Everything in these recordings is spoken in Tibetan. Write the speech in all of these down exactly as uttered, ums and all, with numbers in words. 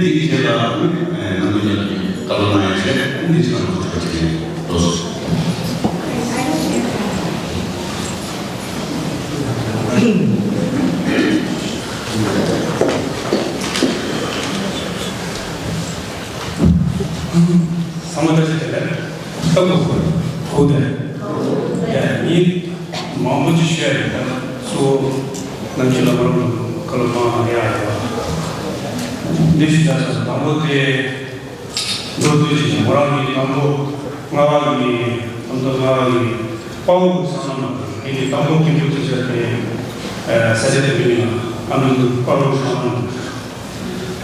དེའི་རྗེས་ལ་ནི་ནམ་རྒྱུན་ལ་བཀའ་སློབ་གནང་ཡ་བྱས། འདི་ཕྱི་ནང་ཚོགས་པ་ཅིག་ཡིན། ལགས་སོ། ཚང་མ་བཀྲ་ཤིས་བདེ་ལེགས། ཨ་ཁུ་ཁུ་ཁུ་དེ་ཡ་ནི་མང་པོ་ཅིག་ཞུ་ཡ་ཡོད། ད་གཙོ་བོ་ནམ་རྒྱུན་ལ་ང་རང་ཚོ་བཀའ་སློབ་གནང་ཡ་ཡོད། འདི་ཞུ་ཡ་ས་དང་པོ་དེ། མདོར་བསྡུས་ཤིག་ཅིག་ང་རང་གི་དང་པོ་ལྔ་པ་གི་ཨ་མདོ་ལྔ་པ་གི་དཔའ་བོ་གི་སོ་ནམ་ལ་ངེད་ཀྱི་དང་པོ་སྐད་འབོད་དུ་བྱས་ཏེ། ས་ཆ་དེ་མིང་ལ་ཨ་མདོ་དཔའ་བོ་གི་སོ་ནམ།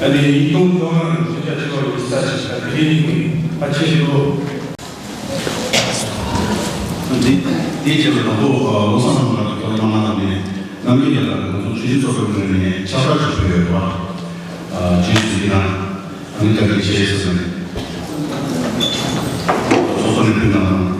ཨ་ནི་ཉིས་སྟོང་བཅོ་ལྔ་གི་ཚུན་ཆད་ཆེ་བ་ཡིན་ས་ཆ་ཞིག་ལ་དེ་རིང་ཉིན་ཁ་ཆེ་ལོ། འདི་འདིའི་རྗེས་ལ་དང་པོ་བློ་བཟང་སེང་གེ་ལགས་ཀྱིས་བཀའ་སློབ་གནང་གནང་ནས། ནམ་རྒྱུན་ལ་ང་ཚོ་ཆུ་བཞི་ཚོགས་པའི་ངོས་ནས་ཕྱག་བསྟར་ཞུ་གི་ཡོད་པ། ཇུས་གཟིགས་གནང་། ཨ་ནི་ད་གིན་བཤད་ཡས་ཟེར་ནས་སོ་སོ་ནས་ཕུལ་གནང་།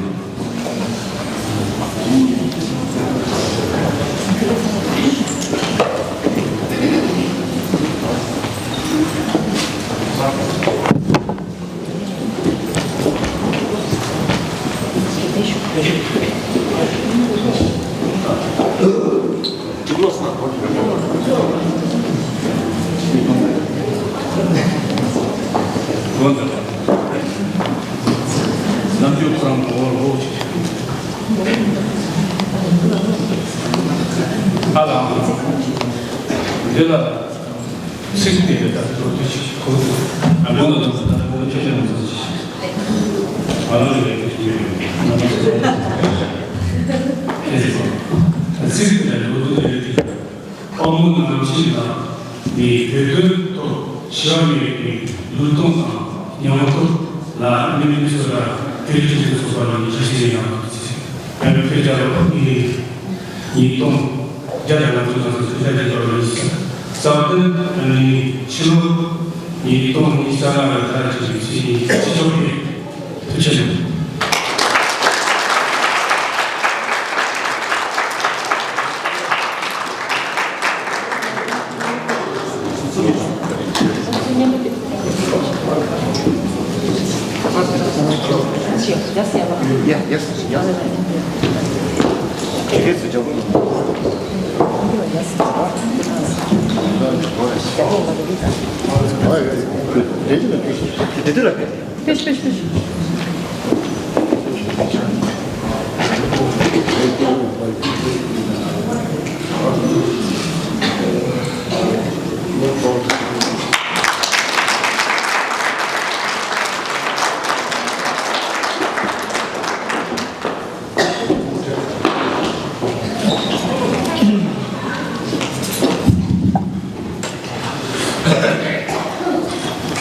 ཚིག་དེ་ལ་ད་ལྟ་དུས་ཅིག་གོ། ཨ་མོ་ལ་དང་ད་ལྟ་གོ་ཆེ་ཆེ་མ་ཟེར་ཅིག་ང་རང་ལ་ཡོད་ཀྱི་ཡོད། ཚིག་དེ་ལ་ལོ་དུ་ཡོད་ཀྱི། དཔའ་མོ་ནང་ཆེན་ལ་ནི་བོད་དོན་ཐོག་ཞི་བ་ལྷུན་གྱིས་ལུས་གཏོང་དང་མྱོང་ཐོག་ལ་མི་མི་ཚོ་ལ་བོད་ཀྱི་སྤྱི་ཚོགས་པ་ནི་ཇི་སྲིད་ཡང་ཡང་ཕེབས་རྒྱ་ལོ་ནི། ཉིས་སྟོང་བརྒྱ་དང་ང་ཚོ་ཚང་མ་ཚོ་ཕྱི་ཟླ་བརྒྱད་པ་ལོ་ཉི་ཤུ་རྩ་བདུན་ནི་ཕྱི་ལོ་ཉིས་སྟོང་ཉི་ཤུ་རྩ་ལྔ་ལ་ད་ཅིག་ཕྱི་ཕྱི་ཕྱོགས་ཀྱི་ཐུགས་ཆེ་ཞུ།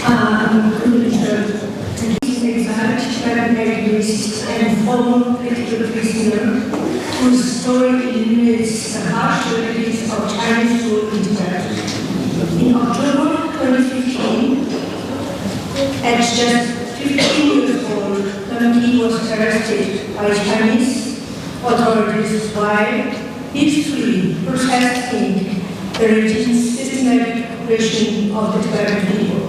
Um, Commissioner, anxiety, and former political prisoner whose story illuminates the harsh realities of Chinese rule in Tibet. In October twenty fifteen, at just fifteen years old, Namki was arrested by Chinese authorities while peacefully protesting the regime's systematic oppression of the Tibetan people.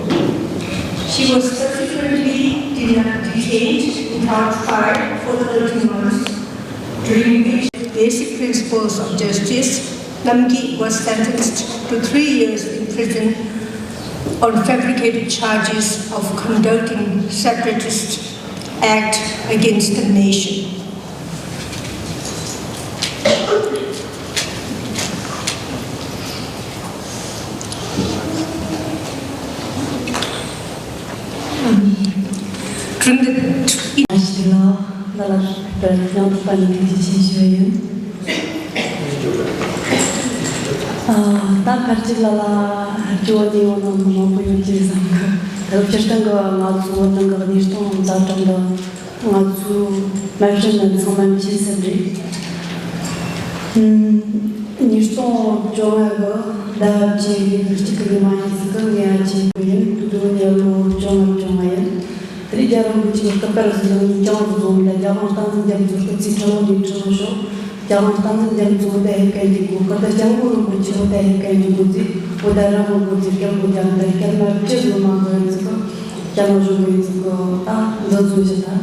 She was subsequently dena- detained without trial for thirteen months, during which basic principles of justice, Namki was sentenced to three years in prison on fabricated charges of conducting separatist act against the nation. During the ལ་ལ་ཡང་དག་པ་ནས་ཐུགས་རྗེ་ཆེ་ཞུ་བ་ཡིན། ཨ། ད་ཕལ་ཆེར་ལ་ལ་ཧར་གྱི་འོག་ནས་འོང་ནང་མང་པོ་ཡོད་ཀྱི་བསམ་གི། ད་སྤྱིར་བཏང་གི་ང་ཚོ་བོད་ནང་གི་གནས་སྟངས་ཛ་དྲག་འདི་ང་ཚོ་མ་ཤེས་ན་ཚང་མ་མཁྱེན་གསལ་རེད། ཨུམ། ཉིས་སྟོང་བཅོ་ལྔ་གི་ཟླ་བཅུ་པའི་གི་གཅིག་གི་ཉི་མ་ཡིན་ཟིག་གི་ངའི་ཨ་ཅེ་བུ་ཡིན། དུ་དུ་ནས་ལོ་བཅོ་ལྔ་བཅོ་ལྔ་ཡིན། དེ་རིང་རྒྱལ་བ་རིན་པོ་ཆེ་གི་སྐུ་པར་བཟོས་ནས་ཀྱང་བཟོས་ལ་རྒྱལ་དབང་སྟངས་འཛིན་རྒྱ་མཚོ་སྐུ་ཚེ་ཁྲི་ལོ་ནས་ཁྲི་ལོ་ཤོག་རྒྱལ་དབང་སྟག་འཛིན་རྒྱ་མཚོ་བོད་དུ་ཕེབས་མཁན་གྱི་སྐོར་དང་། སྐྱབས་མགོན་རིན་པོ་ཆེ་བོད་དུ་ཕེབས་མཁན་གྱི་སྐོར་ཚིག་བོད་དུ་རང་དབང་སྐོར་གྱི་སྐྱབས་མགོན་རྒྱ་མཚོ་སྐྱབས་མ་བཅུ་ལོ་མ་གི་ཚིག་གི་སྐྱབས་མ་བཞུགས་པའི་ཚིག་གི་ད་འདི་ཚོ་ཞིག་ད།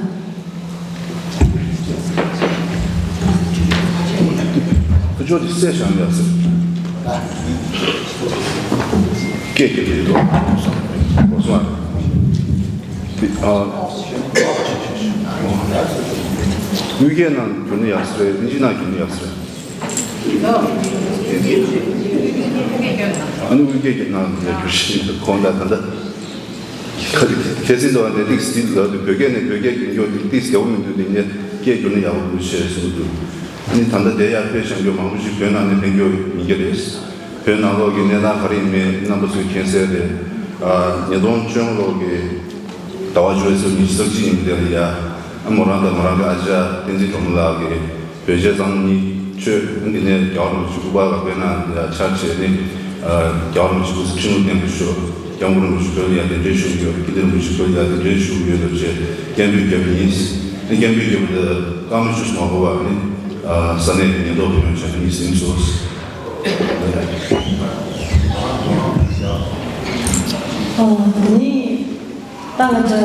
ཁ་ཕྱོགས་དེ་གསལ་བཞག་ཡག་ཟེར། སྐད་སྐད་དེ་ཡོད་དོ། གོ་སོང་ཨ། དབུས་སྐད་ནང་བསྒྱུར་ན་ཡག་ས་རེད། དབྱིན་ཇི་ནང་བསྒྱུར་ན་ཡག་ས་རེད། ཨ་ནི་དབུས་སྐད་ཀྱི་ནང་ལ་བསྒྱུར་ཞིག་གོང་དང་ད་ལྟ། ཁ་ཁ་སིན་དུ་ཨ་ནི་ཏིག་སི་ཏིག་ལ་དུ་བོད་སྐད་ནས་བོད་སྐད་བསྒྱུར་རྒྱུ་ཏིག་སི་བདེ་བོ་མི་འདུག་དེ་ནས་སྐད་བསྒྱུར་ན་ཡག་པོ་འདུག་ཞེས་གསུངས་འདུག་ཨ་ནི་ད་ལྟ་དེ་ཡར་ཕེབས་བཞག་རྒྱུ་མང་པོ་ཞིག་བོད་ནང་ནས་ཕེབས་རྒྱུ་ཡིན་གྱི་རེད། བོད་ནང་ལོགས་ཀྱི་གནས་སྟངས་ག་རེ་ཡིན་མིན་རྣམ་པ་ཚོས་མཁྱེན་གསལ་རེད། ཨ་ཉིས་སྟོང་བཅོ་ལྔ་ལོ་གི་ཟླ་བ་བཅུ་པའི་ཚེས་ཉི་ཤུ་རྩ་གཅིག་ཉིན་དེ་ལ་ཡ། ཨ་མོ་རང་དང་མོ་རང་གི་ཨ་ཅག་བསྟན་འཛིན་སྒྲོལ་མ་ལགས་ཀྱིས་བོད་རྒྱལ་གཙང་མ་གཉིས་མཆོད། འདི་ནས་རྒྱལ་བ་རིན་པོ་ཆེ་སྐུ་པར་ལ་དཔེར་ན་ཡ་ཆར་བྱས་ནས། ཨ་རྒྱལ་བ་རིན་པོ་ཆེ་སྐུ་ཚེ་ཁྲི་ལོ་བརྟན་པར་ཤོག་སྐྱབས་མགོན་རིན་པོ་ཆེ་བོད་ལ་ཡ་གདན་འདྲེན་ཞུ་གི་ཡོད། སྐྱིད་ལྡན་རིན་པོ་ཆེ་བོད་ལ་ཡ་གདན་འདྲེན་ཞུ་གི་ཡོད་ལབ་བྱས་སྐད་འབོད་བརྒྱབ་པ་ཡིན། སྐད་འབོད་བརྒྱབ་པ་དེ་སྐར་མ་བཅུ་ཙམ་མ་འགོར་བར་ནི། ཨ་ས་གནས་ཀྱི་ཉེན་རྟོག་པས་ཡང་བྱས་ནས་ཟིན་སོང་། ཨོ། དེ་ནས་ད་ང་ཚོ་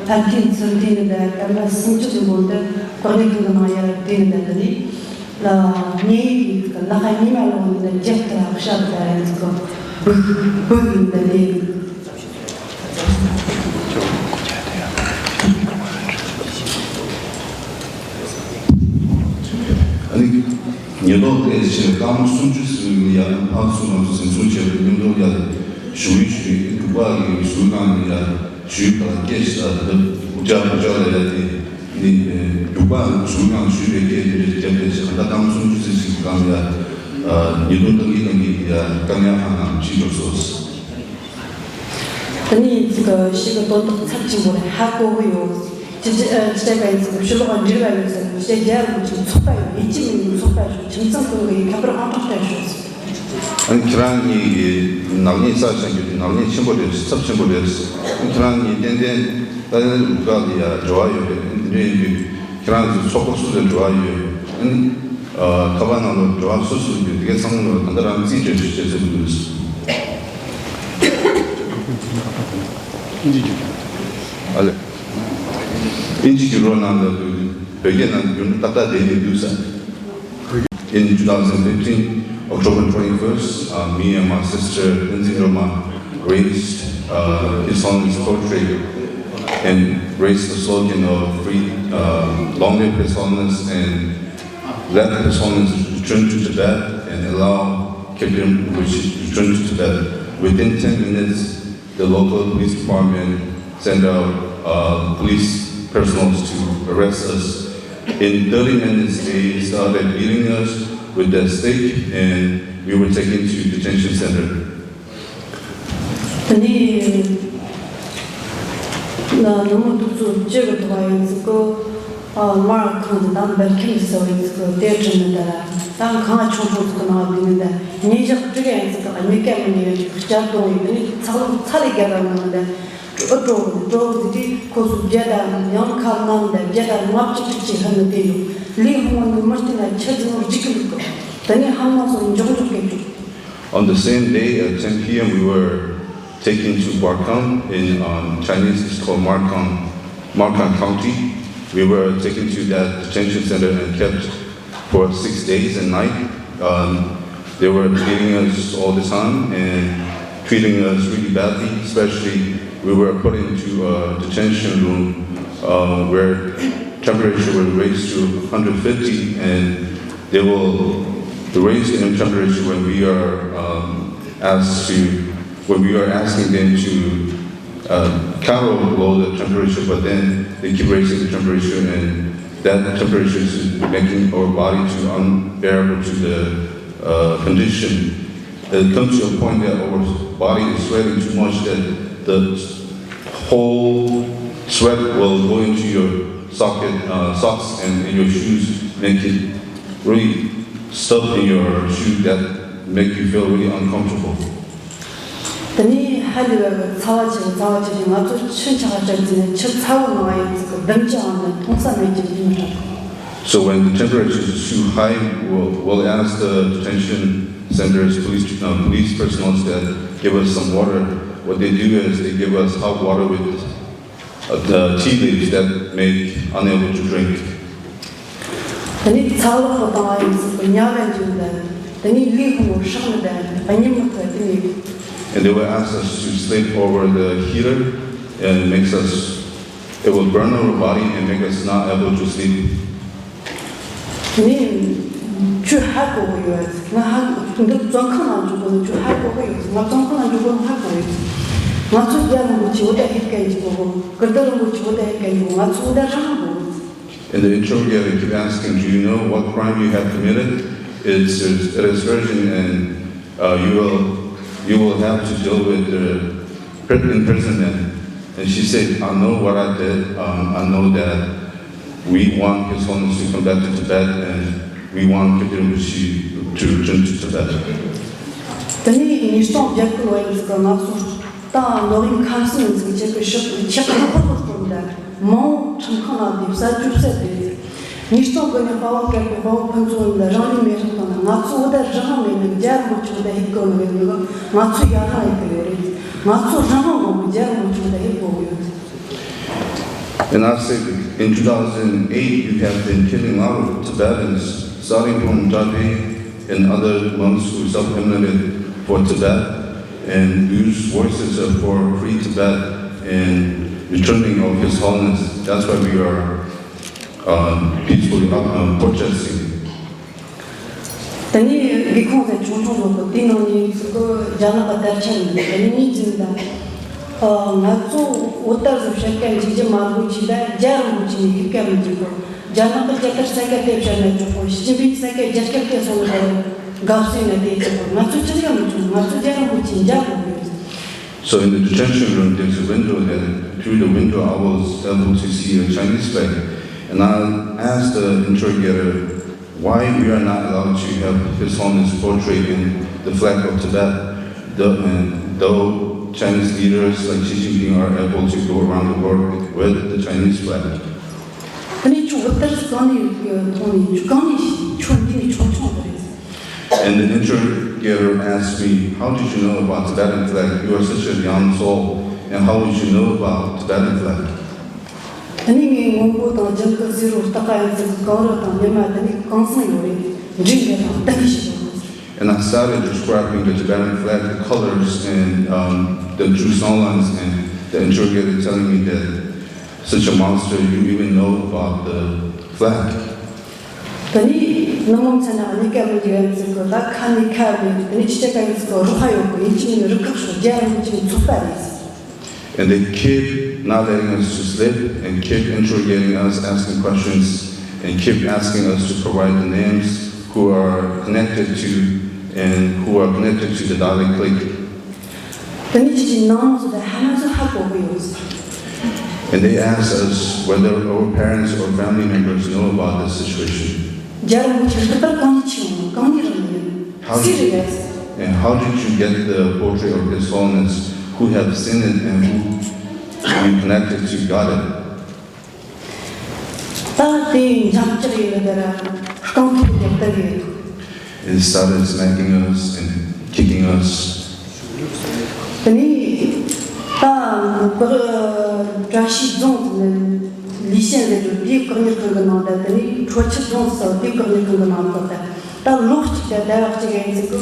ཕན་ཐོགས་ཚུལ་དེ་ནི་ད་སྐར་མ་སུམ་ཅུ་ཙམ་གོང་དུ་ཀོ་ནེ་ཐུང་གི་ནང་ཡར་དེ་ནི་ད་དེ་ནས་ལ་ཉེ་ཡིག་གི་ལ་ཁ་ཉི་མ་ལོ་ནི་ད་རྒྱབ་ཏུ་ལ་ཤར་ད་ཡང་ཚིག་གི་བུག་བུག་ཡིན་ད་དེ། ཨ་ནི་ཉེན་རྟོག་པས་ཆེད་སྐར་མ་སུམ་ཅུ་ཙམ་ཡར་ཕར་ཚུར་ང་ཚོ་འཛིན་བཟུང་བྱས་པའི་མཉམ་དུ་ཡར་ཞུ་ཡིག་ཞུ་ཡིག་འབྲུག་པ་གི་ཞུ་ནང་ནས་ཡར་ཞུ་ཡིག་དང་སྐད་ཆ་དང་འུ་ཅག་འུ་ཅག་ལ་ཡར་དེ་ནི་འབྲུག་པ་ཞུ་ནང་ཞུ་བའི་སྐད་དེ་འདྲ་རྒྱབ་པའི་ཆེད་ད་ལྟ་སྐར་མ་སུམ་ཅུ་ཙམ་ཞིག་གི་སྒང་ལ་ཡར་ཉེན་རྟོག་ཏང་གི་ཏང་གི་ཡར་བཀག་ཉར་ཁང་ནང་ཕྱིན་འགྲོ་སོང་། དེ་ནས་ཅིག་ཞིག་གི་དོན་དག་ཚབས་ཆེན་པོ་རེད། ཧ་གོ་གི་ཡོད། ཅི་ཅི་ཨ་ཅི་བྱས་པ་ཡིན་ཟེར་ན་ཕྱི་ལོགས་འབྲེལ་བ་ཡོད་ཟེར་ན་ཅི་བྱས་རྒྱལ་བ་རིན་པོ་ཆེའི་ཚོགས་པ་ཡོད། ཡིད་ཆེས་མི་ཉུང་ཚོགས་པ་ཞིག་ཁྱིམ་ཚང་ཀུན་གྱི་ཁྱད་པར་ཨང་གྲངས་སྤྲད་ཤོག་ཟེར། ཨ་ནི་ཁྱེད་རང་གཉིས་ཀྱི་ནག་ཉེས་བསགས་བཞག་རྒྱུ་དེ་ནག་ཉེས་ཆེན་པོ་རེད། ཚབས་ཆེན་པོ་རེད། ཨ་ནི་ཁྱེད་རང་གཉིས་ཏན་ཏན་ཏན་ཏན་རུ་ཁག་ལ་ཡ་འབྲེལ་བ་ཡོད་རེད། ཨ་ནི་དེ་འདྲ་ཡིན་དུས་ཁྱེད་རང་ཚོའི་ཚོགས་པ་སུ་ལ་འབྲེལ་བ་ཡོད། ཨ་ནི། ཨ་ཁ་པར་ནང་ལ་འབྲེལ་བ་སུ་སུ་ཡོད་དེ་གའི་ཚང་མ་ལ་ད་ལྟ་རང་རྩིས་སྤྲད་ཤིག་ཅེས་ཟེར་གྱི་འདུག་ཨ་ལེ། ཨིན་ཇི་བསྒྱུར་རོགས་གནང་ལབ་དུས་བོད་སྐད་ནང་བསྒྱུར་ན་ཏག་ཏག་བསྡད་ནས་འདུག་ས། In two thousand fifteen, October twenty-first, uh, me and my sister, Tenzin Roma, raised uh, His Holiness portrait and raised the slogan of free, uh, long live His Holiness and let His Holiness return to Tibet and allow Khyentse Rinpoche to return to Tibet. Within ten minutes, the local police department sent out uh, police personnel to arrest us. In thirty minutes, they started beating us with a stick, and we were taken to detention center. དེ་ནས་ན་ནུབ་མོ་གདུགས་ཚོད་བཅུ་གི་ཐོག་ཡིན་ཟིག་གོ། ཨ་མར་ཁང་དེ་དང་འབར་ཁམས་ཟེར་བ་ཡིན་ཟིག་གོ། དེ་དྲན་ནི་ད་ད་ཁང་ཆུང་ཆུང་ཟིག་གི་ནང་དེ་ནི་ད་ཉིན་ཞག་དྲུག་ཡིན་ཟིག་ག་མི་སྐད་མི་ཉན་ཟིག་ག་སྐྱར་གཏོང་ཡིན། དེ་ནི་ཚ་ལུག་ཚ་ལས་རྒྱལ་བ་ངོ་ནི་ད་ཨུ་ཀྲོ་གི་ཀྲོ་གི་དེ་ཁོ་ཚོ་བརྒྱ་དང་ཡང་ཁ་ནང་ད་བརྒྱ་དང་ལྔ་བཅུ་དྲུག་ཅུ་ཧ་ནི་དེ་ཡོད། ལས་ཧོང་ནི་མི་སྟེང་ན་ཆ་ཟིག་མོ་འཇིག་གི་འདུག་གོ། དེ་ནི་ཧམ་ནང་སོ་མགྱོགས་མགྱོགས་སྐད་ཅིག On the same day at ten p m, we were taken to Barkang in um, Chinese, it's called Markang, Markang County. We were taken to that detention center and kept for six days and night. Um, they were beating us all the time and treating us really badly, especially we were put into a detention room uh, where temperature was raised to one hundred fifty and they will raise the temperature when we are um, asked to, when we are asking them to uh, kind of lower the temperature, but then they keep raising the temperature, and that temperature is making our body too unbearable to the uh, condition. It comes to a point that our body is sweating too much that the whole sweat will go into your socket, uh, socks and in your shoes, make it really stuff in your shoe that make you feel really uncomfortable. དེ་ནས་ཧ་ལས་པའི་ཚ་བ་ཆེ་ཚ་བ་ཆེ་ཞིང་ང་ཚོ་ཆུ་འཁྱག་སྤྲད་ཟིན་ནས་ཆུ་ཚ་བོ་ནང་ཡིན་ཚིག་གི་ལྡུམ་ཅི་འང་ནས་འཐུང་ས་མེད་ཀྱི་མི་འདྲ། So when the temperature is too high, we'll, we'll ask the detention center's police, uh, police personnel to give us some water. What they do is they give us hot water with, uh, the tea leaves that make unable to drink. དེ་ནས་ཚ་ལོག་གི་དང་ཡིན་ཟིག་གི་ཉལ་བ་འཇུག་དང་། དེ་ནས་ལུས་ཕུང་བསྲེགས་ནི་དང་གཉིད་མི་ཁུག་དེ་ནས། And they will ask us to sleep over the heater and makes us, it will burn our body and make us not able to sleep. དེ་ནས་ཁྱོད་ཧ་གོ་གི་ཡོད། ང་ཧ་འདི་བཙོན་ཁང་ནང་འཇུག་གོ་ནི་ཁྱོད་ཧ་གོ་གི་ཡོད། ང་བཙོན་ཁང་ནང་འཇུག་གོ་ནི་ཧ་གོ་ཡོད། ང་ཚོ་རྒྱལ་རིན་པོ་ཆེ་འོ་ད་ཧེབ་ཀ་ཡིན་གོ་གི། ཀིརྟི་རིན་པོ་ཆེ་འོ་ད་ཧེབ་ཀ་ཡིན་གོ། ང་ཚོ་འོ་ད་རང་གོ་གི། And the interrogator keep asking, "Do you know what crime you have committed?" It's, it's, it is urgent and, uh, you will, you will have to deal with the pri- imprisonment. And she said, "I know what I did. Um, I know that we want His Holiness to come back to Tibet, and we want Kirti Rinpoche to return to Tibet." དེ་ནས་ཉིས་སྟོང་བརྒྱད་ལོ་ཡིན་ཟིག་གི་ང་ཚོ་ཏང་ནོར་གཡུ་ཁམས་གསུམ་ཡིན་ཟིག་གི་ཆེད་དུ་ཕྱི་ཁང་ཁོར་ཁོར་བསྐོར་འདུག་མང་བོ་ཁྲིམས་ཁང་ནང་བསྡད་ས་བཅུ་གསལ་བསྡད། ཉིས་སྟོང་དགུ་ནས་དཔའ་བོ་དཀར་པོའི་དཔའ་བོ་ཕུན་ཚོགས་ལ་རང་ལུས་མེར་སྲེག་བཏང་ན། ང་ཚོ་འོ་ད་རང་དབང་མེད་ནི་རྒྱལ་རིན་པོ་ཆེ་འོ་ད་ཧེབ་གོ་ནི་རེད། ང་ཚོ་ཡར་ལངས་ཡེད་གི་ཡོད་རེད། ང་ཚོ་རང་དབང་དགོས་གི། རྒྱལ་རིན་པོ་ཆེ་འོ་ད་ཧེབ་དགོས་གི་ཡོད། And I said, in two thousand eight, you have been killing our Tibetans, starting from Drape and other monks who self-immolated for Tibet and use voices of, for free Tibet and returning of His Holiness. That's why we are, um, peacefully, uh, protesting. དེ་ནས་སྒེའུ་ཁུང་ཟེར་ཆུང་ཆུང་ཟིག་གི་དེའི་ནང་ནས་ཟིག་གི་རྒྱ་ནག་གི་དར་ཆ་ཡིན། དེ་ནས་ངས་ཟིན་དང་། ཨ། ང་ཚོ་འོ་ད་ཟིག་བཤད་མཁན་འཇིགས་རྒྱུ་མ་དགོས་ཀྱི་ད་རྒྱལ་རིན་པོ་ཆེ་ནས་ཡིག་སྐད་མི་འཇིག་གི། རྒྱ་ནག་གི་རྒྱལ་དར་ས་ཁ་དེ་བཤད་ན་ཆོག་གོ། ཞི་ཅིན་ཕིང་ས་ཁ་རྒྱ་སྐད་དེ་སོང་ན་དགའ་བསུ་ན་དེ་ཆོག་གོ། ང་ཚོ་ཅི་ཡང་མི་བྱུང་། ང་ཚོ་རྒྱལ་རིན་པོ་ཆེ་མཇལ་དགོས་ཡོད། So in the detention room, there's a window that, through the window, I was able to see a Chinese flag. And I asked the interrogator why we are not allowed to have His Holiness portrait and the flag of Tibet, the, and though Chinese leaders like Xi Jinping are able to go around the world with the Chinese flag. དེ་ནས་ཁྱོད་འོ་ད་ཟིག་གང་ནས་མཐོང་ནས། ཁྱོད་གང་ནས་ཤེས། ཁྱོད་འདི་ནས་ཆུང་ཆུང་དེ་རེད། And the interrogator asked me, "How did you know about Tibetan flag? You are such a young soul, and how would you know about Tibetan flag?" དེ་ནས་ངས་སྔོན་པོ་དང་ལྗང་ཁུ་སེར་པོ་སྟག་ཁ་ཡིན་ཟིག་གི་གངས་རི་དང་ཉི་མ་དེ་ནས་གང་ཟག་ཡོད་རེད། འདྲེ་འདྲེ་དང་སྟག་གི་ཞིག་ཡོད་རེད། And I started describing the Tibetan flag, the colors, and, um, the two song lines, and the interrogator telling me that such a monster, you even know about the flag. དེ་ནས་ནུབ་མོ་མཚན་ན་གནས་སྐབས་མི་འགྱུར་ཡང་ཟིག་གི་ད་ཁ་ནས་ཁ་བའི་དེ་ནས་ཅི་ཆ་ག་ཡིན་ཟིག་གི་རོགས་ཁ་ཡོད་གི། ཡིན་གཅིག་མིན་རུ་ཁག་ཤོག་རྒྱལ་རིན་པོ་ཆེ་ཚོགས་པ་རེད། And they keep not letting us to sleep and keep interrogating us, asking questions, and keep asking us to provide the names who are connected to and who are connected to the Dalai clique. དེ་ནས་ཁྱེད་ཀྱི་ནང་མི་ཚོ་དང་ཕ་མ་ཚོ་ཧ་གོ་གི་ཡོད། And they asked us whether our parents or family members know about this situation. རྒྱལ་རིན་པོ་ཆེ་རུ་ཁག་གང་ནས་ཁྱེར་ཡོང་། གང་ནས་རག་ཡོང་། How སུས་རེད་ཡ། And how did you get the portrait of His Holiness? Who have seen it and who you connected to got it? ད་དེ་འཇམ་ལྕག་ཡིན་ལ་དེ་ར་རྐང་ཐོག་རྒྱབ་ལྟ་གི། And started smacking us and kicking us. དེ་ནས་ད་བཀའ་བཀྲ་ཤིས་རྫོང་ལི་ཤན་ཟེར་དུས་དེའི་བཀག་ཉར་ཁང་གི་ནང་དང་། དེ་ནས་ཁྲོ་ཆུ་རྫོང་ཟེར་དུས་བཀག་ཉར་ཁང་གི་ནང་བཀག་ད། ད་ལོ་གཅིག་དང་ཟླ་བ་གཅིག་ཡན་ཟིག་གི་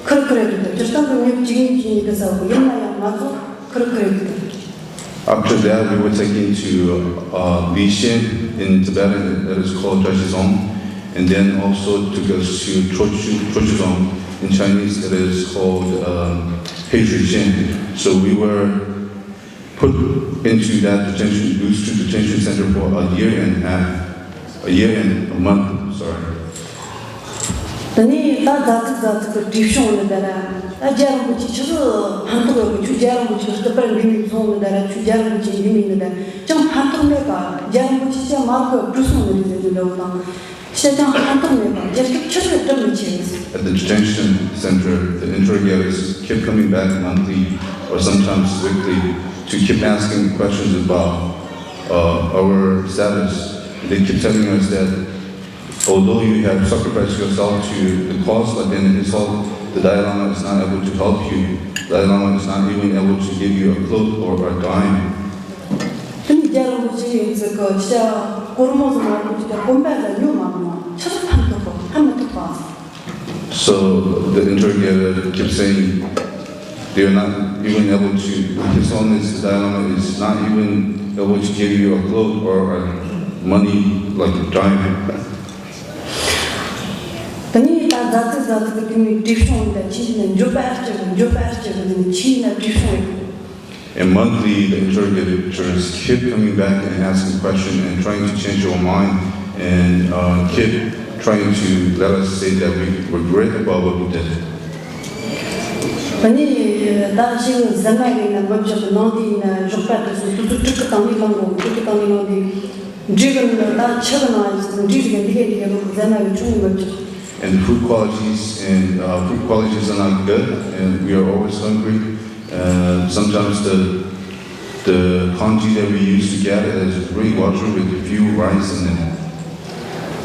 ཁུར་ཁུར་ཡོད་དུ། སྤྱིར་བཏང་གི་མི་གཅིག་གཉིས་གཅིག་གཉིས་གི་ས་བོ་ཡིན་ན་ཡང་ང་ཚོ་ཁུར་ཁུར་ཡོད་དུ། After that, we were taken to, uh, Lishan. In Tibetan, it is called Drashizong. And then also took us to Chochu, Chochuzong. In Chinese, it is called, um, Heishuishan. So we were put into that detention, those two detention center for a year and a half, a year and a month, sorry. དེ་ནས་ད་མཛའ་ཚིག་མཛའ་ཚིག་གི་བྲིས་བྱུང་ནི་ད་ར། ད་རྒྱལ་རིན་པོ་ཆེ་ཆི་ཟིག་ཕན་ཐོགས་ཡོད་གི། ཁྱོད་རྒྱལ་རིན་པོ་ཆེ་གི་རྟུལ་ཕར་འདི་ནས་བཟུང་ནི་ད་ར། ཁྱོད་རྒྱལ་རིན་པོ་ཆེ་འདི་མིན་ནི་ད་ཅང་ཕན་ཐོགས་མེད་པ། རྒྱལ་རིན་པོ་ཆེ་ཅང་མ་རུ་གི་བྲོས་སོང་ནི་རེད་ཟེར་གྱི་འདྲ་བོ་དང་། ཤེས་ཀྱང་ཕན་ཐོགས་མེད་པ། རྒྱལ་ཁབ་ཆི་ཟིག་སྒྲུབ་མི་ཆེ། At the detention center, the interrogators keep coming back monthly or sometimes weekly to keep asking questions about, uh, our status. They keep telling us that Although you have sacrificed yourself to the cause, but then it's all, the Dalai Lama is not able to help you. The Dalai Lama is not even able to give you a cloak or a dime. དེ་ནི་རྒྱལ་བ་རིན་པོ་ཆེ་ཡིན་ཚུལ་གྱི་ཤ་སྒོར་མོ་ཟིག་མ་རིན་པོ་ཆེ་གི་གོན་པ་ཟིག་ཉོ་མ་མྱོང་། ཆི་ཟིག་ཕན་ཐོགས་པ། ཕན་མི་ཐོགས་པ། So the interrogator kept saying, "They are not even able to, His Holiness the Dalai Lama is not even able to give you a cloak or a money like a dime." ད་ནི་ད་ཛ་ཙིག་ཛ་ཙིག་གི་དེ་ནི་བྲེལ་བྱུང་ཡིན། ད་ཁྱེད་ཀྱིས་ནི་འགྱོད་པ་ཨེ་སྐྱེ་གི། འགྱོད་པ་ཨེ་སྐྱེ་གི། ནི་ཁྱེད་ཀྱིས་ནི་བྲེལ་བྱུང་ཡིན། And monthly, the interrogators keep coming back and asking questions and trying to change our mind and, uh, keep trying to let us say that we regret about what we did. ད་ནི་ད་ཞིག་ཟ་མ་གི་ན་མི་བཞག་གི། ནང་དེའི་ན་ཞོགས་པ་དེ་ཚོ་དུས་ཚོད་དྲུག་གི་སྟེང་ནས་ལངས་དགོས། དྲུག་གི་སྟེང་ནས་ལངས་དེ་འབྲས་གི་ན་ད་ཆུ་གི་ནང་ཡིན་ཟིག་འབྲས་ཟིག་འདི་ག་འདི་ག་ལོག་གི་ཟ་མ་གི་ཆུང་ངུ་མི་བཞག And the food qualities and, uh, food qualities are not good, and we are always hungry. Uh, sometimes the the kanji that we used to get is really water with few rice in it.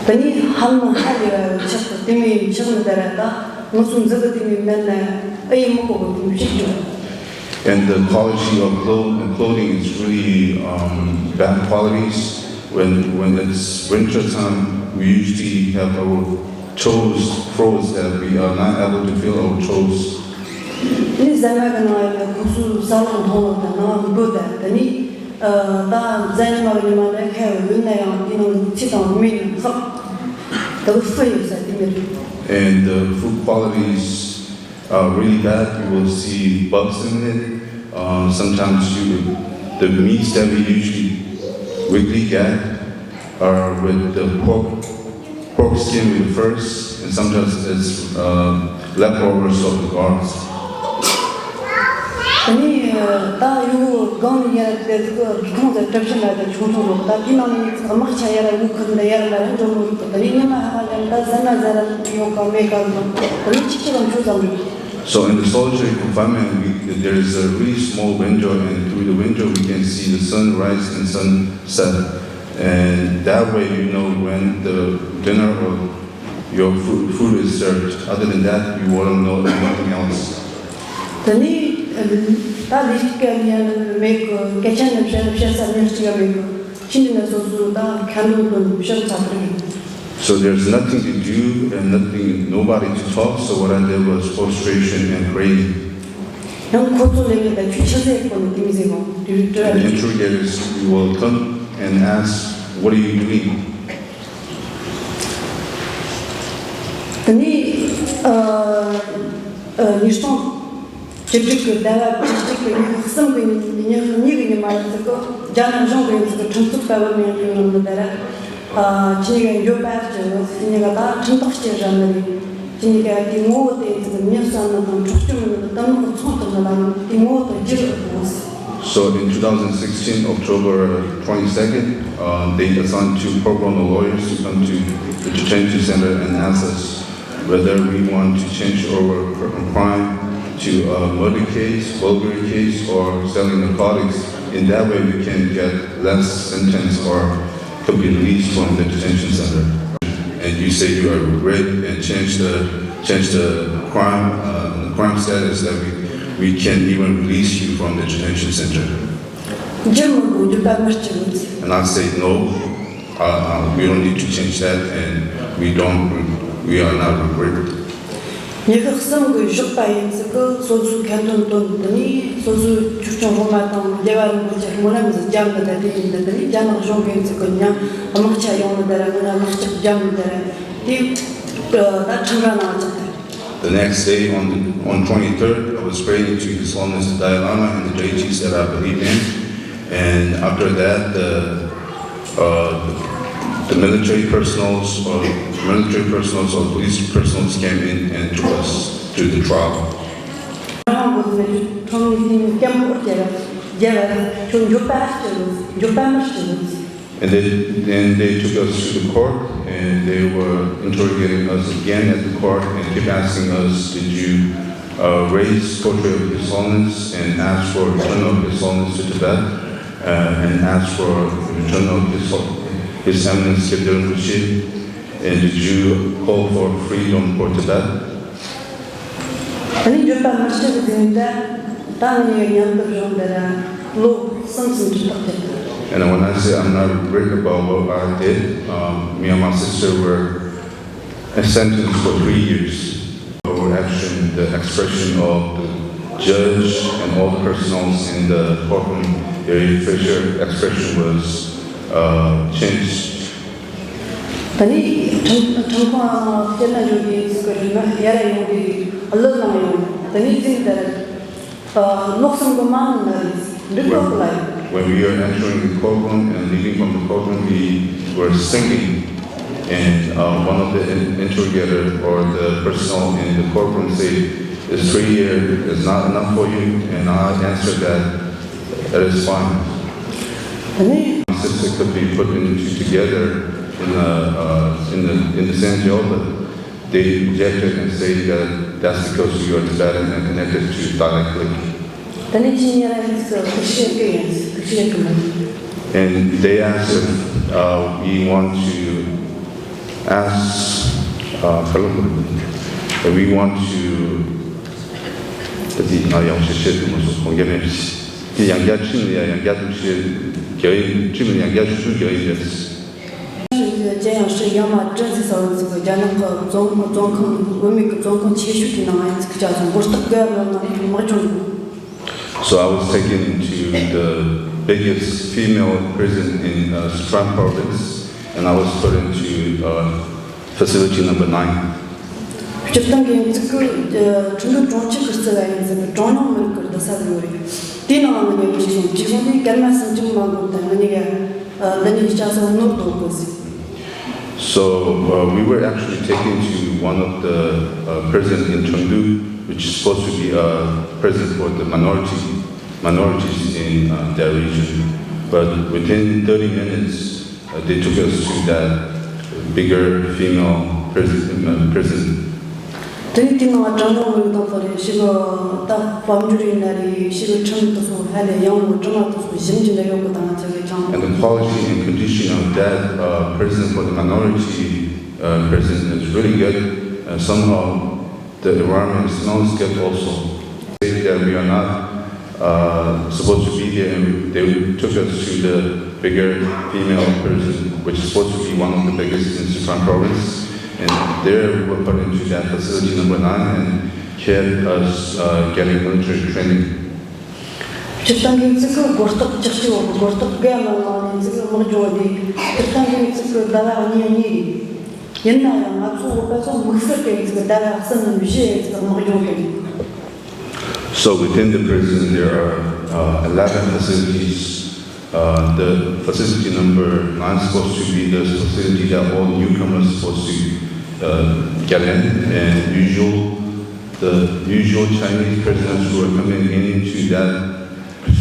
ད་ནི་ཧ་ལམ་ཧ་ལས་པ་ཆགས་ཏེ་དེ་མོ་ཆགས་ནི་ད་ར། ད་ང་ཚོ་འཛི་གི་དེ་མོ་མེད་ན་ཨེ་ཡིན་མི་གོ་གི། དེ་མོ་ཞིག་འགྱོ། And the quality of clo- clothing is really, um, bad qualities. When when it's winter time, we usually have our toes froze that we are not able to feel our toes. ནི་ཟ་མ་གི་ནང་ཡིན་ན་ཁོ་ཚོའི་ས་ལོག་མཐོང་ལོག་དང་ནང་འབུ་དང་། ད་ནི་ཨ་ད་གཟའ་ཉི་མ་གི་ཉི་མ་ད་ཁ་ཡོད་ན་ཡང་དེ་ནང་ཚིག་དང་མེ་ནང་ལྷག་ད་གི་ཧྥུ་ཡོད་ས་དེ་མེད། And the food qualities are really bad. You will see bugs in it. Uh, sometimes you, the meats that we usually weekly get are with the pork, pork skin with the furs, and sometimes it's, uh, leftovers of the guards. ད་ནི་ད་ཡུལ་སྒང་ནས་ཡར་དེ་ཚོ་གི་ཁོང་ཚོ་གྲབས་ཤིང་ལ་ད་ཆུང་ཆུང་ལོག་ད་དེའི་ནང་ནས་དམག་ཆ་ཡར་འུ་ཁུར་འདི་ཡར་ལ་ར་འགྲོ་མི་རུག་ད་ནི་ཉི་མ་ཧ་ཧ་ལམ་ད་ཟ་མ་ཟ་ར་ཡོད་ག་མེད་ག་ལ་ད་ནི་ཆི་ཆི་ལ་འགྲོ་ཙམ་རེད། So in the solitary confinement, we, there is a really small window, and through the window we can see the sunrise and sunset. And that way you know when the dinner or your food, food is served. Other than that, you won't know anything else. ད་ནི་ད་ལས་ཀ་ཡང་མེད་གི། སྐད་ཆ་ནི་བཤད་བཤད་ས་མི་གཅིག་ཡང་མེད་གི། ཕྱི་ནས་ན་སོ་སོ་ད་ཁ་འདོན་དོན་བཤད་ཚར་གི་རེད། So there's nothing to do and nothing, nobody to talk. So what I did was prostration and praying. ཡང་ཁོ་ཚོ་ལས་ཀ་ད་ཁྱོད་ཆི་ཟེར་གོ་ནི་དེ་མི་ཟེར་གོ་དེ་བྲོས། And the interrogators will come and ask, "What are you doing?" ད་ནི་ཨ་ཨ་ཉིས་སྟོང་བཅུ་དྲུག་གི་ཟླ་བ་བཅུ་གཅིག་གི་ཉི་ཤུ་གསུམ་གི་ཉི་ཉི་ཤུ་གཉིས་གི་ཉི་མ་ལ་ཚིག་གི་རྒྱ་ནག་གཞུང་གི་ཡིན་ཚིག་གི་ཁྲིམས་རྩོད་པ་བུད་མེད་ཡིན་ནམ་ནི་ད་ར། ཨ་ཁྱེད་གཉིས་ཀ་འགྱོད་པ་སྐྱེ་ཡོད། ཁྱེད་གཉིས་ཀ་ད་ཁྲིམས་ཐག་བཅད་ར་ནི་རེད། ཁྱེད་གཉིས་ཀ་དེ་ངོ་བོ་དེ་ཡིན་ཚིག་གི་མི་བསམ་ནི་དང་འཕྲོག་བཅོམ་ནི་དང་གཏམ་ནག་ཚོང་དུ་ནི་ལ་ནི་དེ་ངོ་བོ་དང་རྒྱུ་རུ་དགོས། So in two thousand sixteen, October twenty-second, uh, they assigned two pro bono lawyers to come to the detention center and ask us whether we want to change our cr- crime to a murder case, burglary case, or selling narcotics. In that way, we can get less sentence or could be released from the detention center. And you say you are regret and change the change the crime uh, crime status that we we can even release you from the detention center. འགྱུར་མི་དགོས། འགྱུར་བ་མི་སྐྱེ་བ་ཟེར། And I said no, uh, uh, we don't need to change that, and we don't we are not regret. ཉི་ཤུ་གསུམ་གི་ཞོགས་པ་ཡིན་ཚིག་གི་སོ་སོའི་ཁ་འདོན་དོན་དུ་ནི་སོ་སོའི་ཆོས་སྐྱོང་སློབ་མ་དང་རྒྱལ་བ་རིན་པོ་ཆེ་སྨོན་ལམ་ཟིག་བརྒྱབ་ནི་ད་དེ་ཡིན་ད་དེ་ནི་རྒྱ་ནག་གཞུང་གི་ཡིན་ཚིག་གི་ཉ་དམག་ཆ་ཡོང་ནི་ད་ར་ང་ལ་དམག་ཆ་བརྒྱབ་ནི་ད་ར་དེ་ད་ཁྲིམས་ར་ནང་བཅུག་ད། The next day, on the, on twenty-third, I was praying to His Holiness the Dalai Lama and the deities that I believe in. And after that, the, uh, the military personnels or military personnels or police personnels came in and took us to the trial. རང་གི་ཁྲོམ་ནས་སྐད་འབོད་བྱས་ར་རྒྱལ་བ་ཁྱོད་འགྱོད་པ་སྐྱེ་ལོ། འགྱོད་པ་མི་སྐྱེ་ལོ། And they, then they took us to the court, and they were interrogating us again at the court and keep asking us, "Did you uh, raise portrait of His Holiness and ask for return of His Holiness to Tibet uh, and ask for return of His, His Eminence Gebden Rinpoche?" And did you call for freedom for Tibet? ད་ནི་བརྗོད་པ་མི་ཤེས་པའི་རྫིང་དེ་ད་ནི་མཉམ་དུ་བཞུགས་འདི་ར་ལོ་གསུམ་ཙམ་འབྲེལ་ཐག་བཅད་འདུག And when I say I'm not worried about what I did, um, me and my sister were sentenced for three years. Our action, the expression of the judge and all the personnel in the courtroom, their facial expression was uh, changed. ད་ནི་ཁྲིམས་ཁྲིམས་ཁང་ནང་སྐྱེལ་ན་འཇོག་གི་ཟིག་གི་རིགས་ན་ཡར་ཡོང་གི་གླུ་བླངས་ཡོང་། ད་ནི་ཟིན་ད་ལོག་སོང་གི་མ་ནང་ན་རེད། འདི་ལྟོགས་ལ་ཡོད། When we are entering the courtroom and leaving from the courtroom, we were singing. And uh, one of the in- interrogator or the personnel in the courtroom said, "Is three years is not enough for you?" And I answered that, "That is fine." ད་ནི། Since it could be put into together in the uh, in the in the same jail, but they rejected and say that that's because you are Tibetan and connected to Dalai Click. ད་ནི་ཁྱེད་ཉེ་རང་གིས་ཁུ་ཤེ་གི་ཡིན་ཁུ་ཤེ་གི་མི། And they asked if uh, we want to ask uh, we want to ད་དེ་ང་ཡང་ཞིབ་བཤད་དུ་མ་སོང་གོང་རྒྱ་མེད་དེ་ཡང་བསྐྱར་ཁྲིམས་ལ་ཡང་བསྐྱར་དུ་བཤད་རྒྱ་ཡིན་ཁྲིམས་ལ་ཡང་བསྐྱར་ཞུ་རྒྱ་ཡིན་རེད། ཅན་ཡང་ཧྲི་ཡང་མ་ཀྲན་ཟེར་ས་བ་ཚིག་གི་རྒྱ་ནག་གི་རྫོང་རྫོང་ཁང་བུད་མེད་ཀྱི་རྫོང་ཁང་ཆེ་ཤོས་དེ་ནང་ཡང་ཚིག་ཆ་སོང་མགོ་སྟག་ག་མ་ང་ནི་དམག་སྦྱོང་དགོས། So I was taken to the biggest female prison in uh, Sichuan province, and I was put into uh, facility number nine. སྤྱིར་བཏང་གི་ཡིན་ཚིག་གི་ཁྲིན་ཏུའུ་གྲོང་ཁྱེར་གི་རྩི་བ་ཡིན་ཟེར་གི་གྲངས་ཉུང་མི་རིགས་ཀྱི་བསྡད་ས་ཟིག་ཡོད་རེད། དེའི་ནང་ལ་ངེད་གཉིས་ཅིག་སོང་ཅིག་སོང་དེ་སྐར་མ་སུམ་ཅུ་མ་འགོར་དང་ངེད་གཉིས་ཀ་འདི་ནས་སྐྱ་སེར་ནོར་དོ་གོ་ཟིག So uh, we were actually taken to one of the uh, prison in Chengdu, which is supposed to be a prison for the minority minorities in uh, that region. But within thirty minutes, uh, they took us to that bigger female prison. Uh, prison. དེ་ནི་དེ་ནང་གྲངས་ཉུང་མི་རིགས་དང་ལྷག་རེ་ཞིག་གི་ད་དཔལ་འབྱོར་ཡིན་ན་རེ་ཞིག་གི་ཁྲིམས་དེ་ཚོ་ཧ་ལས་ཡང་མོ་དྲི་མ་དེ་ཚོ་ཞིབ་འཇུག་ལ་ཡོད་གི་དང་ཚེ་གི་ཀྱང་། And the quality and condition of that uh, prison for the minority uh, prison is really good. Uh, somehow the environment smells good also. Say that we are not uh, supposed to be there, and they took us to the bigger female prison, which is supposed to be one of the biggest in Sichuan province. And there we were put into that facility number nine and kept us uh, getting military training. སྤྱིར་བཏང་གི་ཚིག་གི་སྒོ་རྟགས་ལྕགས་ཀྱི་འོག་སྒོ་རྟགས་ག་མ་ལང་ནས་ཚིག་གི་དམག་སྦྱོང་དེ་སྤྱིར་བཏང་གི་ཚིག་གི་ཟླ་བ་གཉིས་གཉིས་རེད། ཡིན་ན་ཡང་ང་ཚོ་བོད་པ་ཚོ་དམིགས་བསལ་གྱི་ཚིག་གི་ཟླ་བ་གསུམ་བཞི་ཡི་ཚིག་གི་དམག་སྦྱོང་དེ་རེད། So within the prison, there are uh, eleven facilities. Uh, the facility number nine is supposed to be the facility that all newcomers supposed to uh, get in, and usual the usual Chinese prisoners who are coming into that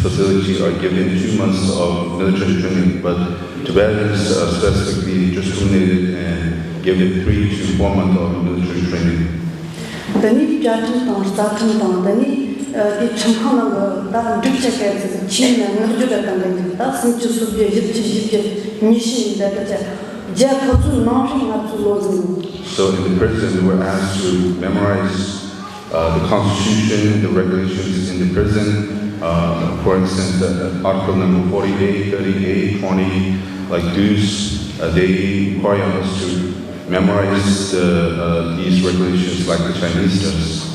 facility are given two months of military training, but Tibetans uh, specifically discriminated and given three to four months of military training. ད་ནི་བཅའ་ཁྲིམས་དང་རྩ་ཁྲིམས་དང་ད་ནི་དེ་ཁྲིམས་ཁང་ནང་གི་ད་འགྲིག་ཆ་གལ་ཆེ་ཆེས་ནས་མངགས་བརྗོད་ལ་བཏང་གི་འདུག་ད་སུམ་ཅུ་སོ་བརྒྱད་བཞི་བཅུ་བཞི་བཅུ་ཉི་ཤུ་ཡིན་ད་ད་ཆ་བརྒྱ་ཁོ་ཚོའི་ནང་བཞིན་ང་ཚོ་ལོ་ཟིན། So in the prison, we were asked to memorize uh, the constitution, the regulations in the prison. Uh, for instance, the article number forty-eight, thirty-eight, twenty, like these, uh, they require us to memorize the, uh, these regulations like the Chinese does.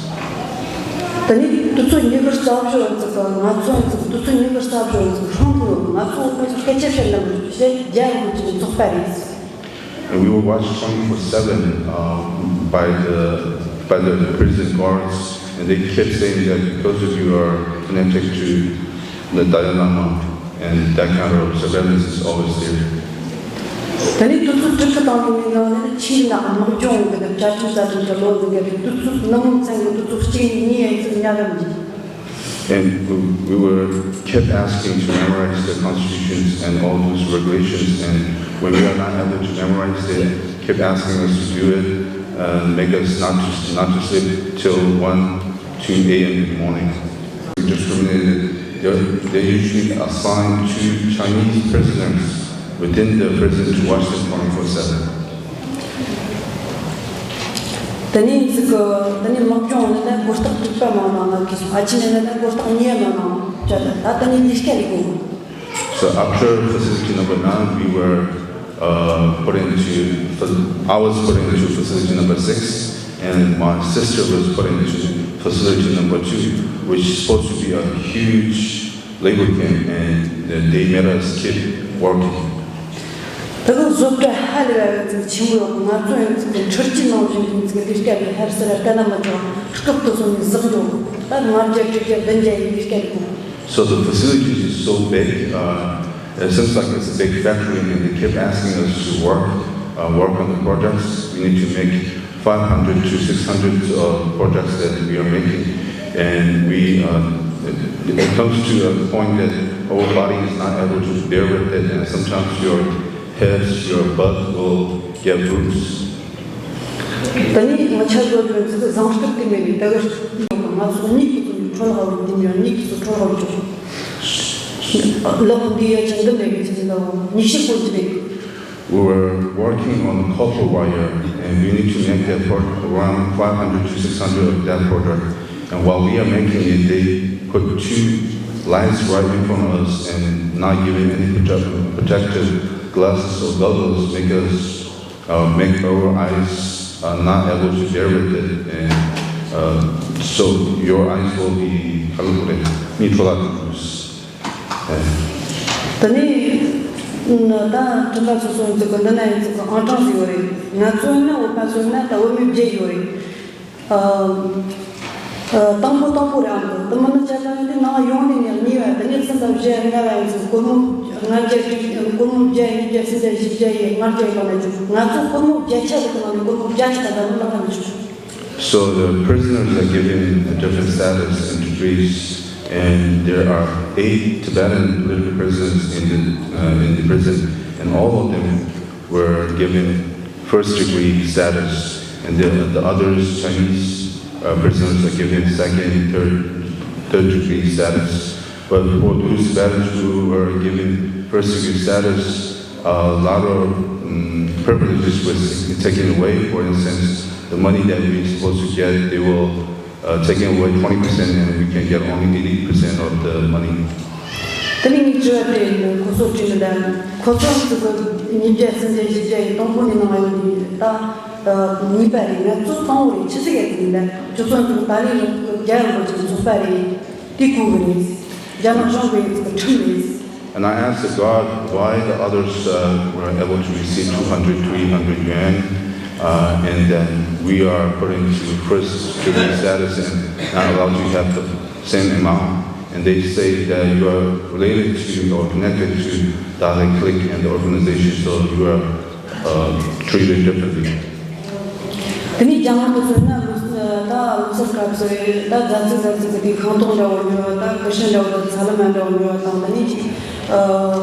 ད་ནི་དུས་ཚོད་ཉི་ཤུ་རྩ་བཞི་བ་ཚོ་དང་ང་ཚོ་ཚོ་དུས་ཚོད་ཉི་ཤུ་རྩ་བཞི་བ་ཚོ་ཧྲང་གི་ང་ཚོ་ང་ཚོ་སྐད་ཆ་བཤད་ན་མི་ཤེས་རྒྱ་ཡོད་ཀྱི་ཚོགས་པ་རེད། And we were watched twenty-four seven um, by the by the prison guards, and they kept saying that because of you are connected to the Dalai Lama, and that kind of surveillance is always there. ད་ནི་དུས་ཚོད་དྲུག་གི་སྟེང་ནས་ནང་ནས་ཆེས་ནག་དམག་སྦྱོང་གི་བཅའ་ཁྲིམས་རྩ་ཁྲིམས་ཀྱི་ལོ་འདི་གའི་དུས་ཚོད་ནང་ཚན་གྱི་དུས་ཚོད་གཅིག་གཉིས་ཡན་ཚིག་ཉག་གམ་གྱི། And we, we were kept asking to memorize the constitutions and all those regulations, and when we are not able to memorize it, kept asking us to do it, uh, make us not to not to sleep till one, two a.m. in the morning. Discriminated. They, they usually assign two Chinese prisoners within the prison to watch them twenty-four seven. དེ་ནས་ཅིག་གི་དེ་ནས་དམག་སྦྱོང་ནི་ད་གོ་རྟོགས་དྲུག་པ་མ་གནང་ན་གི་སོང་། ཨ་ཆི་ནས་ནི་ད་གོ་རྟོགས་གཉིས་མ་གནང་བྱ་ད་ད་དེ་ནས་ལས་ཀ་ལས་དགོས། So after facility number nine, we were uh, put into, I was put into facility number six, and my sister was put into facility number two, which is supposed to be a huge labor camp, and they made us keep working. ད་གི་བཟོ་གྲྭ་ཧ་ལས་པ་ཡོད་ཚད་ཆེན་པོ་ཡོད། ང་ཚོ་ཡོད་ཚད་འཕྲུལ་ཆས་ནང་བཞིན་ཡོད་ཚད་ལས་ཀ་ལས་ཧར་སར་ལྟ་ན་མི་ཆོག་སྐབས་དུ་སོང་ནས་བཟག་འགྲོ། ད་ང་བརྒྱ་དྲུག་བརྒྱ་བདུན་བརྒྱ་ཡི་ལས་ཀ་ལས་དགོས། So the facility is so big. Uh, it seems like it's a big factory, and they keep asking us to work, uh, work on the projects. We need to make five hundred to six hundred uh, projects that we are making, and we uh, it comes to a point that our body is not able to bear with it, and sometimes your heads, your butt will get bruised. ད་ནི་ང་ཆ་བཟོ་བའི་ཚུལ་དུ་བཟང་སྐྲག་གི་མེད་པའི་ད་གར་ང་ཚོ་གཉིད་ཀྱི་ཚུལ་འཕྲོ་ལ་བབས་ཀྱི་ཡོད། གཉིད་ཀྱི་ཚུལ་འཕྲོ་ལ་བབས་ཀྱི་ལག་འདི་ཡ་ཅན་འདི་མེད་པའི་ཚུལ་དུ་ཉི་ཤུ་ཀོ་ཅི་རེད། We were working on the copper wire, and we need to make that pro- around five hundred to six hundred of that product. And while we are making it, they put two lights right in front of us and not giving any protect- protective glasses or goggles, make us uh, make our eyes uh, not able to bear with it, and uh, so your eyes will be neutral. ད་ནི་ད་ཁྲིམས་པ་ཚོ་སོང་ཚོ་གི་འདི་ན་ཡིན་ཚོ་གི་ཨང་གྲངས་ཟིག་ཡོད་རེད། ང་ཚོ་ན་བོད་པ་ཚོ་ན་ད་བོད་མི་བརྒྱད་ཡོད་རེད། ཨ། ཨ། དང་པོ་དང་པོ་རང་གི་དུ་མི་ནི་བྱ་དང་དེ་ནང་ཡོང་ནས་ནས་གཉིས་པ་དེ་ནས་གསུམ་པ་བཞི་ལྔ་པ་ཡིན་ཚུལ་སྒོར་མོ་ལྔ་བརྒྱ་བརྒྱད་སྒོར་མོ་བརྒྱ་ཉིས་བརྒྱ་སུམ་བརྒྱ་བཞི་བརྒྱ་ཡི་ལྔ་བརྒྱ་ཡོང་ན་ཆོག་ང་ཚོ་སྒོར་མོ་བརྒྱ་ཆ་ལ་དུ་ནང་ནས་སྒོར་མོ་བརྒྱ་ཆ་ད་ལྟ་མི་ལག་ནས་ཆོག So the prisoners are given a different status and degrees, and there are eight Tibetan political prisoners in the uh, in the prison, and all of them were given first degree status, and the, the others, Chinese uh, prisoners, are given second, third, third degree status. But for those Tibetans who were given first degree status, a lot of um, privileges was taken away. For instance, the money that we were supposed to get, they will uh, taking away twenty percent and we can get only eighty percent of the money. དེ་ནས་ངས་དྲི་བ་དེ་ཁོ་ཚོར་དྲིས་ནི་ལ། ཁོ་ཚོ་ཚོ་གི་ཉིས་བརྒྱ་སུམ་བརྒྱ་བཞི་བརྒྱ་ཡི་དང་པོ་ནས་ནང་ཡོང་དུས་ད་ཉིས་པ་རེད། ང་ཚོ་དང་པོ་རེད། ཆི་ཟིག་ཡ་ཟིག་ལ་ཁྱོད་ཚོ་ཚོ་ཏཱ་ལའི་རྒྱལ་རིན་པོ་ཆེ་ཚོགས་པ་རེད། དེ་གོ་གི་རེད། རྒྱ་ནག་གཞུང་གི་ཁྲིམས་རེད། And I asked the God why the others uh, were able to receive two hundred, three hundred yuan, uh, and then we are put into first degree status and not allowed to have the same amount. And they say that you are related to or connected to Dalai clique and the organization, so you are uh, treated differently. དེ་ནས་རྒྱ་ནག་ཏུ་མཚོན་ན་ལུགས་ད་ལུགས་སྲོལ་སྐབས་སུ་ད་རྫ་ཚིག་རྫ་ཚིག་གི་དེ་ཤིང་ཏོག་འདྲ་བོ་ཉོ་བ་དང་ཀུ་ཤུ་འདྲ་བོ་དང་ཚ་ལུ་མ་འདྲ་བོ་ཉོ་བ་དང་དེ་ནས་ཅིག་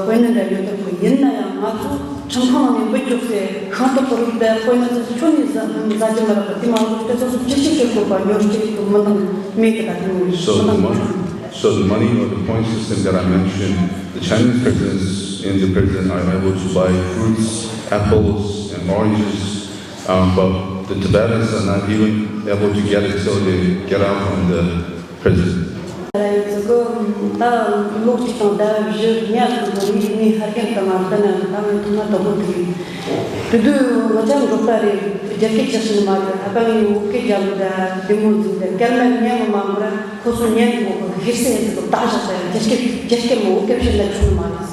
དཔེ་ནི་འདྲ་ཉོ་ཐུབ་གི་ཡིན་ན་ཡང་ང་ཚོ་ཁྲིམས་ཁང་ནས་འབུད་རྒྱུགས་སེ་ཤིང་ཏོག་གི་རིགས་དེ་དཔེ་ནི་ཚོ་ཁྱོན་ནས་ཟ་ཟ་རྒྱུ་མི་རག་གི་དེ་མ་གཏོགས་དེ་ཚོ་སུ་ཅི་ཞིག་གི་དགོས་པ་ཉོ་སྤྱད་གི་མི་འདང་མེད་གི་ད་དེ་མོ་ཡིན། So མི་the འདང་མི་money, འདང་། So the money or the point system that I mentioned, the Chinese prisoners in the prison are able to buy fruits, apples, and oranges. Um, but the Tibetans are not even able to get it till they get out from the prison. ད་ལོ་གཅིག་དང་ཟླ་བཞི་ཉལ་སོང་དུས་ངས་ངའི་ཧ་ཀན་དུ་མ་ལྟ་ན་ད་ངས་ཐོག་མ་དོག་པོ་དེ་ཡིན། དེ་དུས་ང་ཅག་འབྲོག་པ་རེད། རྒྱ་སྐད་ཆ་ཤེས་ནི་མ་རེད། ཨ་ཕ་ངའི་བོད་སྐད་རྒྱག་ལུགས་ད་བདེ་མོ་འཛིན་ཏེ་སྐར་མ་ཉལ་མི་མ་འགོར་ཁོ་ཚོ་ཉལ་ནི་གོ་གི་ཧེ་སེ་ཡིན་དུ་བདག་བཞག་ད་རྒྱ་སྐད་རྒྱ་སྐད་མོ་བོད་སྐད་བཤད་ན་ཆོག་ནི་མ་རེད།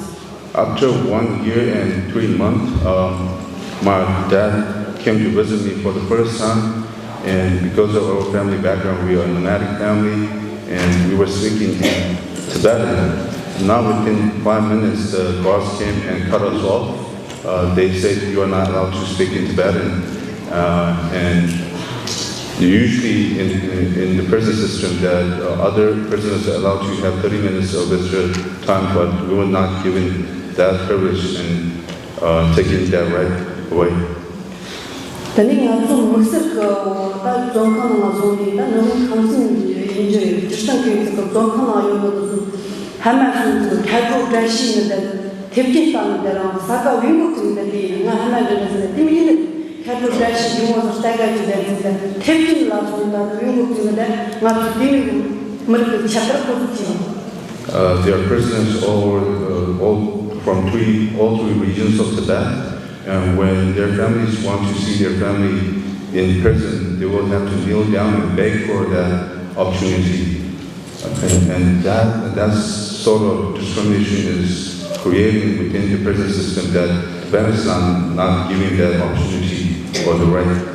After one year and three months, um, my dad came to visit me for the first time. And because of our family background, we are a nomadic family, and we were speaking in Tibetan. Now, within five minutes, the guards came and cut us off. Uh, they said, "You are not allowed to speak in Tibetan." Uh, and usually in, in, in the prison system, that uh, other prisoners are allowed to have thirty minutes of extra time, but we were not given that privilege and uh, taking that right away. དེ་ནས་ང་ཚོ་དམིགས་བསལ་གྱི་ད་བཙོན་ཁང་ནང་སོང་ནས་ད་ནང་ཁང་ཚན་ཡིན་རྒྱུ་རེད། སྤྱིར་བཏང་གི་ཚིག་གི་བཙོན་ཁང་ནང་ཡོད་ནོ་དེ་ཚོ་ཕ་མ་སོང་ཚོ་ཁ་དྲོ་བཀྲ་ཤིས་ནི་དེ་ཐེབས་ཀྱི་སྟངས་ནི་དེ་རང་ས་ཀ་བེང་གོ་ཚིག་ནི་དེ་ང་ཕ་མ་འདྲི་འདྲི་ཟེར་ནས་དེ་མི་ཡིན་ནི། ཁ་ཐུག་བཀྲ་ཤིས་ཆེན་མོ་སོགས་ལྟ་ག་ཅིག་ལ་འཛིན་ད་ཐེབས་ཆེན་ལ་སོང་ད་ཡོང་གི་ཚུལ་ད་ང་ཚོ་དེ་མི་མི་རིགས་ཀྱི་ཁྱད་པར་ཁོ་ཚོ་ཅིག Uh, there are prisoners all over, uh, all from three, all three regions of Tibet. And when their families want to see their family in prison, they will have to kneel down and beg for that opportunity. And, and that, that sort of discrimination is creating within the prison system that Tibetans are not giving that opportunity or the right.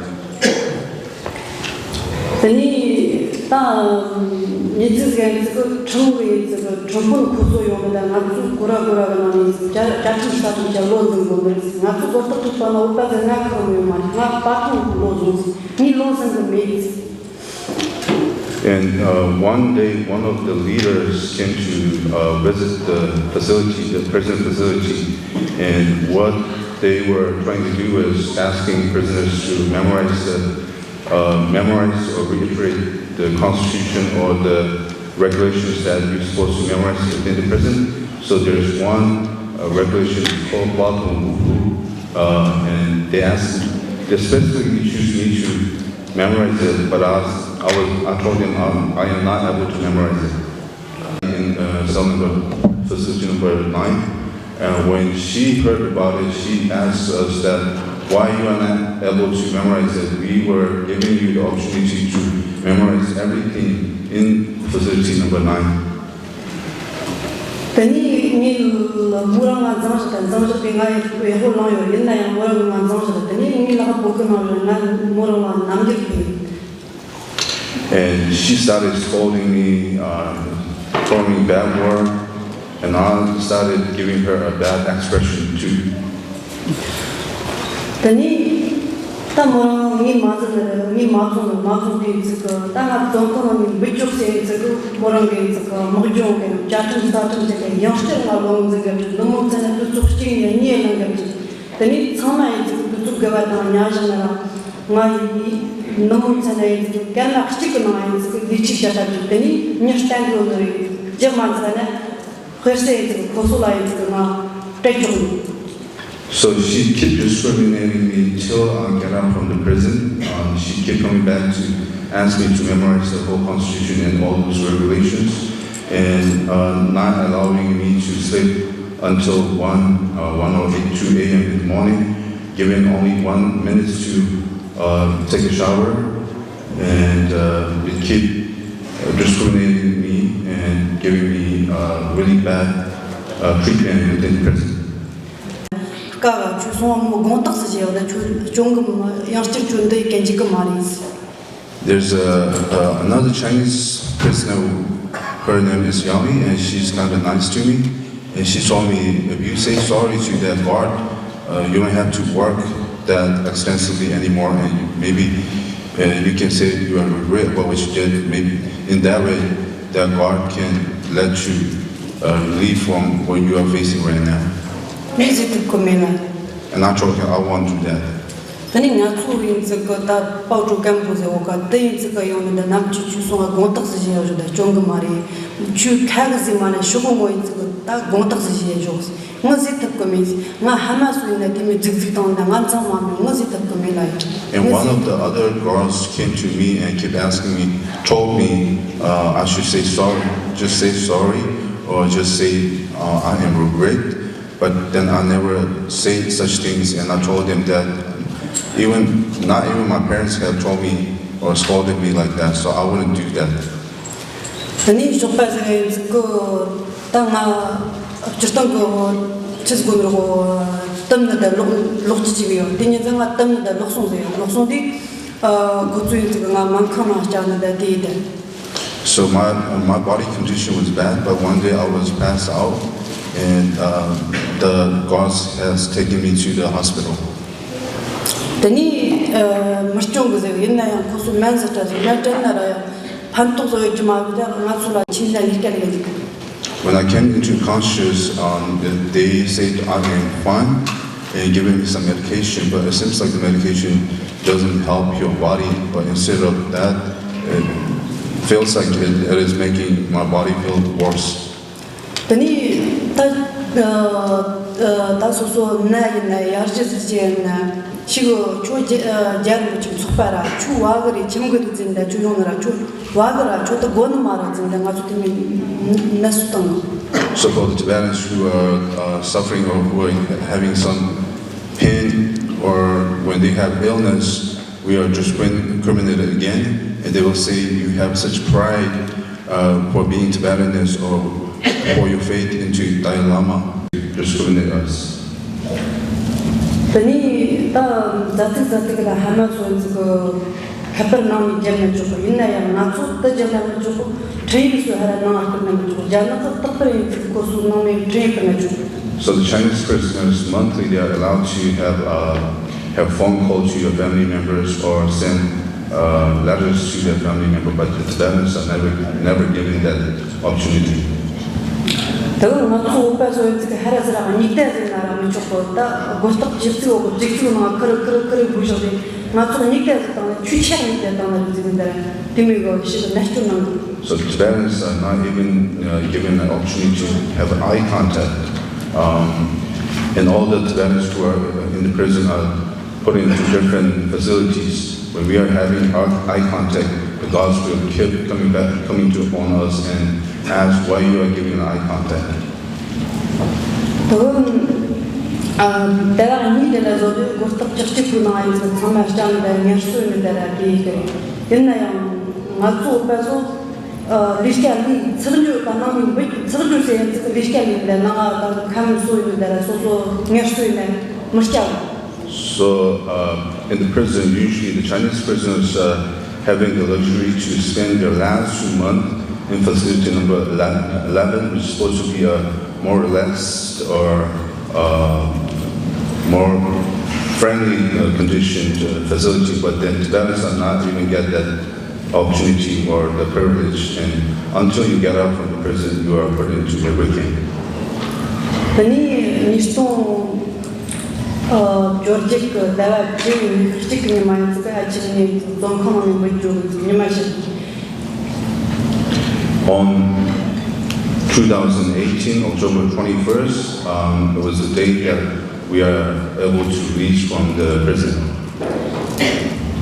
དེ་ནས་ད་ཉི་ཚེ་ཟེར་ཚིག་གི་ཁྲིམས་གི་ཡིན་ཚིག་གི་ཁྲིམས་དཔོན་ཁོ་ཚོ་ཡོང་གི་ད་ང་ཚོ་གོ་ར་གོ་ར་གི་ནང་ནས་བཅའ་བཅའ་ཁྲིམས་རྩ་ཁྲིམས་ཀྱི་ལོ་འཛིན་དགོས་མི་རེད། ང་ཚོ་གོ་རྟོགས་ཐུབ་པ་ན་འོད་པ་ཟེར་ང་ཁག་མི་ཡོང་མ་རེད། ང་པ་ཐོང་ལོ་བཟུང་ངས་ལོ་ཟིན་གི་མེད། And uh, one day, one of the leaders came to uh, visit the facility, the prison facility, and what they were trying to do was asking prisoners to memorize the, uh, memorize or reiterate the constitution or the regulations that you're supposed to memorize within the prison. So there's one uh, regulation called Platon Wuhu, uh, and they asked, they specifically choose me to memorize it, but I, was, I, was, I told them um, I am not able to memorize it. In uh, cell number, facility number nine, and when she heard about it, she asked us that why you are not able to memorize it. We were giving you the opportunity to memorize everything in facility number nine. དེ་ནས་ངའི་མོ་རང་ང་འཛིང་བཞག་དང་འཛིང་བཞག་དེ་ང་ཡག་པོ་ལངས་ཡོད། ཡིན་ན་ཡང་མོ་རང་ང་འཛིང་བཞག་དེ་ནས་ངའི་ལག་པ་པོ་ཀི་ནང་ལ་ང་མོ་རང་ལ་རྣམ་འགྱུར་ཕུལ། And she started scolding me, uh, throwing me bad word, and I started giving her a bad expression too. དེ་ནས་ད་མོ་རང་ངའི་མ་འཛིན་ནི་རེད། ངའི་མ་འཛིན་ནི་མ་འཛིན་དུས་ཚིག་གི་ད་ང་བཙོན་ཁང་ནང་ནས་འབུད་ཅོག་བྱས་ཚིག་གི་མོ་རང་གི་ཚིག་གི་དམག་སྦྱོང་གི་བཅའ་ཁྲིམས་རྩ་ཁྲིམས་བྱས་ཏེ་ཡང་བསྐྱར་ང་ལོ་ངོ་འཛིན་གི་འདུག་ནུབ་མོ་ཚན་ནི་དུས་ཚོད་གཅིག་ནས་གཉིས་གནང་གི་འདུག་དེ་ནས་ཚང་མ་ཡིན་ཚིག་གི་དུས་ཚོད་དགོས་པ་དང་ཉག་བཞག་ན་ར་ང་ཡིན་ནུབ་མོ་ཚན་ནི་ཡིན་ཚིག་གི་སྐར་མ་གཅིག་གི་ནང་ཡིན་ཚིག་གི་ལས་བྱེད་བྱ་ཐབས་ཀྱི་དེ་ནས་མྱི་གཏན་དགོས་ནི་རེད། རྒྱག་མ་ཚར་ན། དཔེ་ཟེར་ཡིན་ཚིག་ཁོ་ཚོ་ལ་ཡིན་ཚིག་ང་སྤྲད་ཆོག་ནི། So she keep discriminating me till I get out from the prison. Uh, she keep coming back to ask me to memorize the whole constitution and all those regulations, and uh, not allowing me to sleep until one, uh, one or two a m in the morning, giving only one minute to uh, take a shower. And uh, it keep uh, discriminating me and giving me uh, really bad uh, treatment within prison. སྐབས་ཁྱོད་སོང་བ་མོ་དགོངས་དག་སུ་བྱས་ཡོད་ན་ཁྱོད་སྐྱོན་གི་མ་ཡང་བསྐྱར་ཁྱོད་འདི་གན་རྒྱུ་གི་མ་རེད། There's a, uh, another Chinese prisoner. Her name is Yami, and she's kind of nice to me. And she told me, if you say sorry to that guard, uh, you don't have to work that extensively anymore, and maybe uh, you can say you are regret about what you did. Maybe in that way, that guard can let you uh, relief from what you are facing right now. ངས་ཟེར་ཐུབ་ཀྱི་མེད་ལ། And I told her I won't do that. དེ་ནས་ང་ཚོ་ཡིན་ཚིག་གི་ད་པའོ་ཀྲོའུ་ཀན་པོ་ཟེར་འོ་ག་དེ་ཡིན་ཚིག་གི་ཡོང་ནི་འདི་ནམ་ཆུ་ཆུ་སོང་བ་དགོངས་དག་སུ་བཞེས་ཡོད་རེད། ད་སྐྱོན་གི་མ་རེད། ཆུ་ཁ་གི་ཟེར་མ་ནས་ཤོག་གི་ངོ་ཡིན་ཚིག་གི་ད་དགོངས་དག་སུ་བཞེས་ཡོད། ངས་ཟེར་ཐུབ་ཀྱི་མེད། ང་ཧ་མ་སུ་ཡིན་ན་དེ་མོ་རྫིག་རྫིག་བཏང་ན་ང་འཚང་མ་མེད། ངས་ཟེར་ཐུབ་ཀྱི་མེད་ལ་ཡིན། And one of the other girls came to me and kept asking me, told me uh, I should say sorry, just say sorry, or just say uh, I am regret. But then I never say such things, and I told them that even not even my parents have told me or scolded me like that, so I wouldn't do that. དེ་ནས་ཞོགས་པ་ཟེར་ཡིན་ཚིག་གི་ད་ང་སྤྱིར་བཏང་གི་ཆི་ཟིག་གོ་ནོ་རོ་དམ་ནི་ད་ལོག་ལོག་ཅི་ཅིག་ཡོད། དེ་ཉིན་ཙང་ང་དམ་ནི་ད་ལོག་སོང་ཟེར་ཡོད། ལོག་སོང་དུས་ཁོ་ཚོ་ཡིན་ཚིག་གི་ང་སྨན་ཁང་ནང་བསྐྱལ་ནི་ད་དེ་ཡིན་ད། So my my body condition was bad, but one day I was passed out, and uh, the guards has taken me to the hospital. དེ་ནས་མི་སྐྱོན་གི་ཟེར་ཡིན་ན་ཡང་ཁོ་ཚོ་སྨན་ཟིག་སྤྲད་ཟིག་སྨན་སྤྲད་ན་ར་ཡང་ཕན་ཐོགས་ཟིག་ཡོད་ཀྱི་མ་རེད། ད་ང་ཚོ་ལ་ཁྱིམ་ན་ལས་ཀ་ལས་ཀ་ཟིག When I came into conscious, um, they said I am fine and giving me some medication, but it seems like the medication doesn't help your body, but instead of that, it feels like it, it is making my body feel worse. དེ་ནས་ད་ད་སོ་སོ་ན་ཡིན་ན་ཡར་ཞུ་ཟིག་བྱས་ཡིན་ན། ཁྱི་གི་ཁྱོད་རྒྱ་རྒྱ་རིན་པོ་ཆེ་ཚོགས་པ་ར་ཁྱོད་བ་གི་རེད། ཁྱིམ་གི་རེད་ཟེར་ནས་ད་ཁྱོད་ཡོང་ནི་ར་ཁྱོད་བ་གི་ར་ཁྱོད་ད་དགོ་ནི་མ་ར་ཟེར་ནས་ད་ང་ཚོ་དེ་མིན་ནས་སུ་བཏང་། So for the Tibetans who are uh, suffering or who are having some pain or when they have illness, we are discriminated again, and they will say you have such pride uh, for being Tibetanese or for your faith into Dalai Lama. Discriminate us. དེ་ནས་ད་མཛའ་ཐུག་མཛའ་ཐུག་ལ་ཧ་མ་སོ་ཟིག་གི་ཁ་པར་ནང་ནས་བརྒྱབ་ན་ཆོག་གི། ཡིན་ན་ཡང་ང་ཚོ་ད་བརྒྱབ་ན་མི་ཆོག་གི། འཕྲིན་ཡིག་སུ་ཧ་ར་ནང་ལ་བསྐུར་ན་མི་ཆོག་གི། རྒྱ་ནག་གི་རྟག་པར་ཡིན་ཚུལ་ཁོ་སུ་ནང་ནས་འཕྲིན་ཡིག་བསྐུར་ན་ཆོག་གི། So the Chinese prisoners monthly they are allowed to have uh, have phone call to your family members or send uh, letters to their family member, but the Tibetans are never never given that opportunity. ད་ང་ཚོ་བོད་པ་ཚོ་ཡིན་ཚུལ་ཧ་ར་ཟེར་ར་མིག་ལྟ་ཟེར་ན་ར་མི་ཆོག་གི། ད་སྒོ་རྟགས་ཞིབ་རྩིས་འོག་གི་རྩིག་རྩིག་ནང་ཁུར་ཁུར་ཁུར་འབུད་བཞག་སྟེ། ང་ཚོ་མིག་ལྟ་ཟེར་བཏང་ན་ཁྱོད་ཆག་མིག་ལྟ་བཏང་ན་རེད་ཟེར་གི་འདུག་དེ་མིན་གི་ཞིག་གི་མནར་གཅོད་གནང་གི། So Tibetans are not even uh, given an opportunity to have eye contact. Um, and all the Tibetans who are in the prison are put into different facilities. When we are having our eye contact, the guards will keep coming back, coming to on us and ask why you are giving eye contact. དེ་ལ་ཉིན་དེ་ལ་བཟོ་དུས་སྒོ་རྟགས་ཅག་ཅིག་གི་ནང་ཡིན་ཚེ་ཚང་མ་སྤྱང་གི་ངལ་གསོ་ཡིན་མི་འདྲ་ར་དེ་ཡི་གི་རེད། ཡིན་ན་ཡང་ང་ཚོ་བོད་པ་ཚོ་ལས་ཀ་ལས་ཚགས་འཇོག་དང་ནང་མི་འབུད་ཚགས་འཇོག་ཟེར་ཡིན་ཚེ་ལས་ཀ་ལས་མི་འདྲ་ནང་ང་དང་ཁམས་གསོ་ཡིན་མི་འདྲ་ར་སོ་སོ་ངལ་གསོ་ཡིན་ན་མི་སྐྱ་བ། So uh, in the prison, usually the Chinese prisoners uh, having the luxury to spend their last two months in facility number eleven, which is supposed to be a more relaxed or uh, more friendly uh, conditioned uh, facility, but then Tibetans are not even get that opportunity or the privilege, and until you get out from the prison, you are put into everything. དེ་ནས་ཉིས་སྟོང་བཅོ་བརྒྱད་ཀྱི་ཟླ་བ་བཅུ་ཉི་ཤུ་གཅིག་གི་ཉི་མ་ཡིན་ཚེ་ཨ་ཆི་ནས་བཙོན་ཁང་ནང་ནས་འབུད་རྒྱུ་ཉི་མ་ཞིག On two thousand eighteen, October twenty-first, um, it was the day that we are able to release from the prison.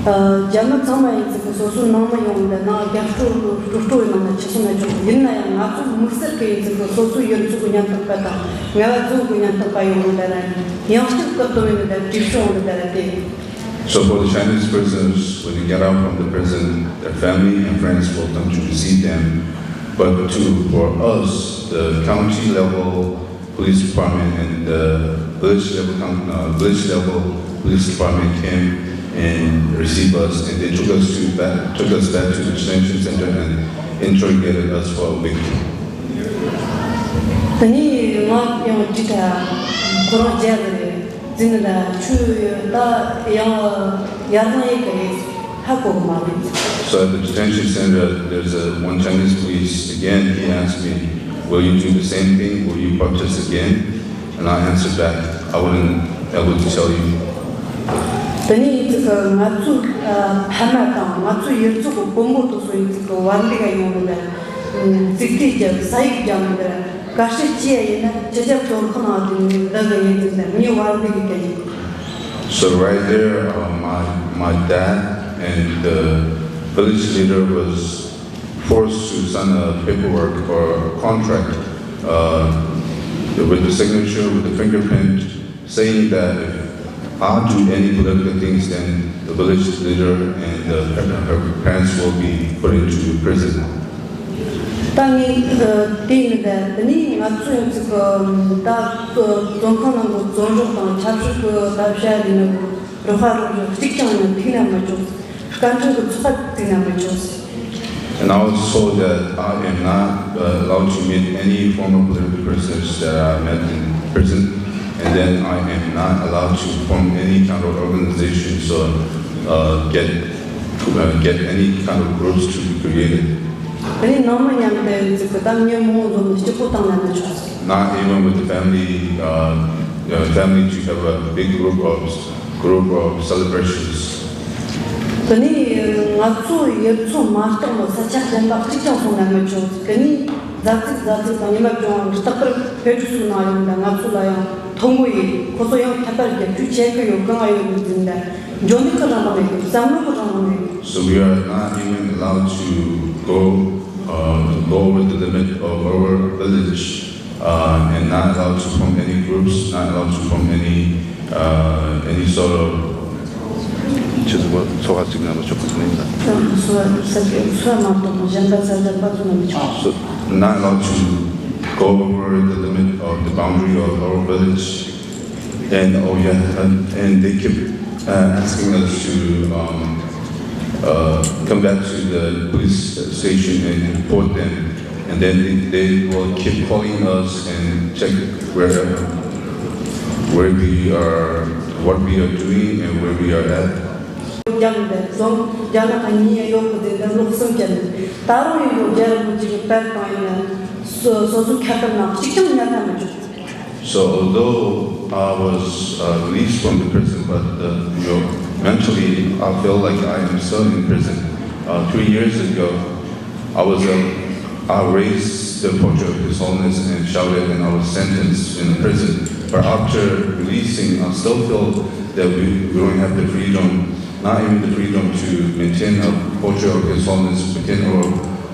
རྒྱ་མི་ཚང་མ་ཡིན་ཚུལ་གྱི་སོ་སོའི་ནང་མི་ཡོང་འདི་ནང་རྒྱབ་སྐྱོར་སྤྲོ་སྤྲོ་བའི་ནང་ན་ཆུད་སོང་ན་ཆོག་ཡིན་ན་ཡང་ང་ཚོ་དམིགས་བསལ་གྱི་ཡིན་ཚུལ་གྱི་སོ་སོའི་ཡུལ་ཚོ་གི་ཉམ་ཐག་པ་དང་ངལ་བ་ཚོ་གི་ཉམ་ཐག་པ་ཡོང་འདི་ར་ཡང་བསྐྱར་བཀག་སྡོམ་ཡོང་འདི་ར་བྲིས་སྐྱོང་འདི་ར་དེ། So for the Chinese prisoners, when they get out from the prison, their family and friends will come to receive them. But to for us, the county level police department and the village level uh, village level police department came and received us, and they took us to back took us back to the detention center and interrogated us for a week. དེ་ནས་ང་ཡང་དྲིས་ད་ཁོ་རང་རྒྱ་གི་རེད། འཛིན་ལ་ཆུ་ད་ཡང་ཡར་ལངས་ཡེ་གི་རེད། ཧ་གོ་གི་མ་རེད། So at the detention center, there's a one Chinese police. Again, he asked me, "Will you do the same thing? Will you protest again?" And I answered back, "I wouldn't able to tell you." དེ་ནས་ཡིན་ཚུལ་གི་ང་ཚོའི་ཕ་མ་དང་ང་ཚོའི་ཡུལ་ཚོ་གི་དཔོན་པོ་དེ་ཚོ་ཡིན་ཚུལ་གི་བར་འདི་ག་ཡོང་གི་འདུག་རྩིག་རྩིག་རྒྱབ་ས་ཡིག་རྒྱབ་མི་འདུག་བཀའ་ཤག་ཅི་ཡ་ཡིན་ན་ཅི་ཅག་བཙོན་ཁང་ནང་དུ་ནི་བདག་གི་ཡིན་ཟེར་ནས་ངའི་བར་འདི་གི་སྐད་ཡིན། So right there, uh, my my dad and the village leader was forced to sign a paperwork or a contract uh, with the signature, with the fingerprint, saying that if I do any political things, then the village leader and the, her parents will be put into prison. ད་ངས་དེ་ནི་ད་དེ་ནས་ང་ཚོ་ཡང་ཚིག་གི་ད་བཙོན་ཁང་ནང་གི་བཙོན་རོགས་དང་ཆབ་སྲིད་ཀྱི་ད་བྱ་ཡིན་ན་རོགས་པ་རོགས་རོགས་གཅིག་ཀྱང་ཡང་ཐུག་ན་མི་ཆོག་སྐད་འཕྲིན་གྱི་ཚོགས་པ་ཐུག་ན་མི་ཆོག And I was told that I am not uh, allowed to meet any former political prisoners that I met in prison, and then I am not allowed to form any kind of organizations or uh, get uh, get any kind of groups to be created. དེ་ནས་ནང་མི་མཉམ་དུ་ཚིག་གི་ད་ངས་མང་ཚོགས་ནི་སྐྱིད་པོ་བཏང་ན་མི་ཆོག Not even with the family, uh, uh, family to have a big group of group of celebrations. དེ་ནས་ང་ཚོ་ཡུལ་ཚོ་མ་གཏོགས་ནི་ས་ཆ་གཞན་པ་གཅིག་ཀྱང་སོང་ན་མི་ཆོག་དེ་ནས་ མཛའ་བརྩེ་མཛའ་བརྩེ་དང་ཉི་མ་སྐྱོང་བ་རྟག་པར་བོད་ཕྲུག་ཚོའི་ནང་ཡོང་དང་ང་ཚོ་ལ་ཡང་ཐོ་འགོད་ཡིན། ཁོ་ཚོ་ཡང་ཁྱད་པར་རྒྱབ་རྒྱུ་བྱེད་ཀྱི་ཡོད། གང་ཡོད་མི་འཛིན་དང་འཇོན་ནུས་ཀྱི་རང་དབང་མེད་ཀྱི། བསམ་བློ་གི་རང་དབང་མེད་ཀྱི། So we are not even allowed to go, uh, go over the limit of our village, uh, and not allowed to form any groups, not allowed to form any, uh, any sort of ཆུ་ཚོད་ཚོ་ཁ་གཅིག་ནང་ལ་ཆོག་གི་མིན་ལ། སོ་སོ་མ་གཏོགས་གཞན་པ་ས་གཞན་པ་ཚོ་ནང་མི་ཆོག So, not allowed to go over the limit of the boundary of our village. And, oh yeah, and, and they keep, uh, asking us to, um, uh, come back to the police station and report them. And then they, they will keep calling us and check where, where we are, what we are doing and where we are at. རྒྱབ་འདི་རྫོང་རྒྱ་ནག་གཉིས་ཡོད་པ་དེ་འདི་ལོག་གསུམ་བརྒྱབ་ནས་ད་རུང་ཡིན་ལོ་རྒྱལ་རིན་པོ་ཆེ་གི་དཔལ་བཏང་ཡིན་ན་སོ་སོ་སོ་ཁྱད་པར་ནང་གཅིག་ཀྱང་ཉར་ན་མི་འཇུག So although I was, uh, released from the prison, but, uh, you know, mentally I feel like I am still in prison. Uh, three years ago, I was, uh, I raised the portrait of His Holiness and shouted, and I was sentenced in the prison. But after releasing, I still feel that we, we don't have the freedom, not even the freedom to maintain a portrait of His Holiness within our,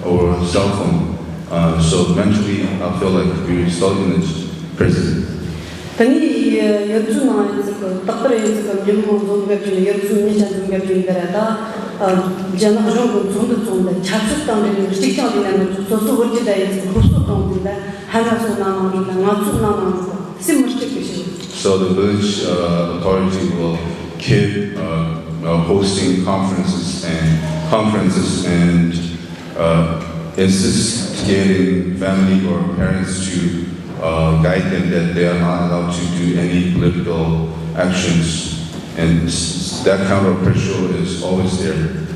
our cell phone. Uh, so mentally, I feel like we're still in the prison. ད་ནི་ཡུལ་ཚོའི་ནང་ཡིན་ཚིག་གི་རྟག་པར་ཡིན་ཚིག་གི་ཉིན་མོ་འཛོམས་འགབ་ཀྱི་ཡུལ་ཚོའི་མི་ཆ་འཛོམས་འགབ་ཀྱི་འདི་ར་ད། རྒྱ་ནག་གཞུང་གི་ཚོགས་འདུ་ཚོགས་འདི་ཆབ་སྲིད་དང་འབྲེལ་ནས་གཅིག་ཀྱང་ལས་ན་མི་ཚོགས་སོ་སོ་བོད་ཀྱི་ད་ཡིན་ཚིག་སློབ་གསོ་གཏོང་འདི་ད་ཧ་ན་སོ་ནང་ནང་རེད་ད་ང་ཚོ་ནང་ནང་རེད་ད་སེམས་མི་སྐྱིད་པའི་ཞིག So the village, uh, authority will keep, uh, uh, hosting conferences and conferences and, uh, instigating family or parents to, uh, guide them that they are not allowed to do any political actions. And s- that kind of pressure is always there.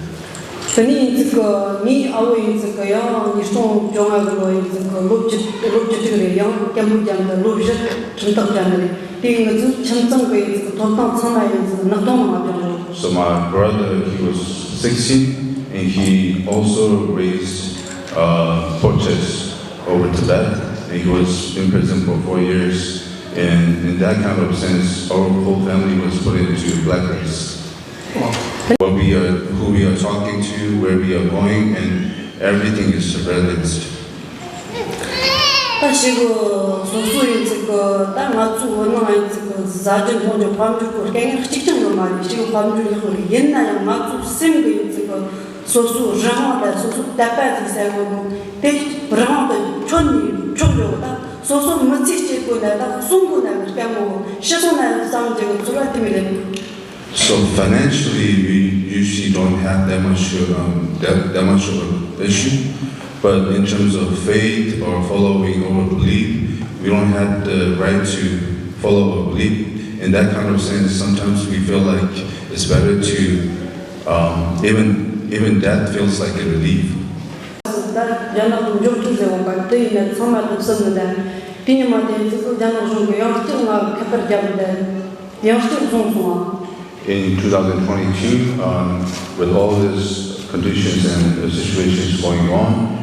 ད་ནི་ཡིན་ཚིག་གི་ངའི་ཨ་བོ་ཡིན་ཚིག་གི་ཡང་ཉིས་སྟོང་བཅོ་ལྔ་གི་ལོ་ཡིན་ཚིག་གི་ལོ་བཅུ་ལོ་བཅུ་དྲུག་རེད། ཡང་སྐད་མོ་རྒྱབ་འདི་ལོ་བཞི་ཁྲིམས་ཐག་བཅད་ནི་རེད། དེ་ང་ཚོའི་ཁྱིམ་ཚང་གི་ཡིན་ཚིག་གི་ཐོབ་ཐང་ཚང་མ་ཡིན་ཚིག་གི་ནག་དོང་ནང་ང་བཅངས་ཡོད། So my brother, he was sixteen and he also raised, uh, protests over Tibet. And he was in prison for four years. And in that kind of sense, our whole family was put into blacklist. What we are, who we are talking to, where we are going, and everything is surveillanced. ད་ཞིག་སོ་སོ་ཡིན་ཚིག་གི་ད་ང་ཚོའི་བོད་ནང་ཡིན་ཚིག་གི་ཟ་རྒྱུ་འཐུང་རྒྱུ་དཔལ་འབྱོར་གི་དཀའ་ངལ་གཅིག་ཀྱང་ཡོད་མ་རེད། ཞིག་དཔལ་འབྱོར་ཡག་པོ་རེད། ཡིན་ན་ཡང་ང་ཚོའི་སེམས་གི་ཡིན་ཚིག་གི་སོ་སོའི་རང་དབང་དང་སོ་སོའི་དད་པ་ཟིག་ཟེར་གོ་གི་དེ་རང་དབང་དང་ཁྱོན་ནས་ཆོག་ཡོད་ད་སོ་སོ་མི་ཚེ་སྐྱེལ་དགོས་ན་ད་གསོན་དགོས་ན་དཀའ་མོ་ཤི་སོང་ན་བསམ་གྱི་གི་ཚོར་བ་དེ་མི་རེད། So financially, we usually don't have that much, um, that, that much of an issue. But in terms of faith or following our belief, we don't have the right to follow a belief. In that kind of sense, sometimes we feel like it's better to, um, even even that feels like a relief. ད་རྒྱ་ནག་གི་འབྱོར་འཕྲུལ་ཟེར་བ་ག་དེ་ཡིན་ན་ཚང་མ་ལ་བསམ་མི་འདུག་དེ་ཉིན་མ་དེ་ཚོ་རྒྱ་ནག་གཞུང་གི་ཡང་སྐྱར་ང་ཁ་པར་བརྒྱབ་འདུག་ཡང་སྐྱར་བཟུང་སོང་ཨ། In two thousand twenty-two, um, with all these conditions and the situations going on,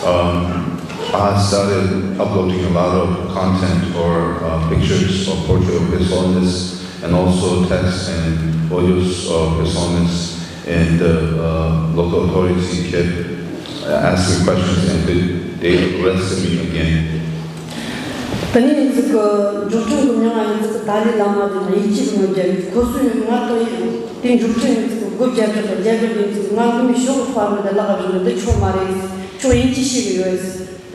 um, I started uploading a lot of content or, uh, pictures or portrait of His Holiness and also texts and audios of His Holiness and the, uh, local authorities kept, uh, asking questions and they, they arrested me again. ད་ནི་ཡིན་ཚིག་གི་འབྱོར་འཕྲུལ་གི་མྱིང་ང་ཡིན་ཚིག་གི་ཏཱ་ལའི་བླ་མ་དེ་ལ་ཡིད་ཆེས་མི་རྒྱག་ཡིན། ཁོ་ཚོས་ཡང་ང་ཐོག་ཡིན་དེ་འབྱོར་འཕྲུལ་ཡིན་ཚིག་གི་སྒོ་རྒྱག་གི་རྒྱག་གི་ཡིན་ཚིག་ང་ཁོ་མི་ཤོག་གི་དཔའ་མི་དེ་ལག་བཞག་ནས་འདི་ཆོག་མ་རེད། ཁྱོད་ཡིད་ཆེས་ཤེས་གི་ཡོད།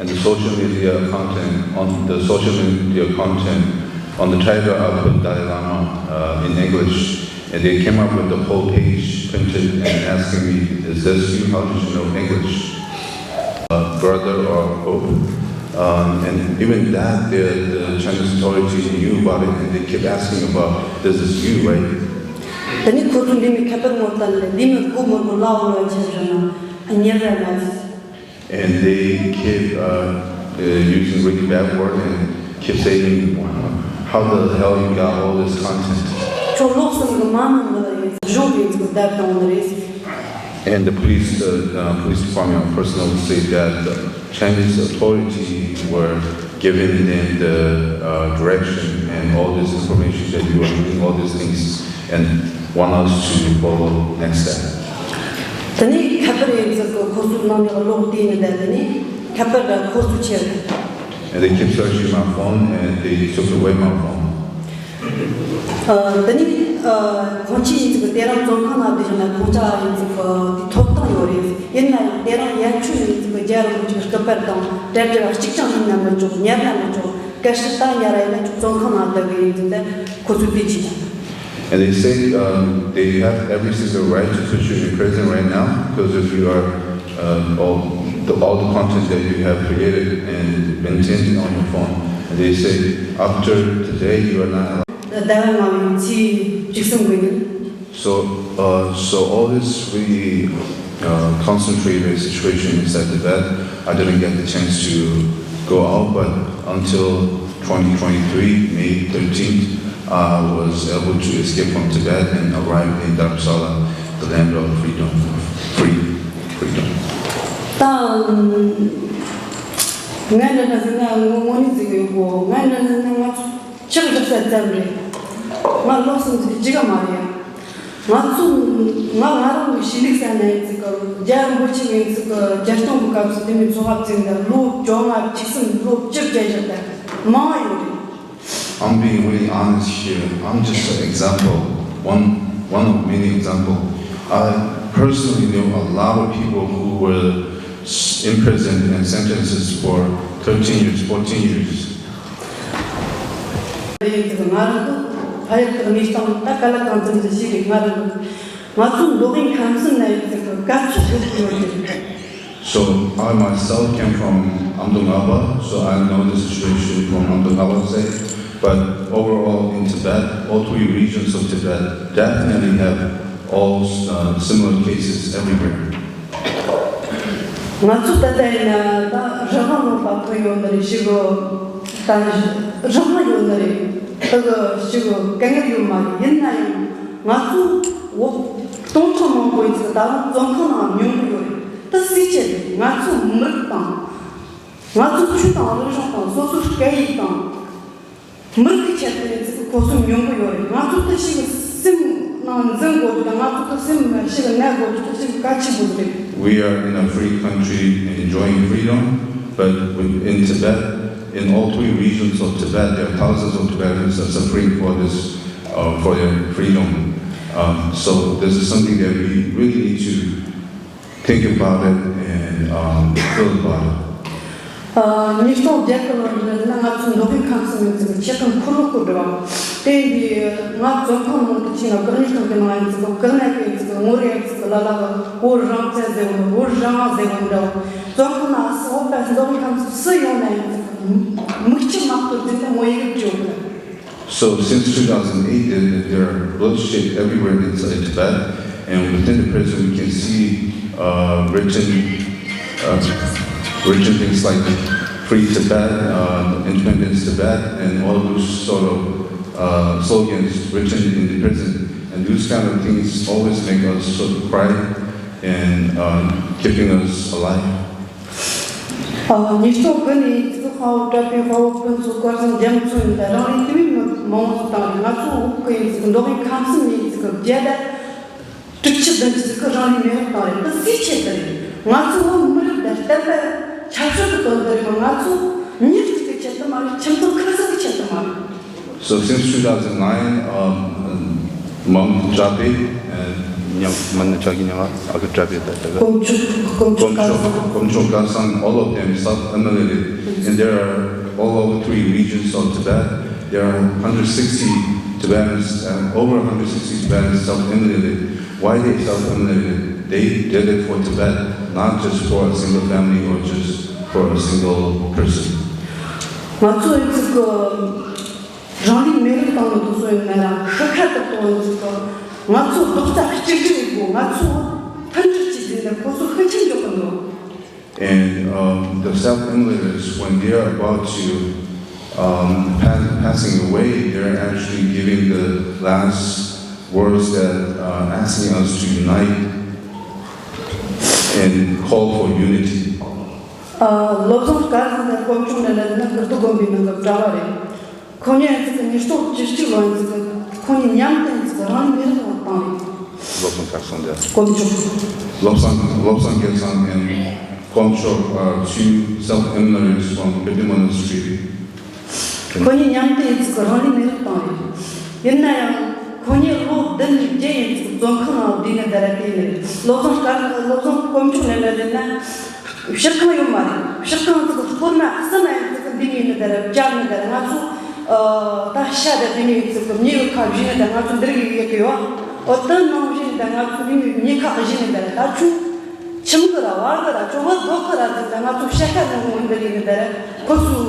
And the social media content, on the social media content, on the title I put Dalai Lama, uh, in English. And they came up with the whole page printed and asking me, "Is this you? How did you know English?" Uh, brother or Pope. Um, and even that, the, the Chinese authorities knew about it and they kept asking about, "This is you, right?" ད་ནི་ཁོ་ཚོ་འདི་མི་ཁ་པར་ངོ་བལྟ་ནས་འདི་མི་སྒོ་མི་སྒོ་ལག་ལོ་བྱས་ར་ན་ཉེ་ར་ན། And they keep, uh, uh, using really bad word and keep saying, "How the hell you got all this content?" ཁྱོད་ལོག་སོང་གི་མ་ནང་ལ་ཡིན་གཞུང་གི་ཡིན་གི་བརྡ་བཏང་བ་རེད། And the police, uh, uh, police department personnel say that, uh, Chinese authority were giving them the uh, direction and all this information that you are doing all these things and want us to follow next step. དེ་ནས་ཁ་པར་ཡིན་ཙི་གི་ཁོ་ཚོའི་ནང་ནས་གློག་དེ་ནས་དེ་ནས་ཁ་པར་ལ་ཁོ་ཚོ་ཁྱེར། And they keep searching my phone and they took away my phone. དེ་ནས་ཁོང་ཚོས་ཡིན་ཙི་གི་དེ་རིང་བཙོན་ཁང་ནང་བསྡད་བཞག་ན་ཁོང་ཚོ་ཡིན་ཙི་གི་དེ་ཐོབ་ཐང་ཡོད་རེད། ཡིན་ན་ཡང་དེ་རིང་ཡན་ཆོད་ཡིན་ཙི་གི་རྒྱལ་རིང་གི་སྐུ་པར་དང་གྲལ་སྒྲིག་གཅིག་ཀྱང་ཡིན་ན་མི་ཆོག་ཉར་ན་མི་ཆོག་གལ་སྲིད་ད་ཉར་ཡིན་ན་ཆོག་བཙོན་ཁང་ནང་བསྡད་གི་ཡིན་ཙི་ད་ཁོ་ཚོས་དེ་བྱས། And they say um, they have every single right to put you in prison right now because of you are uh, all, the, all the content that you have created and maintained on your phone. And they say after today you are not allowed. ཟླ་བ་ལྔ་བའི་ཚེས་བཅུ་གསུམ་གི་ཉིན། So, uh, so all this really uh, concentrated situation inside Tibet. I didn't get the chance to go out, but until twenty twenty-three, May thirteenth, I was able to escape from Tibet and arrive in Dharamsala, the land of freedom, free, freedom. ད་ང་འདྲ་ན་ཟེར་ན་ངོ་ངོ་ནས་ཟེར་གི་ཡོད་གོ་ང་འདྲ་ན་ཟེར་ན་ང་ཚོ་ཕྱག་བཞག་ས་ཙམ་རེད། ང་ལོ་གསུམ་ཟེར་གི་ཅི་ག་མ་རེད། ང་ཚོ་ང་ང་རང་གི་ཤེས་ལུགས་ས་ནས་ཙི་ག་རྒྱལ་རིན་པོ་ཆེ་ངས་ཙི་ག་རྒྱལ་སྟོན་གི་སྐབས་སུ་དེ་མིན་ཚོགས་པ་བཙུགས་འདི་ལོ་བཅོ་ལྔ་བཅུ་གསུམ་ལོ་བཅུ་བརྒྱད་བཞག་ད་མང་བ་ཡོད་རེད། I'm being really honest here. I'm just an example, one one of many example. I personally knew a lot of people who were s- imprisoned and sentences for thirteen years, fourteen years. ཡིན་ཙི་ག་ང་རང་གི་ཕ་ཡུལ་གི་གནས་སྟངས་ད་ག་ལ་གང་འཚམ་ཞིག་ཞིག་རེད། ང་རང་གི་ང་ཚོ་མདོ་དབུས་ཁམས་གསུམ་ན་ཡིན་ཙི་ག་དཀའ་ཚེགས་ཤིག་ཡོད་རེད། So I myself came from Amdo Ngaba, so I know the situation from Amdo Ngaba side. But overall in Tibet, all three regions of Tibet definitely have all uh, similar cases everywhere. ང་ཚོ་ད་ལྟ་ཡིན་ན་ད་རང་དབང་ལུང་པ་ཐོན་ཡོད་ནི་རེད་ཞིག་གོ་ད་རང་དབང་ཡོད་ནི་རེད། ད་གི་ཞིག་གོ་དཀའ་ངལ་ཡོད་མ་རེད། ཡིན་ན་ཡང་ང་ཚོ་འོ་སྟོང་ཕྲག་མང་པོ་ཡིན་ཙང་ད་རུང་བཙོན་ཁང་ནང་མྱོང་གི་ཡོད་རེད། ད་སུས་བྱས་རེད། ང་ཚོ་མི་རིགས་དང་། ང་ཚོ་ཆོས་དང་རིག་གཞུང་དང་སོ་སོའི་སྐད་ཡིག་དང་། མི་རིགས་ཀྱི་ཆེད་དུ་ཡིན་ཙི་གོ་སོང་ཉུང་གི་ཡོད་རེད། ང་ཚོ་ད་ཞིག་སེམས་ནང་འཛིན་དགོས་རེད། ང་ཚོ་ད་སེམས་ཞིག་ན་དགོས་རེད། ད་ཞིག་གལ་ཆེན་པོ་རེད། We are in a free country and enjoying freedom, but within Tibet, in all three regions of Tibet, there are thousands of Tibetans are suffering for this, uh, for their freedom. Um, so this is something that we really need to think about it and um, feel about it. ཉིས་སྟོང་བརྒྱད་ཀྱི་ལོ་ནས་ང་ཚོ་མདོ་དབུས་ཁམས་གསུམ་ཡིན་ཙི་ཆེད་དོན་འཁོར་ལོ་བསྐོར་འགྲོ་བ། དེ་ཡིན་དུས་ང་བཙོན་ཁང་ནང་དུ་ཕྱིན་ན་བཀག་ཉར་ཁང་གི་ནང་ཡིན་ཙི་བཀག་ཉར་ཁང་ཡིན་ཙི་ངོ་རེ་ཡིན་ཙི་ལ་ལ་བོད་རང་བཙན་ཟེར་བ་བོད་རང་དབང་ཟེར་བ་འདྲ་བ། བཙོན་ཁང་ནང་སུ་འོ་པ་མདོ་དབུས་ཁམས་གསུམ་སུ་ཡོང་ན་ཡིན་ཙི་མིག་ཆུ་མ་གཏོགས་དེ་ནས་ངོ་ཡིག་བཅོས་གི། So since two thousand eight, there, there are bloodshed everywhere inside Tibet, and within the prison we can see uh, written, uh, written things like "Free Tibet," uh, "Independence Tibet," and all those sort of uh, slogans written in the prison. And those kind of things always make us sort of cry and uh, keeping us alive. ཉིས་སྟོང་དགུ་ནས་ཙི་དཔའ་བོ་གྲྭ་པའི་དཔའ་བོ་ཕུན་ཚོགས་སྐལ་བཟང་རྒྱ་མཚོ་ཡིན་ད་རང་རེའི་དེ་བས་མི་མང་བོ་ཞིག་བཏང་རེད། ང་ཚོ་བོད་ཀྱི་ཡིན་ཙི་མདོ་དབུས་ཁམས་གསུམ་ནས་ཡིན་ཙི་བརྒྱ་དང་དྲུག་ཅུ་བདུན་ཅུ་ཙི་གི་རང་རེའི་མི་རབས་བཏང་རེད། ད་སུའི་ཆེད་དུ་རེད། ང་ཚོ་བོད་མི་རིགས་འདི་བསྟན་པ་ཆབ་སྲིད་ཀྱི་དོན་དུ་རེད། ང་ཚོ་མི་གཅིག་གི་ཆེད་དུ་མ་རེད། ཁྱིམ་ཚང་ཁ་སང་གི་ཆེད་དུ་མ་རེད། So since two thousand nine, um, Mom Jape, uh, Nyam- Mom Jape, Nyam- Aka Jape, that- that- Komchuk, Komchuk Komchuk, Kasang. Komchuk Kasang, all of them self-immolated. And there are all over three regions of Tibet. There are one hundred sixty Tibetans, and over one hundred sixty Tibetans self-immolated. Why they self-immolated? They did it for Tibet, not just for a single family or just for a single person. ང་ཚོ་ཨི་ཙི་གི་རང་རེའི་མི་རིགས་དང་དུ་སོ་ཡིན་ན་རང་ཤི་ཁ་ཏུ་གཏོང་ཡིན་ཙི་གི་ང་ཚོ་རྡོག་རྩ་གཅིག་སྒྲིལ་ཡིན་དགོས། ང་ཚོ་མཐུན་སྒྲིལ་གྱིས་ཟིན་ན་ཁོ་ཚོ་ཤུགས་རྐྱེན་འཇོག་གི་འདུག And um, the self-immolated, when they are about to um, pass, passing away, they're actually giving the last words that uh, asking us to unite and call for unity. ཨ། བློ་བཟང་སྐལ་བཟང་དང་དཀོན་མཆོག་ལེགས་ལ་ནི་ཀིརྟི་དགོན་པའི་ནང་གི་གྲྭ་བ་རེད། ཁོ་གཉིས་ཡང་ཅིག་ཉིས་སྟོང་བཅུ་གཅིག་ལོ་ཡང་ཅིག་ཁོ་གཉིས་མཉམ་དུ་ཡང་ཅིག་རང་ལུས་མེ་རུ་བཏང་བཏང་རེད། བློ་བཟང་སྐལ་བཟང་དང་། དཀོན་མཆོག་བློ་བཟང་བློ་བཟང་སྐལ་བཟང་and དཀོན་མཆོག are two self-immolationists from Kirti Monastery. ཁོ་གཉིས་མཉམ་དུ་ཡིན་ཙིག་རང་ལུས་མེ་རུ་བཏང་རེད། ཡིན་ན་ཡང་ཁོ་གཉིས་ལོ་བདུན་ནས་བརྒྱད་ཡིན་ཙིག་བཙོན་ཁང་ནང་བསྡད་ནས་བསྡད་ར་དེ་ནས་བློ་བཟང་སྐལ་བློ་བཟང་དཀོན་མཆོག་ལེགས་ལ་ཟེར་ན་ཕྱིར་ཁང་ཡོད་མ་རེད། ཕྱིར་ཁང་ཙིག་སྐོར་མ་གསུམ་ཡིན་ཙིག་འདི་ནས་ཡིན་ནས་བསྡད་ར་བཅར་ནས་བསྡད་ར། ང་ཚོ་ད་ཤ་དང་དེ་ནས་ཡིན་ཙིག་མྱི་ཡོད་ཁ་བཞི་ནས་ད་ང་ཚོ་འདིར་ཡོད་ཡོད་གི་ཡོད། འོ་དེ་ནང་བཞིན་ད་ང་ཚོ་འདི་ནས་མྱི་ཁ་བཞི་ནས་བསྡད་ར། ད་ཆུ་ཁྱིམ་གི་ར་བར་གི་ར་ཅོ་བོ་སྡོད་གི་ར་ཟེར་ད་ང་ཚོ་ཤ་ཤ་ངོ་ངོ་འདི་ཡིན་ནི་དེ་ར་ཁོ་ཚོ་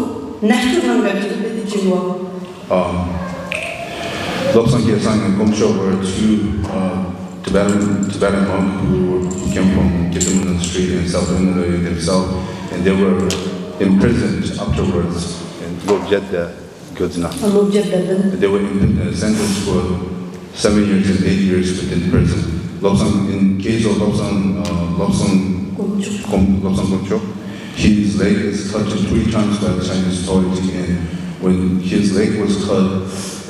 ནད་སྐྱོན་གནང་ག་ཅིག་འདི་དེ་ཅི་ཡོད། Um, Lobsang Gyaltsang and Gomsho were two uh, Tibetan, Tibetan monks who came from Kirti Monastery in South India themselves, and they were imprisoned afterwards. And Lobjet, uh, Gyaltsang. ལོ་བརྒྱད་བསྡད་ཡིན། They were in, uh, sentenced for seven years and eight years within prison. Lobsang, in case of Lobsang, uh, Lobsang དཀོན་མཆོག Kom- Lobsang Gomsho, his leg is cut in three times by the Chinese authority, and when his leg was cut,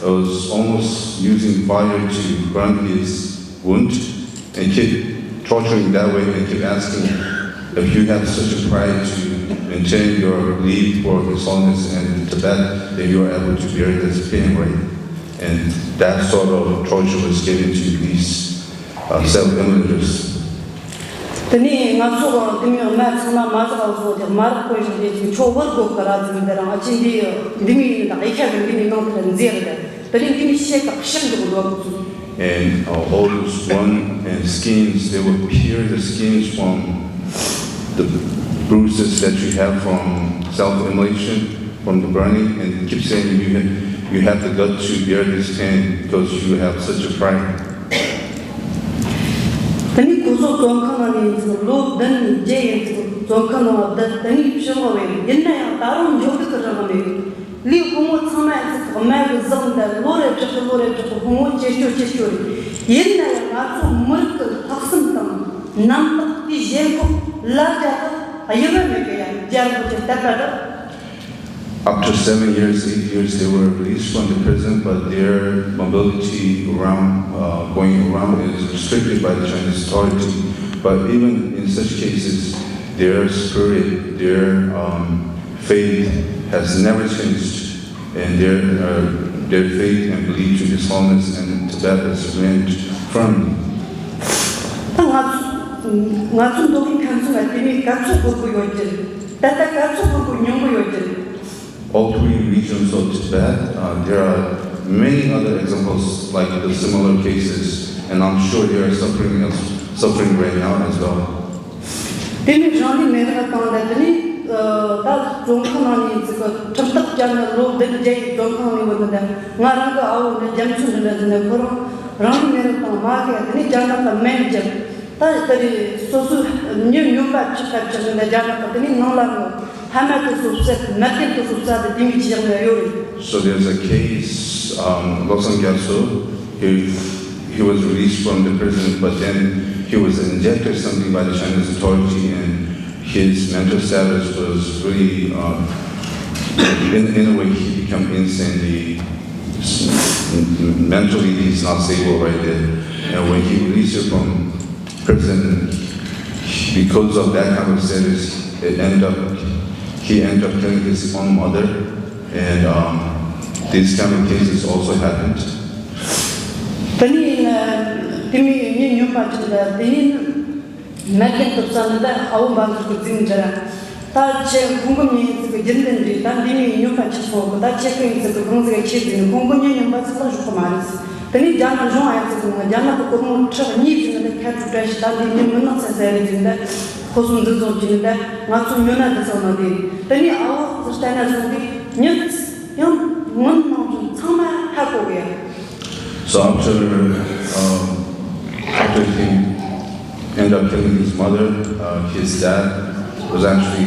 it was almost using fire to burn his wound and keep torturing that way and keep asking, "If you have such a pride to maintain your belief for His Holiness and Tibet, then you are able to bear this pain, right?" And that sort of torture was given to these uh, self-immolationists. དེ་ནས་ང་ཚོ་གང་དེ་མིན་ང་ཚང་མ་མ་ཟ་བ་བཟོ་དེ་མ་རག་པོ་ཞིག་དེ་ཅིག་ཆོ་བར་དགོས་ཀ་ར་ཟིན་དེ་རང་ཨ་ཅིན་དེ་འདི་མིན་ཡིན་ད་ཨེ་ཁ་གི་འདི་མིན་ནང་དེ་མཛེས་རེད། དེ་ནས་འདི་མིན་ཤེས་ཀ་ཤག་འདུག་ལོ་ཚོ། And uh, all those wounds and skins, they would peel the skins from the bruises that you have from self-immolation, from the burning, and keep saying you have, you have the gut to bear this pain because you have such a pride. དེ་ནས་ཁོ་ཚོ་བཙོན་ཁང་ནང་ནས་ཡིན་ཚུལ་ལོ་བདུན་ནས་བརྒྱད་ཡིན་ཚུལ་བཙོན་ཁང་ནང་བསྡད། དེ་ནས་ཕྱིར་ལོག་བས་ཡིན་ན་ཡང་ད་རུང་འགྱོ་གི་ཀི་རང་མེད། ལུས་ཕོ་མོ་ཚང་མ་ཡིན་ཚུལ་དམར་གི་ཟག་འདི་ལོ་རེ་བསྒྲགས་གི་ལོ་རེ་བསྒྲགས་གི་ཕོ་མོ་ཅེར་སྐྱོ་ཅེར་སྐྱོ་རེད། ཡིན་ན་ཡང་ང་ཚོ་མི་རིགས་ཀྱི་ལྷག་བསམ་དང་རྣམ་དག་དེ་གཞན་ཁོག་ལ་རྒྱ་གི་དབྱེ་བ་མེད་གི་ཡང་རྒྱལ་པོ་དེ་དད་པ་དང་། After seven years, eight years, they were released from the prison, but their mobility around, uh, going around is restricted by the Chinese authority. But even in such cases, their spirit, their um, faith has never changed, and their uh, their faith and belief to His Holiness and Tibet has remained firm. ད་ང་ཚོ་ང་ཚོ་མདོ་དབུས་ཁམས་གསུམ་ལ་དེ་མིན་ག་ཚོད་དགོས་དགོས་ཡོད་ཀྱི་རེད། ད་ལྟ་ག་ཚོད་དགོས་དགོས་ཉུང་གི་ཡོད་ཀྱི་རེད། All three regions of Tibet, uh, there are many other examples like the similar cases, and I'm sure they are suffering as, suffering right now as well. དེ་ནས་རང་ལུས་མེ་རག་བཏང་ད་དེ་ནས་ད་བཙོན་ཁང་ནང་ནས་ཅིག་ཁྲིམས་ཐག་བཅད་ནས་ལོ་བདུན་བརྒྱད་ཀྱི་བཙོན་ཁང་ནས་བུད་ནས་ད་ང་རང་གི་ཨ་བོ་འདི་རྒྱ་མཚོ་འདི་འདྲ་ཟེར་ནས་ཁོ་རང་རང་ལུས་མེ་རག་བཏང་མ་གི་དེ་ནས་རྒྱ་ནག་གི་སྨན་བརྒྱབ། ད་ལྟ་རེ་སོ་སོའི་མྱི་སྨྱོན་པ་ཆགས་པ་ཆགས་ནས་རྒྱ་ནག་གི་དེ་ནས་ནང་ལ་ནོ་ཕ་མ་དེ་ཚོ་བསད་མ་སྐད་དེ་ཚོ་བསད་དེ་དེ་མི་ཅི་ཡང་ཡོད་རེད། So there's a case, um, Lobsang Gyatso, he, he was released from the prison, but then he was injected something by the Chinese authority, and his mental status was really, um, in, in a way, he became insane. He, mentally, he's not stable right there. And when he released it from prison, because of that kind of status, it end up, he ended up killing his own mother, and um, these kind of cases also happened. དེ་ནས་དེ་མིན་ངའི་སྨྱོན་པ་ཅིག་ལ་དེ་ནས་མ་རྒན་སྟོབས་རྩ་ནི་ད་ཨ་བོ་འབའ་འཛུགས་ཀྱི་རྫིང་འདྲ། ད་ཁྱེད་ཁོང་གི་མྱི་ཚིག་གི་རྒྱུན་ལྡན་རེད། ད་འདི་མིན་སྨྱོན་པ་ཆགས་སོང་གི། ད་ཁྱེད་ཁོང་ཚིག་གི་གང་ཟིག་ཁྱེད་ཟིག་ནི་ཁོང་གི་མྱི་སྨྱོན་པ་ཚིག་ལ་ཞོག་གི་མ་རེད། དེ་ནས་རྒྱ་ནག་གཞུང་ཨ་ཡ་ཚིག་གི་ནང་རྒྱ་ནག་གི་སྒོར་མོ་ཁྲི་གཉིས་ཟིན་ནི་ད་ཁ་ཁྲུ་བཀྲ་ཤིས་ད་འདི་མྱི་མི་ནག་ཚ་ཟེར་རེད་ཟིན་ད་ཁོ་ཚོ་འདི་ཚོ་གྱིས་ནི་ད་ང་ཚོ་ཉོ་ན་འདི་ཚོ་ནང་དེ་རེད། དེ་ནས་ཨ་བོ་ཚོ་ལྟ་ན་སོང་དེ་མྱི་ཡང་ངོ་ནང་བཞིན་ཚང་མ་ཧ་གོ་གི་ཡ། So after, um, after he ended up killing his mother, uh, his dad was actually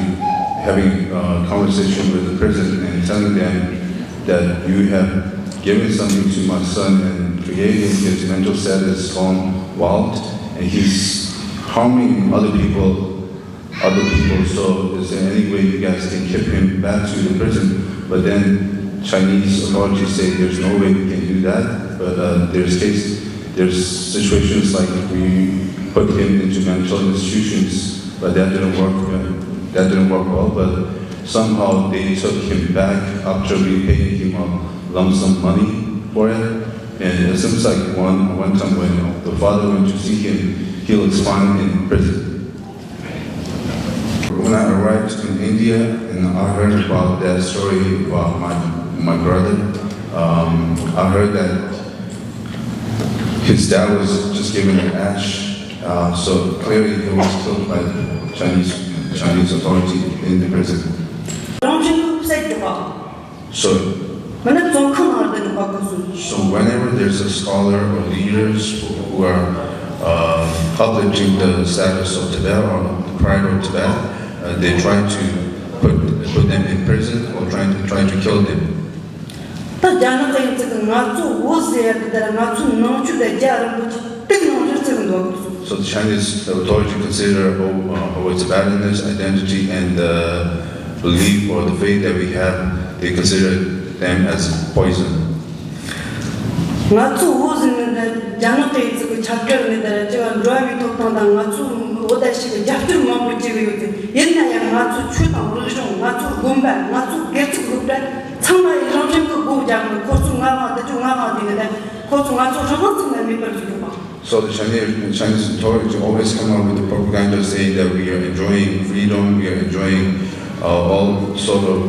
having a conversation with the president and telling them that you have given something to my son and creating his mental status gone wild, and he's harming other people other people. So is there any way you guys can keep him back to the prison? But then Chinese authorities say there's no way we can do that. But uh, there's case, there's situations like we put him into mental institutions, but that didn't work. That didn't work well. But somehow they took him back after we paid him a lump sum money for it. And it seems like one one time when the father went to see him, he looks fine in prison. When I arrived in India and I heard about that story about my my brother, um, I heard that his dad was just given an ash, uh, so clearly he was killed by the Chinese Chinese authority in the prison. རང་བཞིན་དུ་བསད་དགོས་པ། So མི་ནི་བཙོན་ཁང་ནང་བསྡད་ནས་བཀག་དགོས་སོང་། So whenever there's a scholar or leaders who are uh, uplifting the status of Tibet or the pride of Tibet, uh, they try to put put them in prison or try to try to kill them. ད་རྒྱ་ནག་གི་ཡིན་ཚུལ་གྱི་ང་ཚོ་བོད་ཟེར་ཡ་དེ་ལྟར་ང་ཚོའི་ནང་ཆོས་དང་རྒྱ་རིན་པོ་ཆེ་དེ་ནང་བཞིན་བརྩི་གི་འདུག So the Chinese authority consider our, uh, our Tibetanness identity and the belief or the faith that we have, they consider them as poison. ང་ཚོ་བོད་ཟེར་ནས་ད་རྒྱ་ནག་གི་ཡིན་ཚུལ་གྱི་ཁྱབ་བསྒྲགས་ནས་ད་ཅི་བ་འགྲོ་བ་མིའི་ཐོབ་ཐང་དང་ང་ཚོ་བོད་ད་ཞིག་གི་རྒྱབ་སྐྱོར་མང་པོ་བྱེད་ཀྱི་ཡོད་ཚུལ། ཡིན་ན་ཡང་ང་ཚོ་ཆོས་དང་རིག་གཞུང་ང་ཚོ་དགོན་པ་ང་ཚོ་སྒེར་ཚུགས་སློབ་གྲྭ་ཚང་མ་ཡི་རང་བཞིན་གྱི་སྒོ་རྒྱག་གི་ཁོ་ཚོ་ང་ང་དེ་ཚོ་ང་ང་དེ་ནས་ད་ཁོ་ཚོ་ང་ཚོ་རང་དབང་ཚུགས་ན་མེད་པར་བཟོ་དགོས་པ། So the Chinese, Chinese authority always come out with the propaganda saying that we are enjoying freedom, we are enjoying uh, all sort of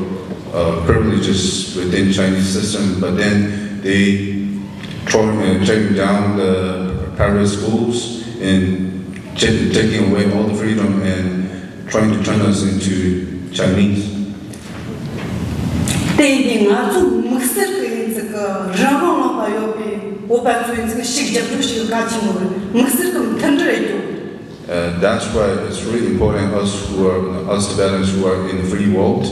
uh, privileges within Chinese system, but then they tore, uh, tearing down the private schools and t- taking away all the freedom and trying to turn us into Chinese. དེ་ཡིན་ང་ཚོ་དམིགས་བསལ་གྱི་ཡིན་ཚུལ་གྱི་རང་དབང་ལུང་པ་ཡོད་པའི་བོད་པ་ཚོ་ཡིན་ཚུལ་ཞིག་རྒྱབ་སྐྱོར་ཞིག་གལ་ཆེན་པོ་རེད། དམིགས་བསལ་གྱི་མཐུན་སྒྲིལ་ཡོད་རྒྱུ། Uh, that's why it's really important us who are us Tibetans who are in the free world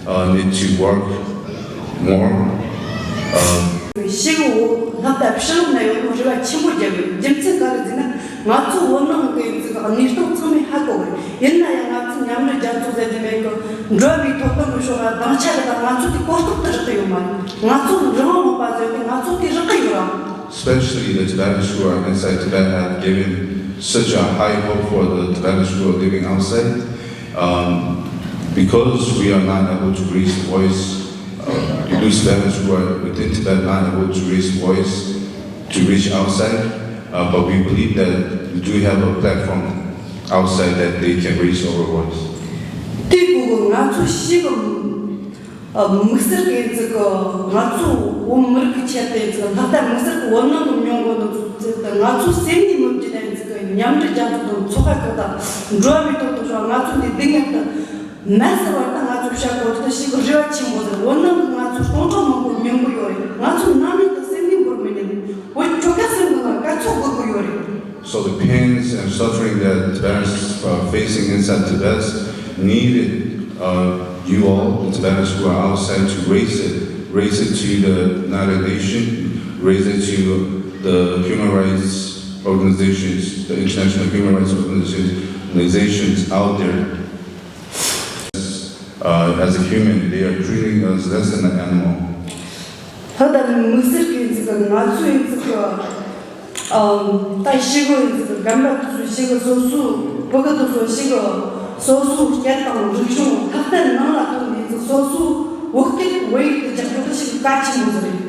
uh, need to work more. Uh, ཞིག་འོ་ལྷག་ད་ཕྱི་ལོགས་ན་ཡོད་ནོ་རེ་བ་ཆེན་པོ་བརྒྱབ་ཡོད། རྒྱུ་མཚན་ག་རེ་ཟེར་ན་ང་ཚོ་བོད་ནང་གི་ཡིན་ཚུལ་གྱི་གནས་སྟངས་ཚང་མས་ཧ་གོ་གི་རེད། ཡིན་ན་ཡང་ང་ཚོ་མཉམ་འབྲེལ་རྒྱལ་ཚོགས་ཟེར་དེ་མེད་གི་འགྲོ་བ་མིའི་ཐོབ་ཐང་གི་ཕྱོགས་ལ་སྡིངས་ཆ་གི་ད་ང་ཚོ་དེ་གོ་རྟོགས་དེ་རག་གི་ཡོད་མ་རེད། ང་ཚོ་རང་དབང་མོད་པ་ཟེར་དེ་ང་ཚོ་དེ་རག་གི་ཡོད་ར། Especially the Tibetans who are inside Tibet have given such a high hope for the Tibetans who are living outside. Um, because we are not able to raise the voice, uh, because Tibetans who are within Tibet not able to raise the voice to reach outside, uh, but we believe that we do have a platform outside that they can raise our voice. དེ་གུ་གུ་ང་ཚོ་ཤི་གི་དམིགས་བསལ་གྱི་ཚིག་གི་ང་ཚོ་བོད་མི་རིགས་ཀྱི་ཆེད་དུ་ཚིག་ལྷག་ལྟ་དམིགས་བསལ་གྱི་བོད་ནང་དུ་མྱོང་གོ་འདུག་ཚིག་དང་ང་ཚོ་སེམས་ནས་མི་བརྗེད་ལ་ཚིག་གི་མཉམ་འབྲེལ་རྒྱལ་ཚོགས་དང་ཚོགས་པ་ཁག་དང་འགྲོ་བ་མིའི་ཐོབ་ཐང་ཕྱོགས་ང་ཚོ་འདི་སྡུག་བསྔལ་དུ་མ་ཟེར་བར་དུ་ང་ཚོ་བཤད་གོ་ཐུབ་ཞིག་གི་རེ་བ་ཆེན་པོ་ཟེར། བོད་ནང་གི་ང་ཚོ་སྟོང་ཕྲག་མང་པོ་མྱོང་གི་ཡོད་རེད། ང་ཚོ་ནམ་ཡིན་དུ་སེམས་ནས་འབོར་མི་ཉན། བོད་ཁྱོ་ག་སེམས་ནང་དཀའ་ཚོགས་དགོས་ཀྱི་ཡོད་རེད། So the pains and suffering that Tibetans are facing inside Tibet needed uh, you all, the Tibetans who are outside, to raise it, raise it to the United Nations, raise it to the human rights organizations, the international human rights organizations, organizations out there. Uh, as a human, they are treating us less than an animal. ད་ལྟ་དམིགས་བསལ་གྱི་ཚིག་གི་ང་ཚོའི་ཚིག་གི་ཨམ། ད་ཤི་གི་ཡིན་ཟེར་གི་རྒན་པ་དེ་ཚོ་ཤི་གི་སོ་སོའི་བུ་གི་དེ་ཚོ་ཤི་གི་སོ་སོའི་སྐད་དང་རིག་གཞུང་ལྷག་དོན་ནང་ལ་ཐོན་ནས་ཚོ་སོ་སོའི་བོད་སྐད་བོད་ཡིག་དེ་རྒྱག་རྒྱུ་དེ་ཞིག་གལ་ཆེན་པོ་ཟིག་རེད།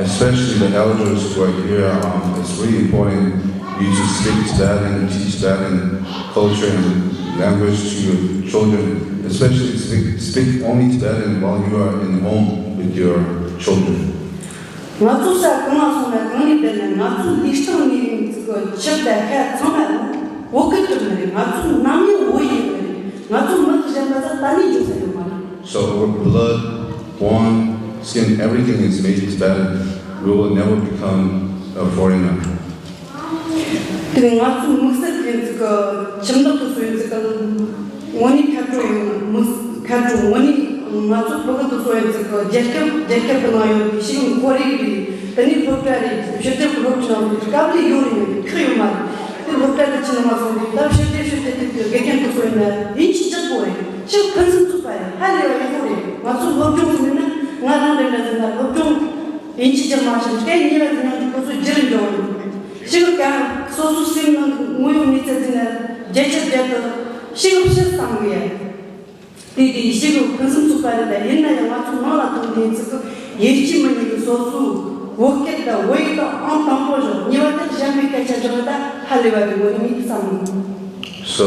Especially the elders who are here, um, it's really important you to speak Tibetan, teach Tibetan culture and language to your children. Especially speak, speak only Tibetan while you are in home with your children. ང་ཚོ་ས་གང་ལ་སོང་ན་གང་ནས་བསྡད་ན་ང་ཚོ་ལུས་སྟེང་ནས་ཡིན་ཚིག་གི་ཆུ་དང་ཤ་ཚང་མ་བོད་སྐད་གྲུབ་ནི་རེད། ང་ཚོ་ནམ་ཡང་བོད་ཡིན་ནི་རེད། ང་ཚོ་མི་གཞན་པ་ས་ད་ནས་འཇོག་ས་ཡོད་མ་རེད། So our blood, bone, skin, everything is made Tibetan. We will never become a foreigner. དེ་ང་ཚོ་དམིགས་བསལ་ཡིན་ཚིག་གི་ཁྱིམ་བདག་ཏུ་སོ་ཡིན་ཚིག་གི་དངོས་གནས་ཁ་དྲོ་ཡོང་ན་མི་ཁ་དྲོ་དངོས་གནས་ང་ཚོ་བོད་གི་དུ་སོ་ཡིན་ཚིག་གི་རྒྱལ་ཁབ་རྒྱལ་ཁབ་གི་ནང་ཡོད་པའི་ཤེས་ཡོན་ཁོར་ཡུག་རེད། དེ་ནས་སློབ་གྲྭ་རེད། ཕྱི་རྒྱལ་གི་སློབ་གྲྭ་ནང་དུ་སྐབས་རེ་ཡོད་རེད་མེད་ཁག་ཡོད་མ་རེད། སློབ་གྲྭ་དུ་ཕྱིན་ནས་མ་སོང་དུས་ད་ཕྱིར་དེ་ཕྱིར་དེ་དེ་དེ་དགེ་རྒན་དུ་སོང་ཡིན་ན་ཡིན་གཅིག་ཅག་པོ་རེད། ཕྱིར་ཕུན་སུམ་ཚོགས་པ་རེད། ཧ་ལས་པ་ཡག་པོ་རེད། ང་ཚོ་སློབ་སྦྱོང་ཟིན་ན་ང་རང་རེ་འདྲ་ཟིན་ན་སློབ་སྦྱོང་ཡིན་གཅིག་ཅག་མ་ཞིག་སྐད་གཉིས་པ་ཟིན་ན་ཁོ་ཚོ་རྒྱུ་རུ་འགྲོ་རེད། ཕྱིར་གང་སོ་སོ་སེམས་ནང་དངོས་ཡོད་གནས་ཚུལ་ཟིན་ན་བརྒྱ་ཆ་བརྒྱ་དུ་ཕྱིར་ཕྱིར་བསམ་གི་ཡ། དེ་དེ་ཡེ་ཤེས་ཀྱི་ཕུན་སུམ་ཚོགས་པ་རེད། ད་ཡིན་ན་ཡང་ང་ཚོ་ནང་ལ་ཐོན་དེ་ཚིག་གི་ཡེ་ཤེས་མི་ཉིད་ཀྱི་སོ་སོའི་བོད་སྐད་དང་བོད་ཡིག་དང་ཨང་དང་པོ་བཞག་ཉེ་བ་དེར་གཞན་པའི་སྐད་ཆ་བཞག་ད་ཧ་ལས་པ་རེད་ངོ་ནི་མི་བསམ། So,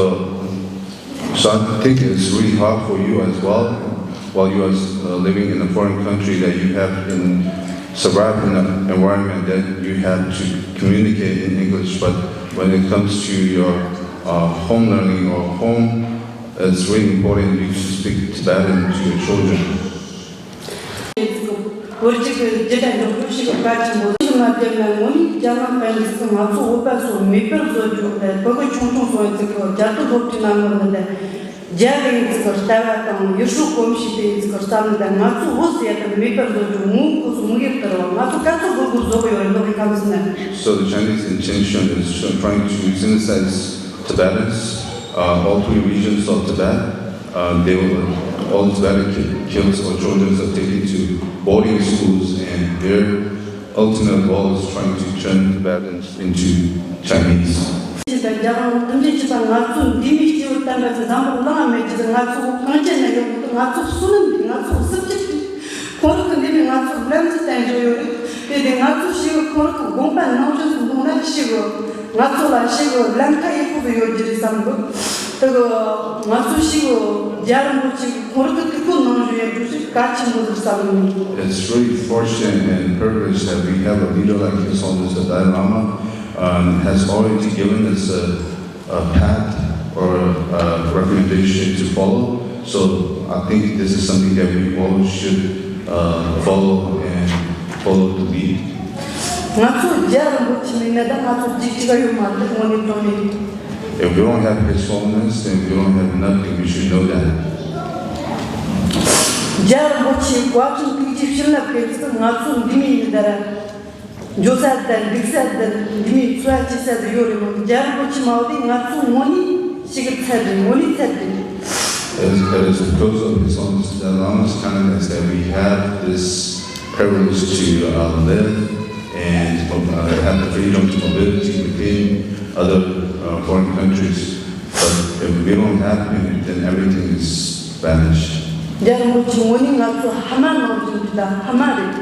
so I think it's really hard for you as well, while you are uh, living in a foreign country, that you have been survived in an environment that you have to communicate in English, but when it comes to your uh, home learning or home It's really important you to speak Tibetan to your children. བོད་ཀྱི་རྒྱུད་དང་འབྲོག་ཕྱུགས་ཤིག་གལ་ཆེན་པོ་ཞིག་མ་བསྟན་ན་ངོ་ནི་རྒྱ་ནག་པའི་འདི་ཚོ་ང་ཚོ་བོད་པ་ཚོ་མེད་པར་བཟོ་རྒྱུ་དང་བོད་ཀྱི་ཆུང་ཆུང་སོང་ཡིན་ཚིག་གི་རྒྱ་དུ་སློབ་ཁྲིད་གནང་མི་རུང་དང་རྒྱ་གི་ཡིན་ཚིག་གི་ལྟ་བ་དང་ཡུལ་སྲོལ་གོམས་གཤིས་དེ་ཡིན་ཚིག་གི་བསམ་བློ་དང་ང་ཚོ་བོད་ཟེར་ཡ་དང་མེད་པར་བཟོ་རྒྱུ་ངོ་ཁོ་ཚོ་མི་ཡིར་དར་བ་ང་ཚོ་ག་ཚོད་དགོས་དགོས་བཟོ་གི་ཡོད་རེད་ལོག་གི་ཁམས་སུ་ན། So the Chinese intention is to trying to synthesize Tibetans, uh, all three regions of Tibet. Uh, they were all Tibetan ki- kids or children are taken to boarding schools, and their ultimate goal is trying to turn Tibetans into Chinese. ཅི་དང་རྒྱ་གར་ཐམས་ཅད་ཅི་དང་ང་ཚོ་འདི་མི་སྐྱེ་བོ་བསྟན་པ་ཚོ་འཛམ་བུ་གླིང་མེད་ཅི་དང་ང་ཚོ་གངས་ཅན་ན་ཡོད་ང་ཚོ་བསོད་ནམས་འདི་ང་ཚོ་གཟི་བརྗིད་འདི་ཁོང་རང་གི་འདི་ནི་ང་ཚོ་ལམ་ཚིག་བསྟན་བྱོས་ཡོད་རེད། དེ་དེ་ང་ཚོ་ཞིག་ཁོང་རང་གི་དགོངས་པ་ནང་བཞིན་དུ་འདུག་ན་ཞིག་ང་ཚོ་ལ་ཞིག་ལམ་ཁ་ཡག་པོ་ཡོད་རྒྱུ་རེད་བསམ་གི། དེ་གི་ང་ཚོ་ཞིག་རྒྱལ་རིན་པོ་ཆེ་གི་ཁོང་རང་གི་ཐུགས་ཁུར་ནང་བཞིན་ཡོད་རྒྱུ་ཞིག་གལ་ཆེན་པོ་རེད་བསམ་གི། It's really fortunate and privileged that we have a leader like His Holiness the Dalai Lama, um, has already given us a a path or a recommendation to follow. So I think this is something that we all should uh, follow and follow the lead. ང་ཚོ་རྒྱལ་རིན་པོ་ཆེ་མེད་ན་ད་ང་ཚོ་གཅིག་གཅིག་ཡོད་མ་རེད་དངོས་གནས་དྲང་གནས། If we don't have His Holiness, then we don't have nothing. We should know that. རྒྱལ་རིན་པོ་ཆེའི་བཀའ་དྲིན་ཐུགས་རྗེ་བྱིན་རླབས་ཀྱི་ཚུལ་ང་ཚོ་འདི་མི་ཡིན་ད་ར། འགྱོ་ས་དང་འདུག་ས་དང་འདི་མིན་འཚོ་བ་སྐྱེལ་ས་དུ་ཡོད་རེད་མོད་རྒྱལ་རིན་པོ་ཆེ་མ་འོ་དེ་ང་ཚོ་ངོ་ནས་ཞིག་གི་ཚད་དུ་ངོ་ནས་ཚད་དུ། It is, it is because of His Holiness the Dalai Lama's kindness that we have this privilege to uh, live and uh, have the freedom to mobility within other uh, foreign countries. But if we don't have it, then everything is vanished. རྒྱལ་རིན་པོ་ཆེ་ངོ་ནས་ང་ཚོ་ཕ་མ་ནང་བཞིན་དུ་དང་ཕ་མ་རེད།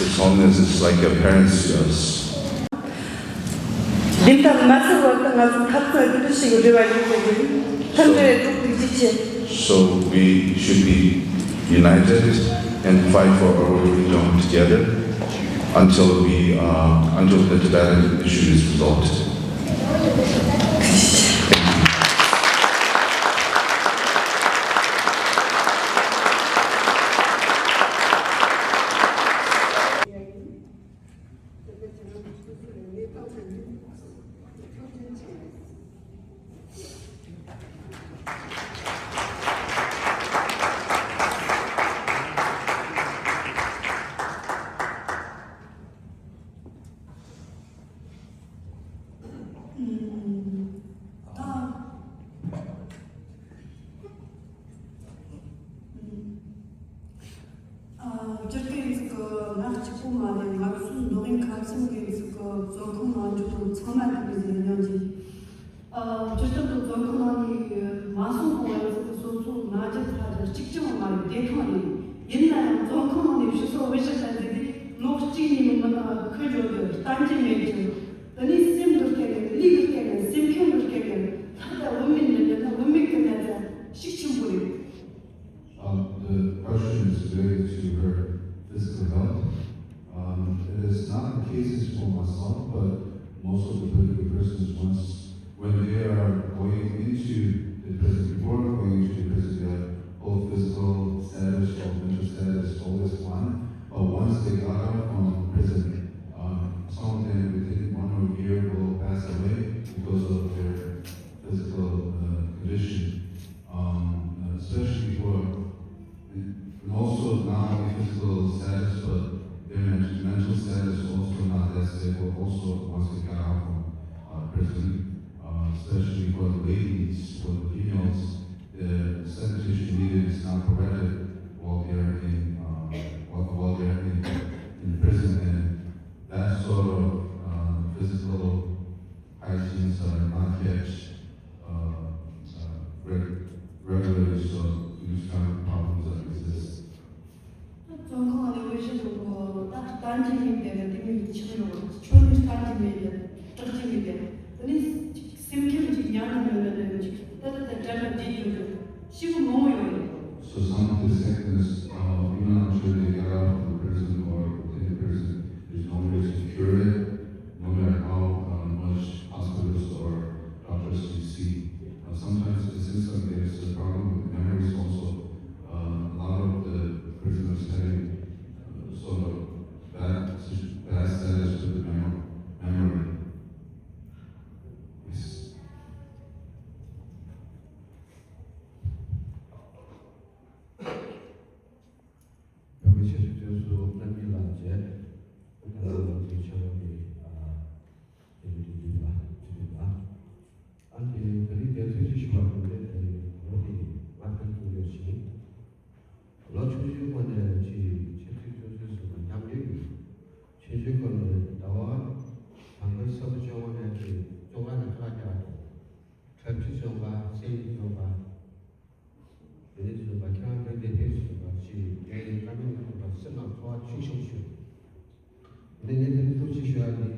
His Holiness is like a parent to us. འདི་ལྟར་མ་ཟེར་བར་དུ་ང་ཚོ་འཐབ་རྩོད་འདི་འདྲ་ཞིག་རེ་བ་ཡོད་པ་ཡིན། མཐུན་སྒྲིལ་འདུག་ཏུ་གཅིག་ཆེ། So we should be united and fight for our freedom together until we uh, until the Tibetan issue is resolved. སྤྱིར་བཏང་ཡིན་ཚུལ་གྱི་ང་གཅིག་པུ་མ་རེད། ང་ཚོའི་མདོ་དབུས་ཁམས་གསུམ་གྱི་ཡིན་ཚུལ་གྱི་བཙོན་ཁང་ནང་འཇུག་ཚང་མ་དེ་མི་ཟེར་སྙམ་གྱི། སྤྱིར་བཏང་དུ་བཙོན་ཁང་ནང་ནས་མ་སོང་གོང་ཡིན་ཚུལ་གྱི་སོ་སོའི་ང་རྒྱལ་ཚ་རྒྱལ་གཅིག་ཀྱང་མ་རེད། བདེ་ཐང་རེད། ཡིན་ན་ཡང་བཙོན་ཁང་ནང་ནས་ཕྱི་སོར་བུད་ཤི་ལྷན་ཚེ་དེ་ལོ་གཅིག་གཉིས་མིན་མི་ནང་ཁུར་འགྲོ་རྒྱུ་གཏན་གྱི་མེད་རྒྱུ། དེ་ནས་སེམས་འདུལ་མཁན་ནས་ལུས་འདུལ་མཁན་ནས་སེམས་ཁམས་འདུལ་མཁན་ནས་ལྷག་ཏུ་བུད་མེད་ནི་འདི་ནི་བུད་མེད་ཀྱི་གནས་ཚད་ཤུགས་ཆེན་པོ་རེད། Um, the question is related to her physical health. Um, it is not the cases for myself, but most of the political prisoners, once when they are going into the prison, before going into the prison, their whole physical status or mental status is always fine. But once they got out from prison, um, some of them within one or a year will pass away because of their physical uh, condition. Um, uh, especially for and also not only physical status, but their men- mental status is also not that stable. Also, once they got out from, uh, uh, prison, uh, especially for the ladies, for the females, the sanitation needed is not provided while they're in, uh, while, while they're in, in prison, and that sort of, uh, physical hygienes are not yet, uh, uh, reg-, regularly, so these kind of problems that exist. ད་བཙོན་ཁང་ནས་འོས་ཤིང་ཡོང་གོ་ད་གཏན་གྱི་མེད་པའི་དེ་མོ་ཆགས་ཡོད། ཁྱོད་ནི་གཏན་གྱི་མེད་པའི་སྐྲག་གི་མེད་པའི་དེ་ནི་སེམས་ཁམས་ཅིག་ཉམས་ནས་ཡོད་ན་དེ་ཅིག་ད་ད་ད་དྲན་པ་བརྗེད་རྒྱུ་རེད། ཤི་བོ་མང་བོ་ཡོད་རེད། So some of the sickness, uh, even after they get out of the prison or within the prison, there's no way to cure it, no matter how, uh, much hospitals or doctors you see. Uh, sometimes the system, there's a problem with memories also. Uh, a lot of the prisoners having, uh, sort of bad, bad status with the mem-, memory. Yes. བོད་མི་ཆབ་སྲིད་བཙོན་ཟུར་རྣམ་རྒྱལ་ལགས་མཇལ། ད་ལྟ་ང་ཚོའི་ཆབ་ཡོང་གི་ཨ་དེ་རིང་དུས་དྲན་པ་དུས་དྲན་པ། ཨ་དེ་ད་རིང་དེ་ཚོད་ཅིག་ཞུ་བ་དེ་འདྲ་དེ་ལོ་དེ་ང་ཕན་ཐོགས་ཡོད་ཞིང་། ལོ་ཆུང་ཆུང་སྒང་ནས་ཅིག་ཆབ་སྲིད་བཙོན་ཟུར་ཟུར་དང་མཉམ་འབྲེལ་གྱིས་ཆུང་ཆུང་སྒང་ནས་ཟླ་བ་དང་པོའི་ས་ཕོ་བཅོ་ལྔ་ནས་ཅིག་བཙོན་ཁང་ནས་ཁ་ལག་རྒྱག་པ་དང་། གྲ་སྒྲིག་བཙོན་ཁང་། སེམས་བཙོན་ཁང་། དེ་ནས་བཟུང་བ་ཁྱེད་རང་དོན་དེ་ཕེབས་སོང་བ་ཞིག་རྒྱ་ཡིན་བཀའ་མོལ་གནང་བ་སེམས་ནང་ཚོར་བ་ཤུགས་ཆེན་པོ་བྱུང་། དེ་ནས་ངས་དེ་ནས་ཐུགས་རྗེ་ཞུ་ཡ་ནི་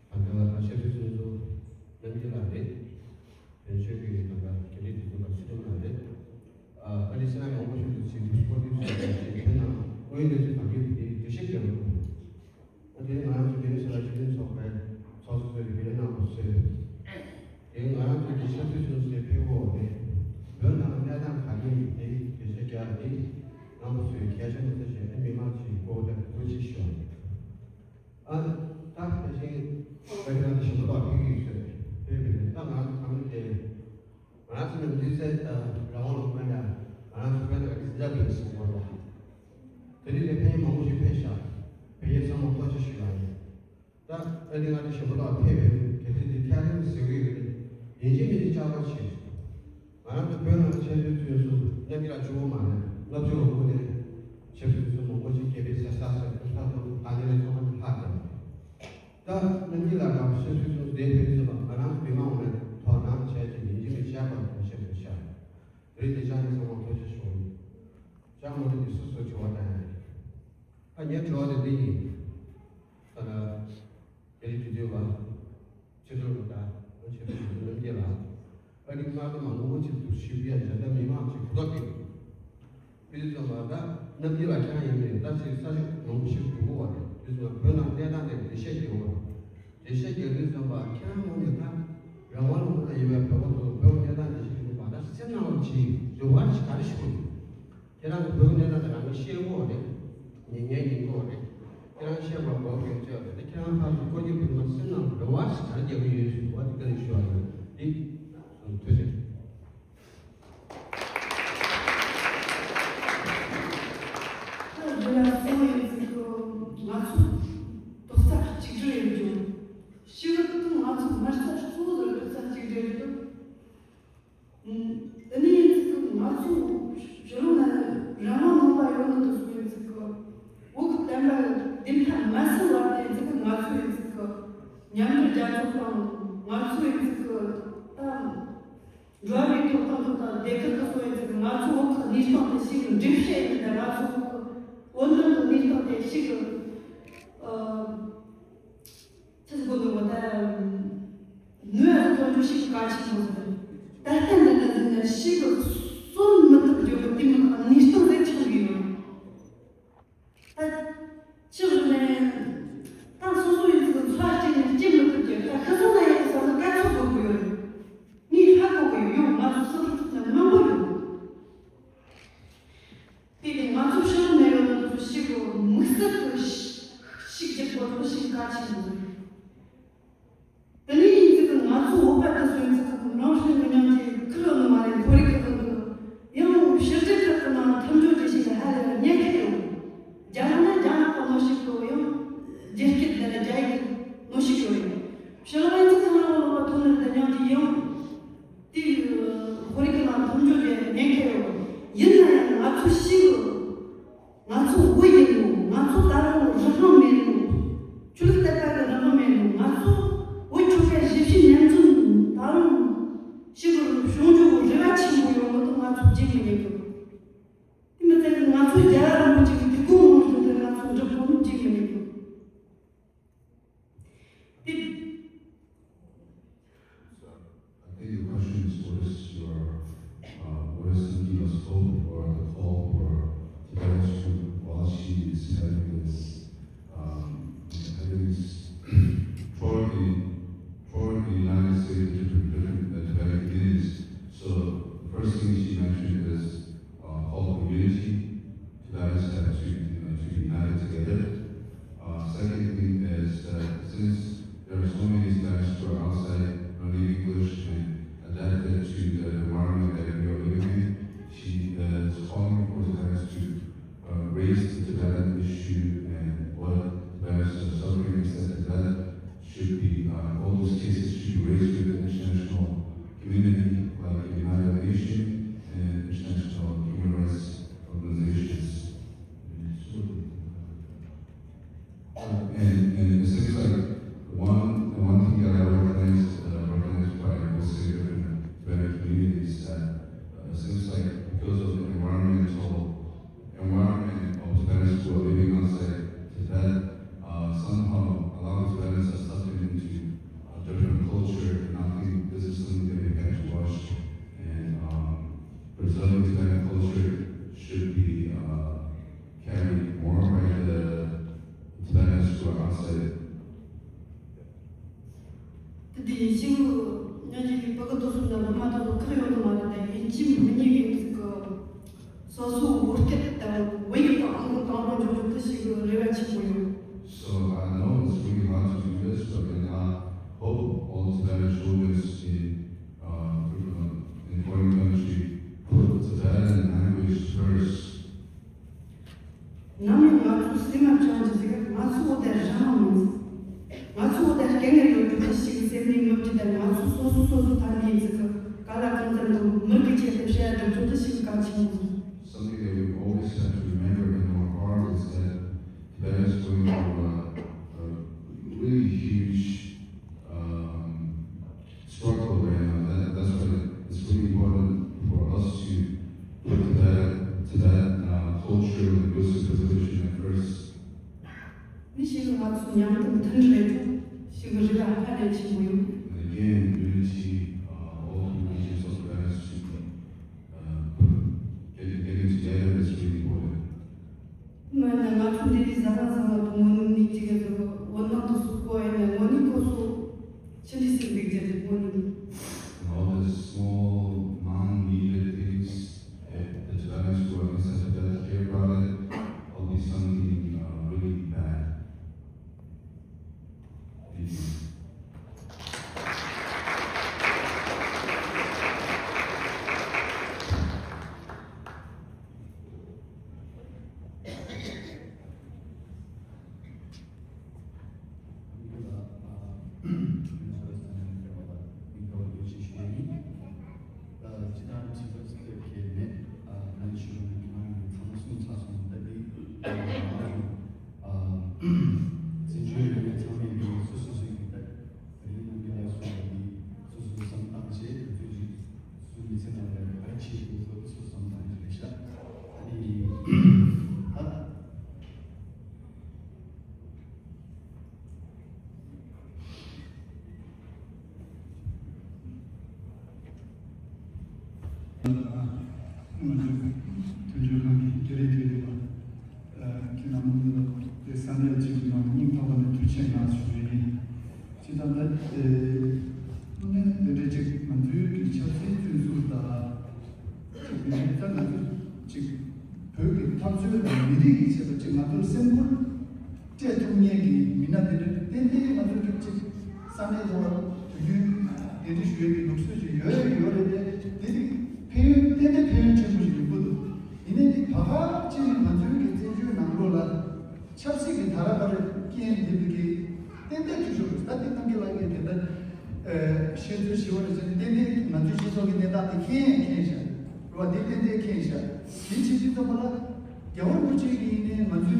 ད་ལྟ་ཨ་ཆབ་སྲིད་བཙོན་ཟུར་རྣམ་རྒྱལ་ལགས་རེད། བོད་ཆོལ་གྱི་ད་ལྟ་དགེ་ལས་འདི་ཚོ་ལ་སྲིད་སྐྱོང་ལགས་རེད། ཨ་ཨ་ནི་སེ་ན་མང་པོ་ཞིག་ཏུ་ཕྱིན་ཏེ་སྐོར་དེབ་ཞིག་དང་ཅིག་ཁྱོད་རྣམས་དངོས་ཡོད་གནས་ཚུལ་གང་ཡོད་དེ་འགྲེལ་བཤད་རྒྱག་དགོས། ཨ་དེ་ནི་ང་རང་ཚོ་རྒྱ་མི་སོ་ན་སྤྱི་མཐུན་ཚོགས་པའི་ཚོགས་གཙོ་ཚོས་རྒྱུན་ལས་གནང་བ་ཚོས། དེ་ང་རང་ཚོ་གི་ཆབ་སྲིད་བཙོན་ཟུར་ཕེབས་འོག་ནས་བོད་ནང་གནས་སྟངས་ག་རེ་ཡིན་དེ་འགྲེལ་བཤད་རྒྱག་དེ་གནང་བ་ཚོས་གལ་ཆེན་པོ་ཐག་བཅད་ཨ་མི་མང་ཚོའི་སྐོར་དེ་ཐུགས་རྗེ་ཆེ་ཞུ་བ་རེད། ཨ་ད་ད་བཞིན་བོད་ནང་དུ་ཞུ་བ་ཕེབས་ཀྱི་ཡོད་ཚོད་ཕེབས་པས་ད་ང་རང་ཚོ་གང་དེ། ང་རང་ཚོ་ནི་འདུས་སའི་རང་དབང་ལུང་པ་ལ་ང་རང་ཚོ་བོད་ནང་གི་འཛིན་གྲྭ་པའི་སོང་བ་ལ། དེ་དུས་དེ་ཕན་ཡོན་མང་པོ་ཞིག་ཕེབས་ཤག་ཕན་ཡོན་ཚང་མ་ཐུགས་རྗེ་ཆེ་ཞུ་ཡ་ཡིན། ད་ཨ་ནི་ང་ཚོ་ཞོགས་པ་ལ་ཕེབས་པའི་གལ་ཆེ་དེ་ཐད་རིམ་ཟེར་གི་ཡོད་རེད། ཡིན་གཅིག་མིན་གཅིག་བཅར་བ་བྱས། ང་རང་ཚོ་བོད་ནང་ཆབ་སྲིད་བཙོན་ཟུར་རྣམ་རྒྱལ་ལགས་བཅུ་པོ་མ་རེད། ལྔ་བཅུ་ལོ་འཁོར་ནས་ཆབ་སྲིད་བཙོན་ཟུར་མང་པོ་ཞིག་རྒྱལ་པོའི་ས་ས་སོགས་ཀྱི་ས་ཐོག་ད་ནི་ལས་ཚོགས་པ་དེ་ལྷག་ཀྱང་། ད་རྣམ་རྒྱལ་ལགས་དང་ཆབ་སྲིད་ཚོགས་སྡེ་ཕན་ཚུན་ལ་ང་རང་མི་མང་ངོས་ནས་དོ་སྣང་བྱས་ཏེ་ཡིན་གཅིག་མིན་གཅིག་བྱས་པར་གོ་ཤེས་དགོས་ཤག་རེད་དེ་ཅག་ནི་ཚང་མ་ཐུགས་རྗེ་ཆེ་ཞུ་ཡིན། ཅག་མ་རེད་དེ་སོ་སོ་དྲི་བ་དྲ་ཡ་ཡིན། ད་ངའི་དྲི་བ་དེ་འདི་ཡིན། ད་ལྟ་རྒྱ་རིགས་དུས་དུས་བ། ཆེ་མཐོའི་ལོ་ཟླ་ཨང་ཆེ་བའི་ཞུ་རྣམ་རྒྱལ་ལགས། ཨ་རིག་སྔ་དུ་མ་ངོ་བོ་ཆེ་དུ་ཞུ་བའི་རྒྱ་ནག་མི་མང་ཆེ་གུ་དོག་གི། ཕི་ལི་ཙོ་མ་ད་རྣམ་རྒྱལ་ལགས་ཁྱེད་རང་ཡིན་མིན་ད་ཆེ་ས་ཞིག་ངོ་བོ་ཞིག་འགྲོ་གི་བ་རེད། ཕི་ལི་ཙོ་མ་བོད་ནང་གནས་སྟངས་དེ་འགྲེལ་བཤད་རྒྱག་གི་བ་རེད། འགྲེལ་བཤད་རྒྱག་དུས་ཙམ་པ་ཁྱེད་རང་ངོ་ནས་ད་རང་དབང་ལུང་པ་ན་ཡོད་པའི་བོད་པ་ཚོ་བོད་གནས་སྟངས་འགྲེལ་བཤད་རྒྱག་པ་ད་སེམས་ནང་ལ་ཅིག་རེ་བ་ཞིག་ག་རེ་ཞིག་ཁྱེད་རང་གི་བོད་ཀྱི་གནས་སྟངས་དེ་རང་གིས་ཤེས་ཀྱི་ཡོད་རེད། ཉན་མཁན་ཡིན་ཀྱི་ཡོད་རེད། ཁྱེད་རང་ཤེས་པ་གོ་གི་ཡོད་ཚོད་རེད། ད་ཁྱེད་རང་ཕར་ཚུར་སྐོར་གྱི་བོད་མི་སེམས་ནང་རེ་བ་ཞིག་ག་རེ་རྒྱག་གི་ཡོད་ཞུ་བ་དེ་ག་ནས་ཞུ་བ་ཡིན། འདི་ཐུགས་རྗེ་ཆེ། ད་འདི་ལ་གསུང་ཡོད་ཚུལ་དུ་ང་ཚོ་རྡོག་རྩ་གཅིག་སྒྲིལ་ཡོད་རྒྱུ། ཤི་བ་དང་ང་ཚོ་མི་རྩ་གཙོ་བོ་རྡོག་རྩ་གཅིག་སྒྲིལ་ཡོད་རྒྱུ། ཨུམ། དེ་ནས་ཡིན་ཚུལ་ང་ཚོ་ཕྱི་ལོགས་ན་རང་དབང་ལུང་པ་ཡོད་ནི་དུ་སུ་ཡིན་ཚུལ་གི་བོད་ཀྱི་བསྟན་པ་ལ་བདེན་མཐའ་མ་གསལ་བ་དེ་ཡིན་ཚུལ་གི་ང་ཚོ་ཡིན་ཚུལ་གི་མཉམ་འབྲེལ་རྒྱལ་ཚོགས་དང་ང་ཚོ་ཡིན་ཚུལ་གི་ད་འགྲོ་བ་མིའི་ཐོབ་ཐང་དང་སྡེ་ཁུལ་གྱི་སོ་ཡིན་ཚུལ་གི་ང་ཚོ་བོད་ཀྱི་གནས་སྟངས་དེ་ཞིག་གི་འགྲེལ་བཤད་ཡིན་ད་ང་ཚོ་བོད་ཀྱི་བོད་ནང་གི་གནས་སྟངས་དེ་ཞིག་གི་ཨ། ཚིག་གོ་ནོ་ད་ནུས་ཨ་ཐོན་འགྲོ་ཞིག་ག་ཆེན་པོ་ཟེར། ད་ལྟ་འདི་ནི་འདི་ནི་ཞིག་གསོན་མི་ཐུབ་རྒྱུ་གི་དེ་མི་ནི་གནས་སྟངས་ཟེར་ཆགས་ཡོད། ད་ཆགས་ནས་ད་སོ་སོ་ཡིན་ཚུལ་འཚོ་བ་སྐྱེལ་ནས་སྐྱེལ་མི་ཐུབ་རྒྱུ་ད་ཁ་སང་ན་ཡང་ས་ན་སྐད་ཚོགས་དགོས་ཀྱི་ཡོད་རེད། ངས་ཧ་གོ་གི་ཡོད། ང་ཚོ་སོ་སོ་ཐུབ་ན་མང་པོ་ཡོད། དེ་ནས་ང་ཚོ་ཕྱི་ལོགས་ནས་ཡོང་ན་ཚོ་ཞིག་གི་དམིགས་བསལ་གྱི་ཤིག་རྒྱག་དགོས་ཐོག་ཞིག་གལ་ཆེན་པོ་རེད། དེ་ནས་ཡིན་ཚུལ་གྱི་ང་ཚོ་བོད་པ་དེ་ཚོ་ཡིན་ཚུལ་གྱི་རང་བཞིན་གྱི་མཉམ་གྱི་ཁུ་ལོ་ནི་མ་རེད། ཁོ་རེ་ཁུ་ལོ་འདུག་ཡང་ So many Tibetans who are outside learning English and adapted to the environment that we are living in. She uh, is calling for Tibetans to uh, raise the Tibetan issue and what Tibetans are suffering inside Tibet should be, uh, all those cases should be raised with the international community, like the United Nations and international human rights organizations. And, and it seems like one, one thing that I recognize, uh, recognized by both Sacred and Tibetan communities is that uh, it seems like because of the environmental environment of Tibetans who are living outside Tibet, uh, somehow a lot of Tibetans are suffering into a different culture, and I think this is something that we have to watch. And um, preserving Tibetan culture should be uh, carried more by the Tibetans who are outside. དེ་དུས་ཡིན་ཕྱིན་ཉོན་ཅིག་གི་བོད་ཀྱི་དུས་སུ་ནང་མ་དང་དུ་ཁག་ཡོད་དུ་མ་རེད་དེ། ཡིན་གཅིག་མི་ཉན་གི་ཟིག་གི་སོ་སོ་བོད་སྐད་དང་བོད་ཡིག་དང་ཨང་དང་ཨང་འཇོག་རྒྱུ་དེ་ཞིག་གི་རེ་བ་ཆེན་པོ་ཡོད། So I know it's really hard to do this, but then I hope all Tibetan soldiers in, uh, in foreign country put Tibetan language first. ནམ་ཡང་ང་ཚོ་སེམས་མ་བཅངས་ཀྱི་ཟིག་ང་ཚོ་འོ་དེར་རང་མ་མིན། ང་ཚོ་འོ་དེར་སྐད་ངན་ཡོད་པའི་ཁུ་ཞིག་སེམས་ནས་ངོ་བཅུ་དང་ང་ཚོ་སོ་སོ་སོ་སོ་ཐ་མའི་ཟིག་ག་ལ་གང་ཙམ་དུ་མི་གི་ཆེད་དུ་བཤད་དུ་ཚོད་དུ་ཞིག་ག་ཆིང་། Something that we always have to remember in our heart is that Tibet is going through a, a really huge um, struggle right now. That, that's why it's really important for us to put Tibet, Tibet uh, culture, linguistic preservation at first. མི་ཞིག་ང་ཚོ་མཉམ་དུ་མཐུན་སྒྲིལ་ཞིག་རེ་བ་ཧ་ལས་ཆེན་པོ་ཡོད། And again, unity, uh, all the regions of Tibet should be uh, put, getting, getting together is really important. ང་ནི་ང་ཚོ་འདི་རིགས་ཟ་མ་ཟ་མ་དང་ངོ་ནི་ནི་ཅི་ག་ཟེར་བ་འོ་ན་དུ་སུ་གོ་ཡ་ནི་ངོ་ནི་གོ་སུ་ཕྱི་འདི་སིག་འདུག་ཅེས་ངོ་ནི། And all the small, non-needed things, if the Tibetans who are misunderstood hear about it, it'll be something uh, really bad. Thank you. ང་ཚོའི་དོན་གཅོད་ཁང་གི་དེ་རིང་དེ་རིང་ལ་ཁྱེད་རྣམ་པ་ལ་དེ་ས་གནས་གཅིག་གི་ནང་སྙིང་ཐག་པ་ནས་ཐུགས་ཆེ་གནང་ཞུ་རྒྱུ་ཡིན། སྤྱིར་བཏང་ད་དངོས་གནས་འདི་འདྲ་ཅིག་ང་ཚོའི་གི་ཆབ་སྲིད་བཙོན་ཟུར་དང་ཅིག་དེ་རིང་ད་ང་ཚོ་ཅིག་བོད་ཀྱི་འཐབ་རྩོད་དང་མི་རིགས་ཀྱི་ཆེད་དུ་ཅིག་ང་ཚོར་སེམས་ཁུར་སྤྲད་ཐུབ་མཁན་གྱི་མི་སྣ་དེ་འདྲ་ཏན་ཏན་ང་ཚོ་ཅིག་ཅིག་ས་གནས་ཐོག་དུས་རྒྱུན་གདན་འདྲེན་ཞུ་ཡས་ཀྱི་ལུགས་སྲོལ་ཅིག་ཡོད་ཡོད་རེད་དེ། དེ་ནི་ཕན་ཡོན་ཏན་ཏན་ཕན་ཡོན་ཆེན་པོ་ཞིག་ཡོང་གི་འདུག་ཡིན་ནའི་དེ་བར་བར་ཅིག་ནི་ང་ཚོའི་གི་བཙན་བྱོལ་ནང་ལོགས་ལ་ཆབ་སྲིད་ཀྱི་དར་བར་རྐྱེན་འདེབས་ཀྱི་ཏན་ཏན་འཐུས་ཤོར་རེད། ད་དེ་གཏམ་གྱི་ལག་གི་དེ་ལྟར་ཤེས་ཚོད་ཞི་བ་རེད་ཟེར་ནས་ཏན་ཏན་ང་ཚོའི་སྤྱི་ཚོགས་ཀྱི་གནས་སྟངས་དེ་མཁྱེན་མཁྱེན་ཤག་རེད་བ། དེ་ཏན་ཏན་མཁྱེན་ཤག་དེ་བྱེད་དུས་ཙམ་པ་ལ་རྒྱལ་བ་རིན་པོ་ཆེ་གིས་ཡིན་ནའི་ང་ཚོའི་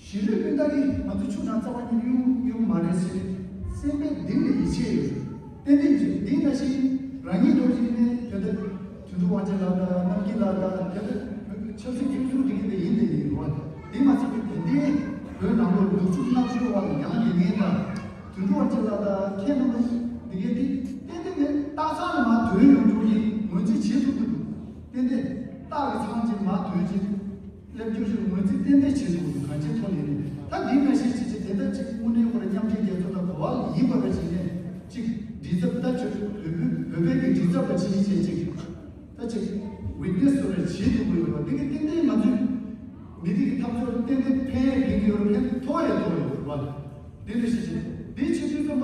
གཞིས་ལུས་སྤུན་ཟླ་གིས་ང་ཚོ་ཆུ་ནང་རྩ་བ་ཉིད་གཡུག་གཡུག་མ་རེད་ཟེར་ནས་སེམས་པའི་གཏིང་ནས་ཡིད་ཆེས་ཡོད། ཏན་ཏན་ཡིད་ཆེས་འདི་ནང་བཞིན་རང་ཉིད་ཐོག་ཞིག་ནས་དེ་ལྟར་དོན་གྲུབ་དབང་ཆེན་ལགས་དང་རྣམ་རྒྱལ་ལགས་དང་དེ་ལྟར་ཆབ་སྲིད་བཙོན་ཟུར་འདི་གི་དེ་ཡིན་དེ་ཡིན་རོགས། འདི་མ་ཚད་པའི་དེ་འདྲའི་བོད་ནང་ལོགས་ནུབ་ཕྱོགས་གནམ་བྱོལ་བ་ཡང་དེ་ངན་དང་དོན་གྲུབ་དབང་ཆེན་ལགས་དང་ཁྱེད་རྣམ་པ་འདི་གའི་དེ་ཏན་ཏན་ནས་སྟག་ཚང་ལ་མར་དོན་ཡོང་ཆོག་ཡིན་ངོས་འཛིན་བྱེད་ཐུབ་ཀྱི་འདུག་ཏན་ཏན་སྟག་གི་ཚང་ཅིག་མར་དོན་ཅིག་སླེབས་རྒྱུ་ཞིག་ངོས་འཛིན་ཏན་ཏན་བྱེད་ཐུབ་འདུག་གང་ཅིའི་ཐོག་ནས་རེད། ད་འདི་འདྲ་ཞིག་བྱེད་ཆེད་དེ་ལྟར་ཅིག་དངོས་གནས་ཁོ་རང་མཉམ་འབྲེལ་རྒྱལ་ཚོགས་དང་གོ་བ་ཡིན་པ་འདྲ་བྱས་ནས་ཅིག་མགྲིན་ཚབ་ད་ཆོས་བོད་བོད་བོད་པའི་གི་མགྲིན་ཚབ་པ་ཅིག་བྱས་ཅིག་ད་ཅིག་ཝིཊ་ནེ་སི་སུ་རེ་བྱེད་ཐུབ་ཀྱི་ཡོད་པ་འདི་གི་ཏན་ཏན་ང་ཚོས་མི་རིགས་ཀྱི་འཐབ་རྩོད་ཏན་ཏན་ཕན་ཡས་ཕན་གྱི་ཡོད་རེད། ཕན་ཐོགས་ཡས་ཐོགས་ཡོད་རེད་བ། འདི་འདྲ་ཞིག་བྱེད་འདི་བྱེད་དུས་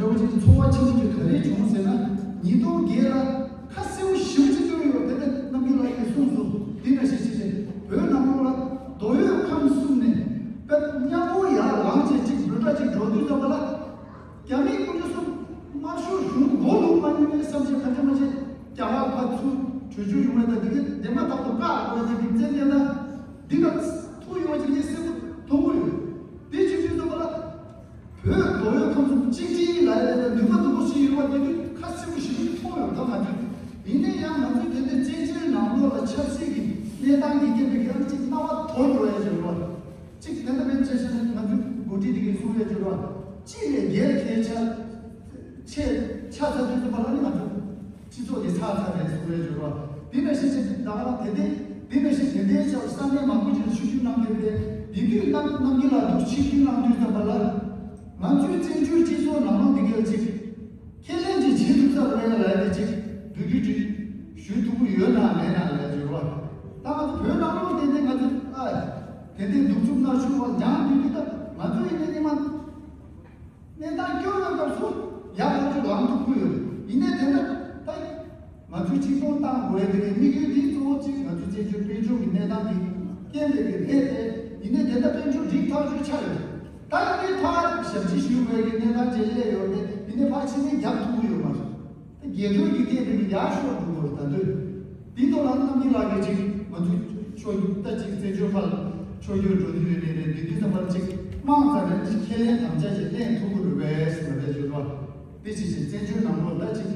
རེ་བ་ཅན་གྱི་ཚོར་བ་ཆེན་པོ་ཅིག་ག་རེ་བྱུང་ཟེར་ན། ཉིས་སྟོང་བརྒྱད་ལ་ཁ་གསལ་པོ་ཞེ་པོ་ཅིག་བཏོན་ཡོད། དེ་ནས་རྣམ་རྒྱལ་ལགས་ཀྱིས་གསུངས་སོང་། འདི་འདྲ་ཞིག་བྱས་ཏེ་བོད་ནང་ལོགས་ལ་མདོ་དབུས་ཁམས་གསུམ་ནས་དཔེ་མཉམ་པོ་ཡར་ལངས་བྱས་ཅིག་འབོད་སྒྲ་ཅིག་འགྲོ་དུས་ཙམ་པ་ལ། རྒྱ་མིའི་དཔུང་ཚོགས་སུ་དམར་ཤོག་གཞུང་མགོ་ལུག་མ་ཉུང་བའི་བསམ་ཤེས་ག་འདྲ་མ་བྱེད། རྒྱ་གར་ཕར་ཚུར་བྲོས་བྱོལ་ཡོང་བ་དང་། འདི་གའི་འདས་མ་ཐག་ཏུ་བཀག་དགོས་པའི་རྒྱུ་མཚན་ཡང་ན། འདི་ག་ཐུག་ཡོང་བ་ཅིག་ངས་གསལ་པོ་མཐོང་གི་ཡོད། དེ་བྱེད་དུས་ཙམ་པ་ལ། བོད་མདོ་དབུས་ཁམས་གསུམ་གཅིག་སྒྲིལ་ལ་ཡ་ལ་ནུས་པ་སྡུག་པོ་ཞིག་ཡོད་པ་དེ་དུས་ཁ་གསལ་པོ་ཞིག་མཐོང་ཡོད། ད་ང་ཚོས་ཡིན་ན་ཡང་ང་ཚོས་དེ་འདྲའི་བཙན་བྱོལ་ནང་ལོགས་ལ་ཆབ་སྲིད་ཀྱི་གནས་སྟངས་ཀྱི་རྐྱེན་པས་ཡང་གཅིག་སྣང་བ་དོར་འགྲོ་ཡ་ཡོད་རེད་བ། གཅིག་དེ་འདྲ་མིན་བྱས་བྱས་ན་ང་ཚོའི་འགོ་ཁྲིད་དེ་གའི་གསུང་ཡས་བྱོས་རོགས། གཅིག་ལས་སྒེར་གྱི་ཆ་ཆེ་ཆ་ཚ་དུས་ཚོད་པ་ལ་ནི་ང་ཚོ་སྤྱི་ཚོགས་དེ་ཚགས་ཚ་རེད་གསུང་ཡས་བྱོས་རོགས། དེ་འདྲ་ཞིག་བྱས་ཏེ་ད་ག་རང་དེ་འདྲའི་དེ་འདྲ་ཞིག་དེ་འདྲའི་ཆ་ས་གནས་མང་པོ་ཅིག་ལ་ཆིབས་བསྒྱུར་གནང་གི་རེད། དེ་དུས་གནང་གནང་གི་ལ་འདུག་ཆིབས་བསྒྱུར་གནང་དུས་ཙམ་པ་ལ་ང་ཚོའི་བཙན་བྱོལ་སྤྱི་ཚོགས་ནང་ལོགས་འདི་གའི་གཅིག་ཁས་ལེན་ཅིག་བྱེད་ཐུབ་ས་རེད་ལ་དེ་ཅིག་འབོད་སྐུལ་ཅིག་ཞུ་ཐུབ་ཀྱི་ཡོད་ན་མེད་ན་ལ་ཞུ་རོགས། ད་ང་ཚོ་བོད་ནང་ལོགས་དེ་འདྲའི་ང་ཚོ་ཨ་དེ་འདྲའི་གདུག་རྩུབ་མནར་གཅོད་པ་མྱངས་དུས་དུས་ད་ང་ཚོ་ཡིན་ན་ཉི་མ་གནས་སྟངས་སྐྱོ་བའི་སྐབས་སུ་ཡག་ཐག་ཆོད་ལངས་ཐུབ་ཀྱི་ཡོད། ཡིན་ནའི་དེ་འདྲ་ད་ང་ཚོའི་ཆིག་སྟོང་བཏང་དགོས་དེ་གའི་དམིགས་ཡུལ་འདི་གཙོ་བོ་གཅིག་ང་ཚོའི་བཙན་བྱོལ་དཔལ་འབྱོར་གྱི་གནས་སྟངས་ཀྱི་རྐྱེན་པས་ཀྱི་རེད་དེ། ཡིན་ནའི་དེ་འདྲ་དཔལ་འབྱོར་འགྲིག་ཐག་ཆོད་ཆགས་ཡོད། ད་ཡིན་ནའི་ཕར་ཞབས་ཕྱི་ཞུ་དགོས་ཀྱི་གནས་སྟངས་ཅིག་སླེབས་ཡོད་རེད། ཡིན་ནའི་ཕར་ཕྱི་ནས་རྒྱབ་ཐུབ་ཀྱི་ཡོད་མ་རེད། ད་རྒྱལ་ཐོས་ཀྱི་སྐད་དེ་ཡར་ཤོར་འགྲོ་གི་རེད། ད་དུས་འདི་ཐོག་ལ་རྣམ་རྒྱལ་ལགས་ཀྱིས་ཅིག་ང་ཚོའི་ཕྱོགས་ད་ཅིག་བཙན་བྱོལ་ཕར་ཕྱོགས་བསྐྱོད་འགྲོ་དུས་ཡོད་རེད་རེད། འདི་དུས་ཙམ་པར་ཅིག་དམངས་རྩ་ནས་ཅིག་ཁས་ལེན་དམ་བཅའ་ཅིག་ལེན་ཐུབ་ཀྱི་རེད་པས་ཟེར་བ་རེད་ཞུ་རོགས། དེ་ཅིག་བྱས་བཙན་བྱོལ་ནང་ལོགས་ད་ཅིག་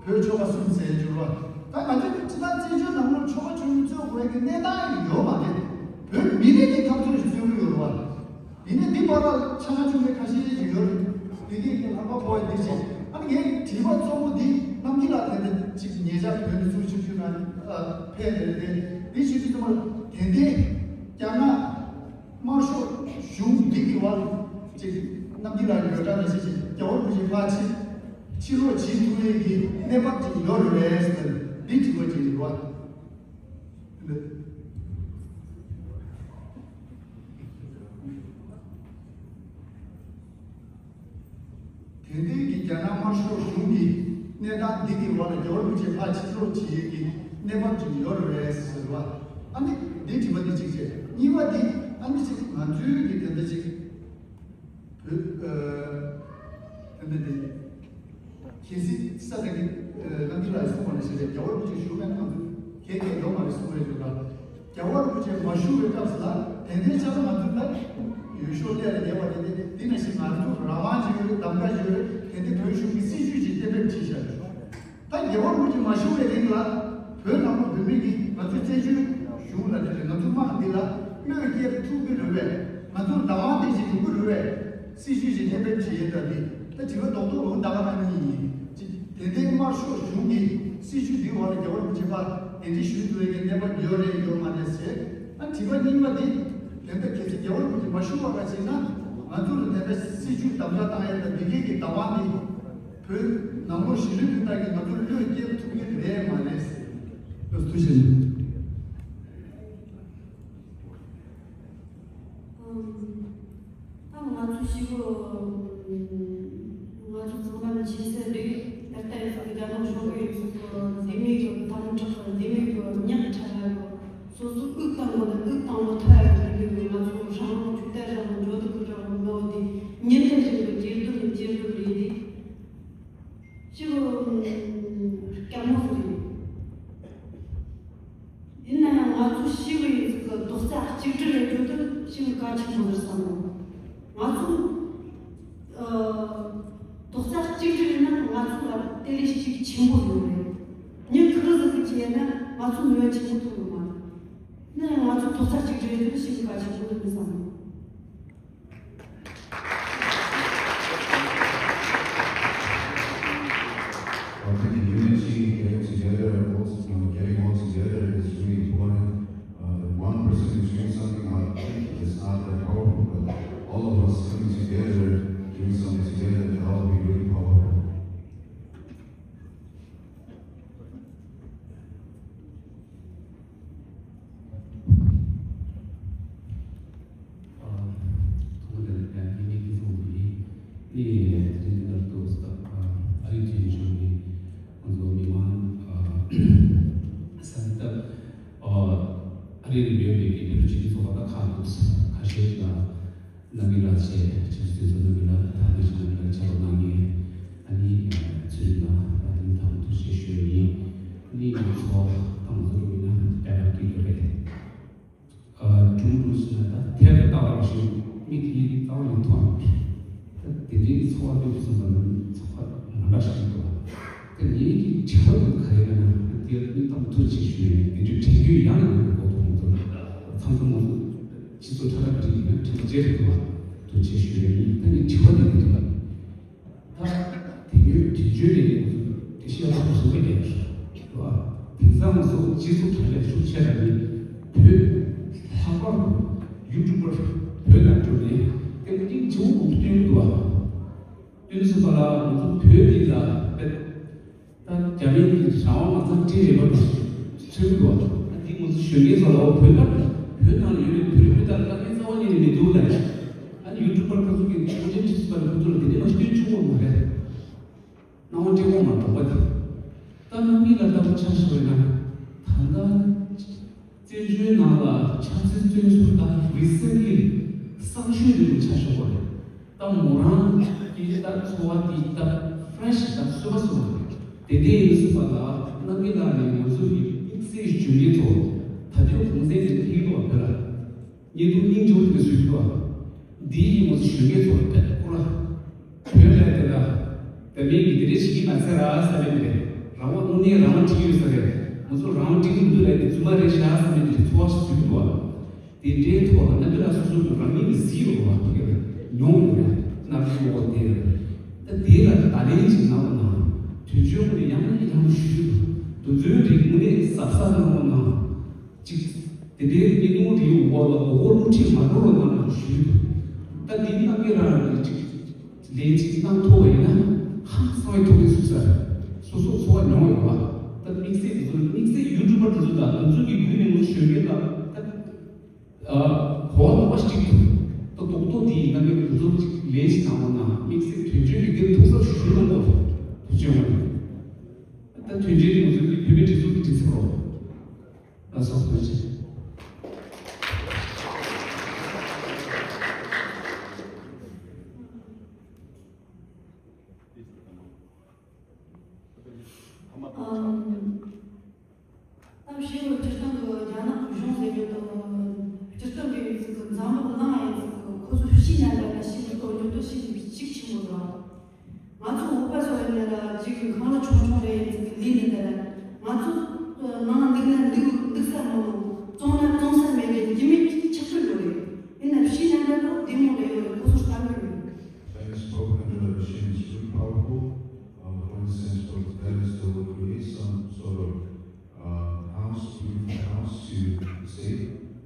བོད་ཆོལ་ཁ་གསུམ་ཟེར་ཞུ་རོགས། ད་ང་ཚོས་ཅི་ལྟར་བཙན་བྱོལ་ནང་ལོགས་ཆོལ་ཁ་ཆོས་ལུགས་རྩོད་དགོས་ཀྱི་གནས་སྟངས་ཡོད་མ་རེད། བོད་མི་རིགས་ཀྱི་འཐབ་རྩོད་རྩོད་ཀྱི་ཡོད་རེད་བ། ཡིན་ནའི་འདི་བར་ལ་ཆ་ང་ཆུང་མའི་ཁ་ཤས་ཤིག་ཡོད་རེད། དེ་གས་ཀྱི་ལྷག་པ་ཕོག་ཡ་དེ་བྱས། ཨ་ནི་ངའི་དྲི་བ་གཙོ་བོ་འདི་རྣམ་རྒྱལ་ལགས་དེ་འདྲ་ཅིག་ཉེ་ཆར་བོད་ནས་ཚུར་ཆིབས་བསྒྱུར་གནང་ཨ་ཕེབས་རེད་དེ། འདི་ཞུ་དུས་ཙམ་པ་དེ་འདྲའི་རྒྱ་ནག་དམར་ཤོག་གཞུང་འདི་གི་བར་ཅིག་རྣམ་རྒྱལ་ལགས་ཀྱི་འབོད་སྒྲ་ནང་བཞིན་ཅིག་རྒྱལ་བ་རིན་པོ་ཆེ་ཕར་ཕྱིར་ཕྱིར་ལོག་བྱེད་ཐུབ་ཡས་ཀྱི་གནས་བབ་ཅིག་ཡོད་རེད་པས་ཟེར་འདི་དྲི་བ་ཅིག་ཡིན་པ། དེང་དུས་ཀྱི་རྒྱ་ནག་དམར་ཤོག་གཞུང་གི་གནས་སྟངས་འདི་གི་འོག་ལ་རྒྱལ་བ་རིན་པོ་ཆེ་ཕར་ཕྱིར་ལོག་བྱེད་ཡས་ཀྱི་གནས་བབ་ཅིག་ཡོད་རེད་ཟེར་བ། ཨ་ནི་འདི་དྲི་བ་འདི་གཅིག་བྱས། གཉིས་པ་འདི་ཨ་ནི་ཅིག་ང་ཚོའི་གི་དེ་འདྲ་ཅིག་བོད་ཨ་དེ་འདྲ་འདི་གལ་སྲིད་ས་དེ་གི་ཨ་རྣམ་རྒྱལ་ལགས་གསུངས་པ་ནང་བཞིན་རེད། རྒྱལ་བ་རིན་པོ་ཆེ་བཞུགས་མེད་ང་ཚོ་གལ་གལ་ཡོད་མ་རེད་གསུངས་རེད་འདུག་ལ། རྒྱལ་བ་རིན་པོ་ཆེ་མ་བཞུགས་པའི་སྐབས་སུ་ལ་དེ་འདྲའི་ཆ་ལ་ང་ཚོ་ད་ཡུལ་ཤོག་ལས་ལ་བསྡད་པ་དེ་འདྲ་འདི་ནང་བཞིན་ང་ཚོ་རང་དབང་ཅིག་ཡོད་རེད། གདམ་ག་ཅིག་ཡོད་རེད། དེ་འདྲའི་བོད་གཞུང་གི་སྲིད་ཇུས་ཅིག་གཏན་འབེབས་བྱས་བཞག་རེད། ད་རྒྱལ་བ་རིན་པོ་ཆེ་མ་བཞུགས་པའི་རིང་ལ་བོད་ནང་ལ་བོད་མི་གིས་ང་ཚོའི་བཙན་བྱོལ་གཞུང་ལ་རེད། ང་ཚོའི་དམག་འདི་ལ་བློས་འགེལ་ཐུབ་ཀྱི་རེད་པས། ང་ཚོར་བདག་དབང་དེ་ཞིག་ཡོང་གི་རེད་པས། སྲིད་ཇུས་ཞིག་གཏན་འབེབས་བྱས་ཡོད། ད་འདི་ད་དྲི་བ་རྡོག་རྡོག་འོང་ད་ག་རང་གཉིས་ཡིན། ཅི་དེ་འདྲའི་དམར་ཤོག་གཞུང་གི་སྲིད་ཇུས་འདིའི་འོག་ལ་རྒྱལ་བ་རིན་པོ་ཆེ་ཕར་གདན་འདྲེན་ཞུ་ཐུབ་པའི་གནས་བབ་ཡོད་རེད་ཡོད་མ་རེད་ཟེར། ཨ་དྲི་བ་གཉིས་པ་འདི་དེ་འདྲ་གལ་སྲིད་རྒྱལ་བ་རིན་པོ་ཆེ་མ་བཞུགས་པ་ག་ཅིག་ན་ང་ཚོ་ལ་དེ་འདྲ་སྲིད་ཇུས་གདམ་ག་བཏང་ཡས་དང་འདི་གའི་གི་བདག་དབང་འདི་བོད་ནང་ལོགས་གཞིས་ལུས་སྤུན་ཟླ་གིས་ང་ཚོར་བློས་འགེལ་ཐུབ་ཀྱི་རེད་མ་རེད་ཟེར། ཐུགས་རྗེ་ཆེ། ཨམ། ད་ང་ཚོ་ཞིག་གི་ང་ཚོ་ཚང་མ་ལ་ཆེ་ས་རེད། ད་ལྟ་ཡོད་ས་གི་རྒྱ་ནག་གཞུང་གི་ཡོད་ས་གི་ལས་མི་གི་དམ་དྲག་གི་ལས་མི་གི་ཉག་ཕྲ་བ་གི་སོ་སོ་དབུགས་བཏང་གི་ད་དབུགས་བཏང་གི་ཐོག་ཡོད་ལས་མི་གི་ང་ཚོ་རང་དབང་ཆུ་ད་རང་དབང་འགྲོ་འདུག་གི་རང་དབང་ངོ་དེ་ཉིན་རེ་བཞིན་གི་ཇེ་སྡུག་ནས་ཇེ་སྡུག་རེད་དེ། ཞིག་གི་སྐྱ་མོ་ཟིག་རེད། ཡིན་ན་ཡང་ང་ཚོ་ཞིག་ཡིན་ཟིག་གི་རྡོག་རྩ་གཅིག་སྒྲིལ་རེད་རྒྱུ་དེ་ཞིག་གལ་ཆེན་པོ་རེད་བསམ་གི། ང་ཚོ་ཨ་རྡོག་རྩ་གཅིག་སྒྲིལ་ཡིན་ན་ང་ཚོ་ལ་དེ་ལས་ཤུགས་ཆེན་པོ་ཡོད་རེད། མྱི་ག་རེ་ཟིག་གི་བྱས་ན་ང་ཚོ་ནུས་པ་ཆེན་པོ་ཐོན་ཡོད་མ་རེད། ཡིན་ན་ཡང་ང་ཚོ་རྡོག་རྩ་གཅིག་སྒྲིལ་རེད་རྒྱུ་དེ་ཞིག་གལ་ཆེན་པོ་རེད་བསམ་གི། I think unity, getting together, works, you know, getting all together is really important. Uh, if one person is doing something, I think it's not that powerful, but all of us coming together, doing something together, that would be really powerful. ཨ། ཐོག་མ་དེ་ལ་ཡང་ཡིན་ནི་ཀི་སོང་གི་ཡིན། ཨེ། དེ་འདི་ལྟར་དུ་ད་ དེ་བྱུང་ནས་ང་ཚོ་མི་མང་ས་ཐག་ཨ་རི་ལ་ཡོད་པའི་གི་བོད་སྤྱི་མཐུན་ཚོགས་པ་དང་ཁག་འདུག་ཁ་ཤས་ལ་ནང་མི་ལ་བྱས་ཕྱི་སྲིད་ཚོགས་ནང་མི་ལ་ཐག་ཉེ་ཤོས་ནང་མི་ལ་ཆ་ལོ་གནང་ངེས་ཨ་ནི་ཚུལ་ལ་ཨ་ནི་ཐག་ཐུག་ཤེས་ཞུ་ཡིན། ཨ་ནི་ཚོགས་ཐང་ཚོ་རུ་ཡིན་ན་དཔེ་མ་སྐྱིད་པོ་རེད། ཨ་གྲུང་གྲུང་ཞིག་ན་ད་ཐད་ཀར་ལྟ་བ་ཞིག་མིག་གིས་རྩ་བ་ནས་མཐོང་། ད་དེ་འདྲའི་ཚོར་བ་སྟོན་གསུངས་པ་ནི་ཚོར་བ་མ་འདྲ་ཞིག་འདུག་ད་ངེད་ཀྱི་དྲི་བ་དེ་ག་རེ་ཡིན་ན་དེ་ནི་གཏམ་ཐུག་ཅིག་ཞུས་ནས་དེ་འདྲའི་དྲན་རྒྱུ་ཡང་ཡང་དགོས་མཐོང་ཚོར་མཚམས་མཚམས་མང་ཚོགས་སྤྱི་ཚོགས་ཁྲ་ཁྲ་བྲིས་ཀྱི་ན་དྲི་བ་བརྗེད་རེད་འདུག་ཐུག་ཅིག་ཞུས་ནས་ད་ངས་དྲི་བ་དེ་འདི་རེད། ད་དེ་ཡོད་དེ་བརྗོད་ནས་ཡོད་དེ་ཤེས་པ་བཟོ་གི་རེད། རེད་བ། དེང་སང་ང་ཚོ་སྤྱི་ཚོགས་དྲ་ལམ་ཤུགས་ཆེ་ར་ནི་བོད་ལྷག་པར་དུ་ཡུ་ཊུབ་པར་བོད་ནང་འགྲོ་ནས་དེ་སྙིང་རྗེ་བོ་སྟོན་གྱི་འདུག་བ། སྟོན་ཟིན་པ་ལ་ང་ཚོ་བོད་འདི་ལ་བེད་ད་རྒྱ་མི་འདི་རང་དབང་མ་ཚང་སྤྲད་རེད་པ་དང་ཚུལ་འདུག་བ། ད་འདི་ང་ཚོ་གཞོན་སྐྱེས་ཚོ་ལ་བོད་ནང་བོད་ནང་ལ་ཡོད་པའི་བོད་རིགས་མི་དག་ལ་ལྟ་མིན་རྩ་བ་ཉིད་ནས་མི་འདུག་ལ། ཨ་ནི་ཡུ་ཊུབ་པར་ཁོ་ཚོ་གི་ཆུང་ཆུང་ཆུ་ཚོད་པ་ལ་ཁོ་ཚོ་ལ་དེ་འདྲ་མ་སྟོན་ཆོག་གི་མ་རེད། སྣང་བ་སྤྲད་དགོས་མ་གཏོགས་པ་དེ། ད་རྣམ་སྨིན་ལ་ལྟ་བུ་ཆ་བཞག་པ་ཡིན་ན། ད་ལྟ་བཙན་བྱོལ་ནང་ལ་ཆབ་སྲིད་བཙོན་ཟུར་དང་རི་སེན་ལི་གསང་སྤྱོད་རིང་ལུགས་ཆ་བཞག་པ་རེད། ད་མོ་རང་གི་ད་འཚོ་བ་དེ་ད་ཧྥ་རན་ཤི་ད་བཟོད་པ་བཟོ་བ་རེད། དེ་འདྲའི་ཡིན་སྲིད་པ་ལ་རྣམ་སྨིན་ལ་ནི་ང་ཚོ་གི་དམིགས་བསལ་གཞོན་སྐྱེས་ཚོ་ད་དུང་གུང་སེང་དེ་ཕིག་ཏོ་བ་ཕེ་ལ། ཉེ་དུ་སྙིང་རྗེ་བོ་དེ་ག་སུས་ཐུབ་པ། འདི་ཡིས་ང་ཚོ་གཞོན་སྐྱེས་ཚོར་བེད་ཁོ་ར། བོད་ལས་དེ་ལ། དེ་མིན་གྱི་དེ་རེ་ཞིག་གིས་མ་ཚད་ར་ས་རེད་དེ་རེད། རང་དབང་དངོས་གནས་རང་དབང་ཁྲིད་ཡོད་ས་རེད། ང་ཚོ་རང་དབང་ཁྲིད་ཀྱི་མི་འདུག་ལས་དེ་རྫུན་མ་རེད་ཤག་ས་རེད་དེ་རེད་ཚོར་བ་ཞིག་བཟོས་འདུག་བ། དེ་འདྲའི་ཐོག་ལ་རྣམ་པ་ལ་སོ་སོ་གི་རང་ཉིད་ཀྱི་གཟི་ཡོད་པ་ཕ་གི་རེད་མྱོང་ཡོད་རེད་རྣམ་པ་ཡོད་པ་དེ་རེད། ད་དེ་ལ་ད་ལན་ཅིག་གནང་རོགས་གནང་། དུས་ཚོད་ངོ་ནས་ཡང་ནས་ཡང་ཞུས་འདུག་དུས་ཚོད་རིགས་ངོ་ནས་གཟབ་གཟབ་གནང་རོགས་གནང་། གཅིག་དེ་འདྲའི་བརྙན་ཐུང་རིགས་འོག་ལ་མགོ་སྐོར་སློབ་ཁྲིད་མ་འགྲོ་རོགས་གནང་ཞུས་འདུག་ད་འདི་གནང་མཁན་རང་རང་གིས་གཅིག་ལན་གཅིག་གནང་ཐུབ་པ་ཡིན་ན་ཧང་སང་བའི་ཐུགས་ཀྱི་སུ་ས་སོ་སོ་ཚོར་བ་མྱོང་ཡོད་པ། ད་དམིགས་བསལ་དེ་ཚོ་དམིགས་བསལ་ཡུ་ཊུབ་པར་དེ་ཚོ་དང་དེ་ཚོ་གི་བརྒྱུད་ནས་ངོ་ཤོད་མཁན་ལ་ད་གོ་བ་ལོག་པ་ཞིག་ཐུབ། ད་རྡོག་རྡོག་དེ་ཡིན་ན་མེད་དེ་ཚོ་གཅིག་ལན་ཞིག་གནང་བ་ན་དམིགས་བསལ་དོན་གཅོད་ཀྱི་འདིར་ཐུགས་གསར་ཞུ་ཞུ་རོགས་གནང་། དུས་ཚོད་ཡོང་བ་ན། ད་དོན་གཅོད་ཀྱི་ང་ཚོ་གི་བོད་མི་སྒྲིག་འཛུགས་ཀྱི་སྒྲིག་འཛུགས་རོགས། ལ་སོགས་ཐོན་ཆེ། ཨམ། ཨམ་ཞེས་པའི་སྤྱིར་བཏང་གི་རྒྱ་ནག་གི་གཞུང་ཟེར་རྒྱུ་དང་། སྤྱིར་བཏང་གི་ཡུལ་ཚོ་གི་འཛམ་བུ་གླིང་ཡིན་ཚུལ་གི་ཁོ་ཚོ་ཤི་ནན་པ་ལ་ཤི་མི་ཐོག་ཉོ་ཐོ་ཤི་ཤིག་ཆེན་པོ་རེད། ང་ཚོ་བོད་པ་ཚོ་ཡིན་ན་ལ་ཅིག་ཁང་གླ་ཆུང་ཆུང་རེ་ཡིན་ཚུལ་གི་ལས་ནི་ད་ལ་ང་ཚོ་ནང་འདུག་ན་འདུག་འདུག་ས་མང་བཙོང་ན་བཙོང་ས་མེད་པའི་རྒྱུ་མེད་ཆགས་ཀྱི་ཡོད་རེད། ཡིན་ན་ཤི་ནན་པ་ལོ་བདེ་མོ་རེ་ཡོད་རེད། ཁོ་ཚོ་ལྟ་གི་ཡོད་རེད། Chinese spoken and the machine is really powerful. Uh, for instance, for the parents to create some sort of uh, house, beautiful house to stay,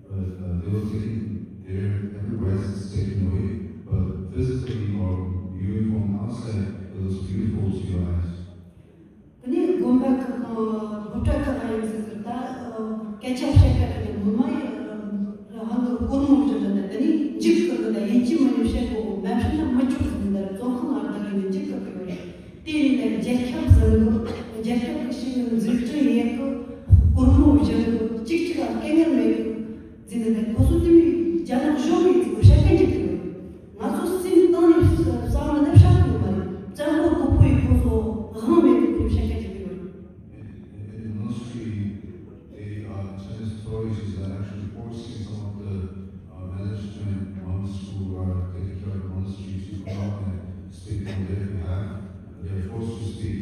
but uh, they will take their every rights is taken away. But physically or viewing from outside, it looks beautiful to your eyes. དེ་ནས་དགོན་པ་ཁག་དང་སློབ་གྲྭ་ཁག་ལ་ཡིན་ཟེར་ད་སྐད་ཆ་བཤད་ཀ་དེ་ནས་ངོ་མ་ཡིན་ཧང་གི་སྒོར་མོ་བཞིན་དུ་ནས་དེ་ནས་འཇིག་སྐུལ་གི་ད་ཡིན་གཅིག་མིན་གཅིག་བཤད་དགོས་མ་བཤད་ན་མི་ཆོག་ཟེར་ནས་བཙོན་ཁང་ལ་བརྡར་ཡིན་འཇིག་སྐུལ་གི་ཡོད་རེད། དེ་ཡིན་ན་རྒྱལ་ཁབ་ཟིན་གི་རྒྱལ་ཁབ་ཀྱི་ཞིག་ནི་འཛུགས་སྐྲུན་ཡེད་གི་སྒོར་མོ་བཞིན་གི་གཅིག་གཅིག་ལ་སྐད་ངན་མེད་གི་ཟིན་ནི་ཁོ་ཚོ་དེ་མི་རྒྱ་ནག་གཞུང་གི་ཚིག་བཤད་མཁན་ཅིག་ཡོད། ང་ཚོ་སེམས་གཏིང་ནས་བསམ་བློ་ནི་བཤད་གི་མ་རེད། བཙན་པོ་རྒོད་པོ་ཡི་ཁོ་ཚོ་དབང་མེད་གི་ཁོ་བཤད་མཁན་ཅིག་ཡོད། In, in the monastery, the uh, Chinese authorities are actually forcing some of the uh, management monks who are taking care of the monastery to come out and speak on their behalf. They are forced to speak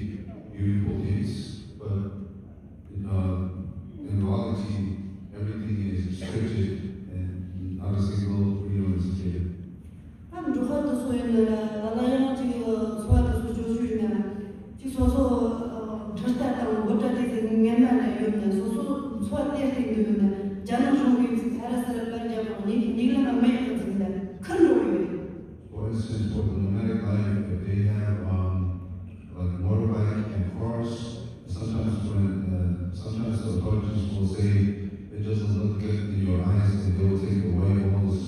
beautiful things, but uh, in reality, everything is restricted and not a single freedom is given. ད་འབྲོག་པ་དེ་ཚོ་ཡིན་ན་ལ་ལ་ཡང་ཅིག་འཚོ་བ་དེ་ཚོ་སྐྱོ་ཤོས་ཡིན་ན་ཅིག་སོ་སོ་ཁྲི་རྟ་དང་མགོ་ཁྲ་དེ་ཚོ་ངན་པ་ན་ཡོད་ན་སོ་སོ་འཚོ་བ་དེ་སྟེང་དུ་ཡོད་ན་རྒྱ་ནག་གཞུང་གིས་ཅིག་ཧ་ར་ས་ར་པར་རྒྱབ་པ་ཉིག་ཉིག་ལ་མ་མེད་པ་ཅིག་ལ་ཁུར་འགྲོ་ཡོད། For instance, for the nomadic life, if they have um, like motorbike and cars, sometimes when uh, sometimes the authorities will say it doesn't look good in your eyes, and they will take away all this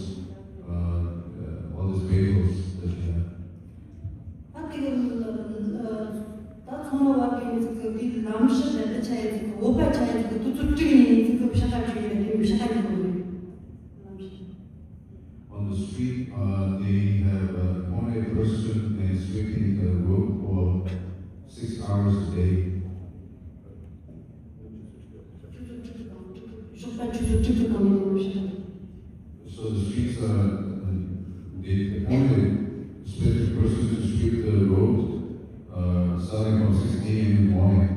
uh, uh, all these vehicles that you have. ཨ་ཏི་གི་ཨ། རང་ཤི་རེད་ད་ཆ་ཡིན་ཚིག་གི་བོད་པ་ཆ་ཡིན་ཚིག་གི་དུས་ཚོད་དྲུག་ཉིན་ཡིན་ཚིག་གི་ཕྱི་ཁ་བྱོས་ཡིན་ན་དེ་མི་ཕྱི་ཁ་ཡིན་དགོས་རེད། On the street, uh, they have uh, only a person is sweeping the road for six hours a day. ཞོགས་པ་ཆུ་ཚོད་བཅུ་དྲུག་གང་ཡིན་ནམ་ཞིག So the streets are, they appointed special persons to sweep the road, uh, starting from six a m in the morning.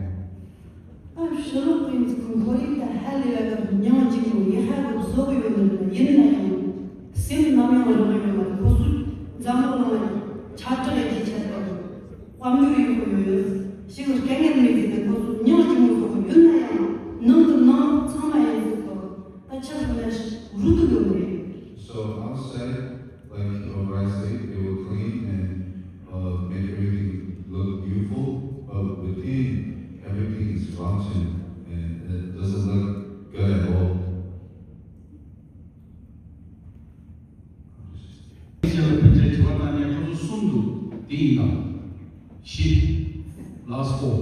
ཨ་ཕྱི་ལོགས་ཀྱི་ཁོར་ཡུག་དང་ཧ་ལས་པ་དང་མྱང་གཅིག་མོ་ཡི་ཧ་གོ་སོག་ཡོད་ནི་ཡིན་ན་ཡང་སེམས་ནམ་ཡང་རང་ཡོད་མ་རེད། ཁོ་ཚོས་འཛམ་བུ་གླིང་ལ་ཁྱབ་བསྒྲགས་ཡེད་ཀྱི་ཆེད་དུ་དཔལ་འབྱོར་ཡོད་ཡོད་ཞིག་དཀའ་ངལ་མེད་ཟེར་ཏེ་ཁོ་ཚོས་མྱང་གཅིག་མོ་ཡོད་ན་ཡང་ནང་དུ་ནང་ཚང་མ་ཡིན་ཟེར་ཏོ། ད་ཆབ་སྲིད་ལ་རུ་དུ་ཡོད་མ་རེད། So outside, like uh, I say, they will clean and uh, make everything look beautiful, but within, everything is rotten and it doesn't look good at all. ཕན་ཆད་དྲི་བ་བཏང་ནས་ཁོ་ཚོ་གསུམ་འདུག་དེ་ཡིན་དང་། བཞི། Last four.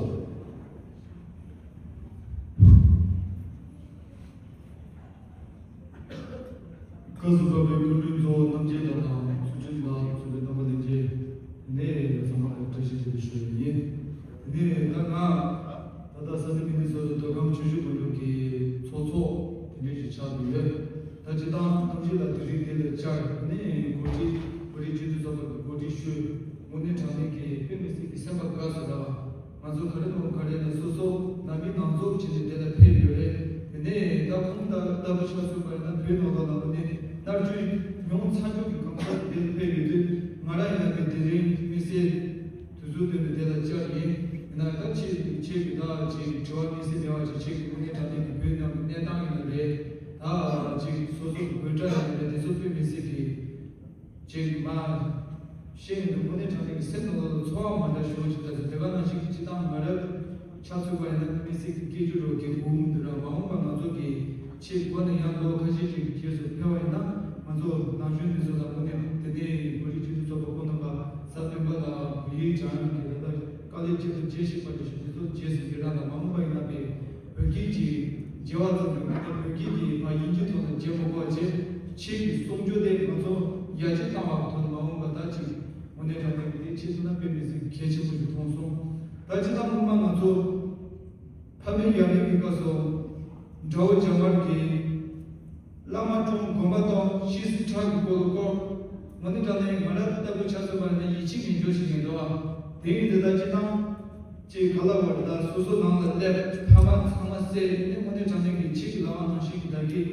བཀའ་ཟུར་པ་པའི་སྐུ་མགྲོན་གཙོ་བོ་རྣམ་རྒྱལ་ལགས་དང་ཚུལ་ཁྲིམས་ལགས་ཚུལ་ཁྲིམས་རྣམ་པ་ལྷན་རྒྱས་ནས་ཚང་མ་ལ་བཀྲ་ཤིས་བདེ་ལེགས་ཞུ་ཡི་ཡིན། དེ་ནས་ད་ང་ད་ལྟ་ས་གནས་མི་ནི་སོ་སོ་མདོ་ཁམས་ཆུ་བཞི་སྒང་དྲུག་གི་ཚོགས་གཙོ་དེ་འདྲས་ཞིག་ཆགས་བསྡད་ཡོད། ད་སྤྱི་བཏང་རྣམ་རྒྱལ་ལགས་དེ་རིང་དེ་ལ་བཅར་ནས་འགོ་ཁྲིད་བོད་རིགས་སྤྱི་འཐུས་ཚོགས་པ་གི་འགོ་ཁྲིད་ཞུ། དངོས་གནས་དྲང་གནས་ཀྱི་དཔེ་མི་སྲིད་ཀྱི་སེམས་པ་དགའ་སོང་ར། ང་ཚོ་ག་རེ་མོ་ག་རེ་ན་སོ་སོ་ནང་མི་ནང་ཚོགས་བྱས་ནས་དེ་ལ་ཕེབས་ཡོད་རེད། དེ་ནས་ད་ཁོང་ལྟ་ལྟ་བུ་ཆགས་སོང་བ་ཡིན་ན་བོད་ནང་ལོགས་ལ་དངོས་གནས་མནར་གཅོད་མྱོང་ཚར་མྱོང་གི་གང་ཟག་དེ་ལ་ཕེབས་ཡོད་དུས་ང་རང་ཡིན་ན་དེ་དེ་རིང་དམིགས་བསལ་དུས་ཚོད་བཏོན་ནས་དེ་ལ་བཅར་ཡིན། ཡིན་ན་ད་ཆེད་ཆེད་ཀྱི་ད་ཆེད་ཀྱི་དྲི་བ་དམིགས་བསལ་མེད་པ་ཅིག་ཆེད་ཀྱི་དངོས་གནས་དྲང་གནས་ཀྱི་བོད་ནང་གི་གནས་སྟངས་ཡིན་ན་རེད། ད་ཅིག་སོ་སོ་གི་བོད་སྒྲ་ཡིན་ན་རེད། དེ་ཚོ་དཔེ་མི་སྲིད་ཀྱི་ཅིག་མ་ཤེས་ཡོན་དུ་དངོས་གནས་དྲང་གནས་ཀྱི་སེམས་ནང་ལོགས་ལ་ཚོར་བ་མ་འདྲ་ཞིག་འོང་ཞིག་ད་ཚོད་དེ་ག་ནང་བཞིན་གྱི་སྤྱི་བཏང་མ་རབས་ཆགས་ཚུལ་བ་ཡིན་ན་དམིགས་བསལ་གྱི་སྐད་ཅིག་རོ་གི་སྒུག་མི་འདུག་ར། མ་འོངས་པ་ང་ཚོ་གི་ཆེས་འགོ་ནས་ཡང་ལོ་ཁ་ཤས་ཅིག་གི་རྗེས་སུ་ཕེབས་པ་ཡིན་ན་ང་ཚོ་ནང་ཆོས་འདི་ཚོ་ལ་དངོས་གནས་དེ་ནས་བོད་རིགས་སྤྱི་འཐུས་ཚོགས་པ་ཁོང་རྣམ་པ་གཟའ་སྤེན་པ་ལ་བོད་ཡིག་སྦྱང་ཡོང་གི་ད་ལྟ་དཀའ་ལས་ཆེན་པོ་བྱེད་བཞིན་པ་འདྲ་ཞིག་འདི་ཚོ་རྗེས་སུ་འགྱུར་ར་དང་མ་འོངས་པ་ཡིན་ན་པའི་བོད་སྐད་ཀྱི་བརྗེ་བ་ཙམ་གྱིས་མ་ནས་བོད་སྐད་ཀྱི་མ་དབྱིན་ཇིའི་ཐོག་ནས་བརྗེ་མ་དགོས་པ་བྱས་ཆེད་ཀྱི་གསུང་ཆོས་དེ་ང་ཚོ་ཡར་རྒྱས་བཏང་བ་ཐོག་ནས་མ་འོངས་པ་ད་ཅིག་དངོས་གནས་དྲང་གནས་ཀྱི་དེ་ཆེད་དུ་ན་དཔེ་མི་སྲིད་གལ་ཆེན་པོ་ཞིག་མཐོང་སོང་། ད་ཅི་ལྟར་སྔོན་མ་ང་ཚོ་ཕ་མེས་ཡར་མེས་ཀྱི་སྐབས་སུ་དགྲ་བོ་རྒྱ་དམར་གྱིས་བླ་མ་སྒྲུང་དགོན་པ་དང་ཤི་སི་ཁྲག་གི་སྐོར་ལ་སྐོར་དངོས་གནས་དྲང་གནས་ང་རང་ལྟ་བུ་ཆགས་ཚུལ་བ་ནི་ཡིད་ཆེས་མི་འཇོག་ཞིག་ཡིན་འདུག་ཨ། དེ་ཡིན་དུས་ད་ཅི་ལྟར་ཅིག་ག་ལ་བར་ད་སོ་སོ་ནང་ལ་སླེབས་ཕ་མ་ཚང་མ་བསད་ནས་དངོས་གནས་དྲང་གནས་ཀྱི་ཆེད་ཀྱི་ལག་དབང་ནང་བཞིན་གྱི་བདག་གིས་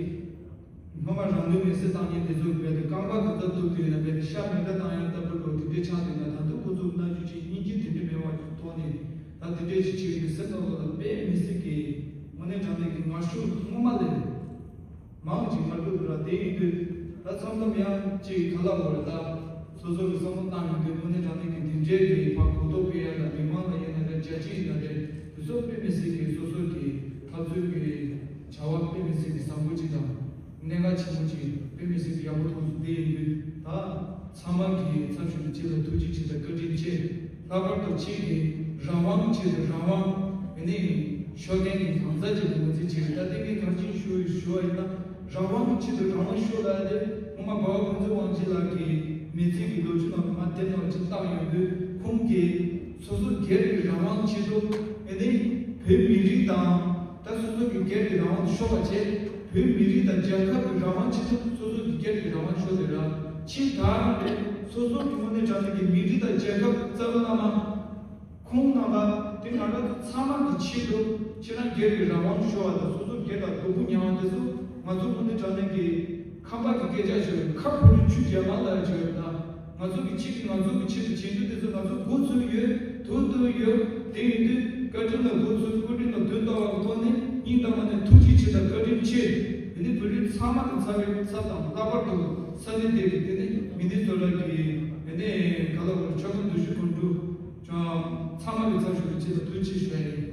སྔོན་མ་རང་དོན་མི་སེར་བཏང་མཁན་དེ་ཚོ་རྦད་དེ་རྐང་པ་ག་ཚོད་གཏུབ་དུས་ན་རྦད་དེ་ཤ་མེ་མདའ་བཏང་ཡང་ལྟ་བུ་ལོ་དེ་འདྲའི་ཆགས་དུས་ན་ད་དུང་ཁོ་ཚོ་མནར་གཅོད་ཅིག་སྙིང་རྗེ་དེ་འདྲ་མེད་པ་ཅིག་མཐོང་ནས་ད་དེ་འདྲའི་ཅིག་བྱེད་ཀྱི་སེམས་ནང་ལོགས་ལ་དཔེ་མི་སྲིད་ཀྱི་དངོས་གནས་དྲང་གནས་ཀྱི་ངར་ཤུགས་སྔོན་མ་ལས་མང་ཅིག་མར་བུད་འགྲོ་དེ་ཡིན་དུས་ད་མཚམས་མཚམས་ཡང་ཅིག་ག་ལ་བོར་ད་སོ་སོ་གི་བསམ་བློ་བཏང་ཡོང་དུས་དངོས་གནས་དྲང་གནས་ཀྱི་འདི་འདྲའི་གི་ཕར་གོ་རྟོགས་སྤེལ་ཡ་ལ་མི་མང་ལ་ཡིན་ན་རེད་རྒྱ་ཆེ་ཡིན་ན་རེད་དེ་ཚོ་དཔེ་མི་སྲིད་ཀྱི་སོ་སོ་གི་འཐབ་རྩོད་ཀྱི་བྱ་བ་དཔེ་མི་སྲིད་ཀྱི་བཟང་པོ་ཅིག་དང་གནད་འགག་ཆེན་པོ་ཅིག་དཔེ་མི་སྲིད་ཀྱི་ཡག་པོ་མཐོང་སོང་དེ་ཡིན་དུས་ད་ཚང་མ་གི་ཚབ་ཞུ་ནས་ཁྱེད་ལ་ཐུགས་རྗེ་ཆེ་དང་བཀའ་དྲིན་ཆེ། ལྷག་པར་དུ་ཁྱེད་ཀྱིས་རང་དབང་ཆེད་དུ་རང་དབང་ཨ་ནི་ཤོར་མཁན་གྱི་གང་ཟག་ཅིག་ཏུ་ངོས་འཛིན་བྱས་ཡོད། ད་ལྟའི་ངས་གང་ཅིའི་ཞུ་ཞུ་བ་ཡིན་ན་རང་དབང་གི་ཆེད་དུ་རང་དབང་ཤོར་ལབ་ཡ་དེ་སྔོན་མ་འབའ་བ་ཕུན་ཚོགས་དབང་ཆེན་ལགས་ཀྱི་མི་ཚེ་གི་ལོ་རྒྱུས་ནང་ལ་མ་དེབ་ནང་ཅིག་བཏང་ཡོད་དུས་ཁོང་གིས་སོ་སོ་སྒེར་གྱི་རང་དབང་ཆེད་དུ་ཨ་ནི་བོད་མི་རིགས་དང་ད་སོ་སོ་གི་སྒེར་གྱི་རང་དབང་དེ་ཤོར་བ་བྱས་བོད་མི་རིགས་དང་རྒྱལ་ཁབ་ཀྱི་རང་དབང་ཆེད་དུ་སོ་སོ་གི་སྒེར་གྱི་རང་དབང་ཤོར་དེ་ར་ཕྱི་དར་སོ་སོ་གི་དངོས་གནས་དྲང་གནས་ཀྱི་མི་རིགས་དང་རྒྱལ་ཁབ་རྩ་བ་ལ་མ། ཁོང་རྣམ་པ་དེ་ང་རང་ཚོ་ཚང་མ་གི་ཆེད་དུ་ཁྱེད་རང་སྒེར་གྱི་རང་དབང་ཤོར་བ་དང་སོ་སོ་སྒེར་ལ་སྡུག་པོ་མྱངས་པ་དེ་ཚོ་ང་ཚོ་དངོས་གནས་དྲང་གནས་ཀྱི་ཁམས་པ་གི་སྐད་ཆ་ཞིག་ཡོད། ཁ་ཕོ་རུ་ཆུ་རྒྱ་མ་ལ་ཞིག་ཡོད་ད། ང་ཚོ་གི་ཆེད་ཀྱི་ང་ཚོ་གི་ཆེད་དུ་བྱེད་རྒྱུ་དེ་ཚོ་ང་ཚོ་འགོ་ཚུགས་ཡོད་དུ་དུ་ཡོད། དེ་ཡིན་དུས་བཀའ་དྲིན་ལ་འགོ་ཚུགས་སྐུ་དྲིན་ལ་དོན་ལྟ་བ་གི་ཐོག་ནས་སྙིང་ཐག་པ་ནས་ཐུགས་རྗེ་ཆེ་དང་བཀའ་དྲིན་ཆེ། དེ་ནི་བོད་རིགས་ཚང་མ་གི་ཚབ་པའི་ཚབ་དང་ལྷག་པར་དུ་ས་གནས་དེ་གི་དེ་ནི་མི་ནི་སོ་ཊ་གི་དེ་ནི་ག་ལ་བར་ཆོས་ཁང་བདུན་ཅུ་དོན་དྲུག་ཚང་མ་གི་ཚབ་ཞུ་བའི་ཆེད་དུ་ཐུགས་རྗེ་ཆེ་ཞུ་ཡ་ཡིན།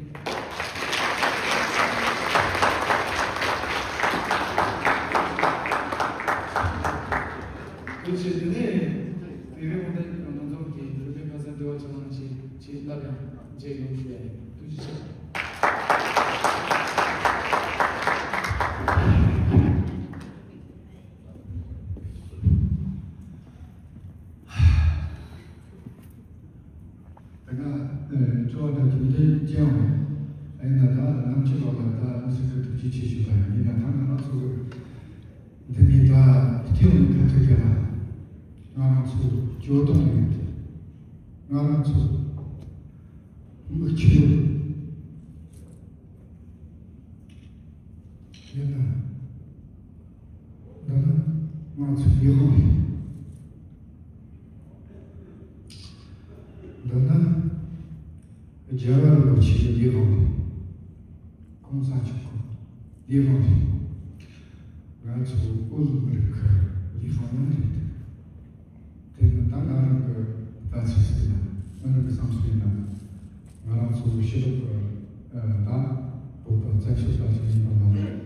ཐུགས་རྗེ་ཆེ། དེ་ནས་དེ་རིང་འོ་ད་ང་ཚོ་གི་རིག་པའི་ཁ་སང་འདུལ་བ་ཆེན་མོ་ཞིག་ཅིག་སླར་ཡང་མཇལ་ཡོང་ཞུ་ཡ་ཡིན། ཐུགས་རྗེ་ཆེ། ཨ། སྤྲོ་བ་དང་རྒྱུན་ལྡན་ཅན་ཡང་ཡིན་ན། ད་རྣམ་དཔྱོད་པ་ལ་ད་མི་སེར་གྱི་ཐུགས་རྗེ་ཆེ་ཞུ་བ་ཡིན། ཡིན་ན་ད་ང་རང་ཚོ་གི་འདི་ནས་ད་སྐྱེ་བོ་ཁ་ཐུག་གི་ལ། ང་རང་ཚོ་ཇོ་དོང་ཡོད། ང་རང་ཚོ་མི་ཆེ་ཡོད། ཡིན་ན། འདི་ནི་ང་ཚོའི་ལས་དབང་རེད། འདི་ནི་རྒྱལ་བ་རིན་པོ་ཆེའི་ལས་དབང་རེད། གོང་ས་མཆོག་གི་ལས་དབང་རེད། ང་ཚོ་བོད་མི་རིགས་ཀྱི་ལས་དབང་ཡང་རེད། དེ་ནི་ད་ང་རང་གི་ལྟ་ཚུལ་ཟེར་ན། ང་རང་གི་བསམ་ཚུལ་ཡིན་ན། ང་རང་ཚོ་ཕྱི་ལོགས་ཀྱི་ཨ་ད་བོད་པ་བཙན་བྱོལ་བ་ཞིག་ཡིན་པ་ལ།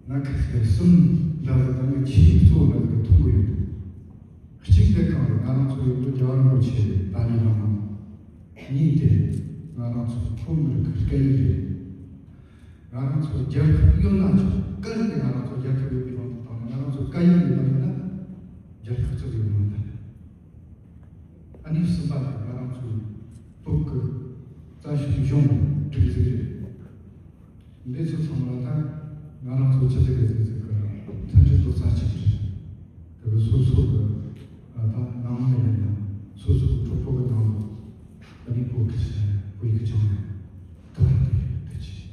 ང་ཁ་ཤས་གསུམ་འདྲ་བོ་དང་ཆེས་གཙོ་བོ་འདྲ་བོ་མཐོང་གི་ཡོད། གཅིག་དེ་གང་རེད། ང་རང་ཚོ་ཡོད་དོ་རྒྱལ་བ་རིན་པོ་ཆེ་ད་ལྟའི་བླ་མ། གཉིས་དེ་ང་རང་ཚོ་བོད་མི་རིགས་ཀྱི་སྐད་ཡིག་རེད། ང་རང་ཚོ་རྒྱལ་ཁབ་ཡོད་ན་ཆོག། གལ་ཏེ་ང་རང་ཚོ་རྒྱལ་ཁབ་ཡོད་པའི་དབང་དུ་བཏང་ན། ང་རང་ཚོ་སྐད་ཡིག་ཡོད་པ་ཡིན་ན། རྒྱལ་ཁབ་ཅིག་ཡོད་མ་རེད། ཨ་ནི་གསུམ་པ་ལ་ང་རང་ཚོའི་བོད་ཀྱི་རྩ་ཁྲིམས་གཞུང་སྒྲིག་འཛུགས་རེད། འདི་ཚོ་ཚང་མ་ད་ང་རང་ཚོ་སྤྱི་ཚོགས་ཀྱི་མཐུན་སྒྲིལ་དང་རྩ་ཆེན་རེད། དེ་གི་སོ་སོ་གི་ཨ་ད་ནང་མི་ཡིན་ན། སོ་སོ་གི་གྲོགས་པོ་གི་ནང་ལ་ཨ་ནི་བོད་ཀྱི་བོད་ཡིག་སྦྱང་ཡ་ད་རེད། དེ་ཅི།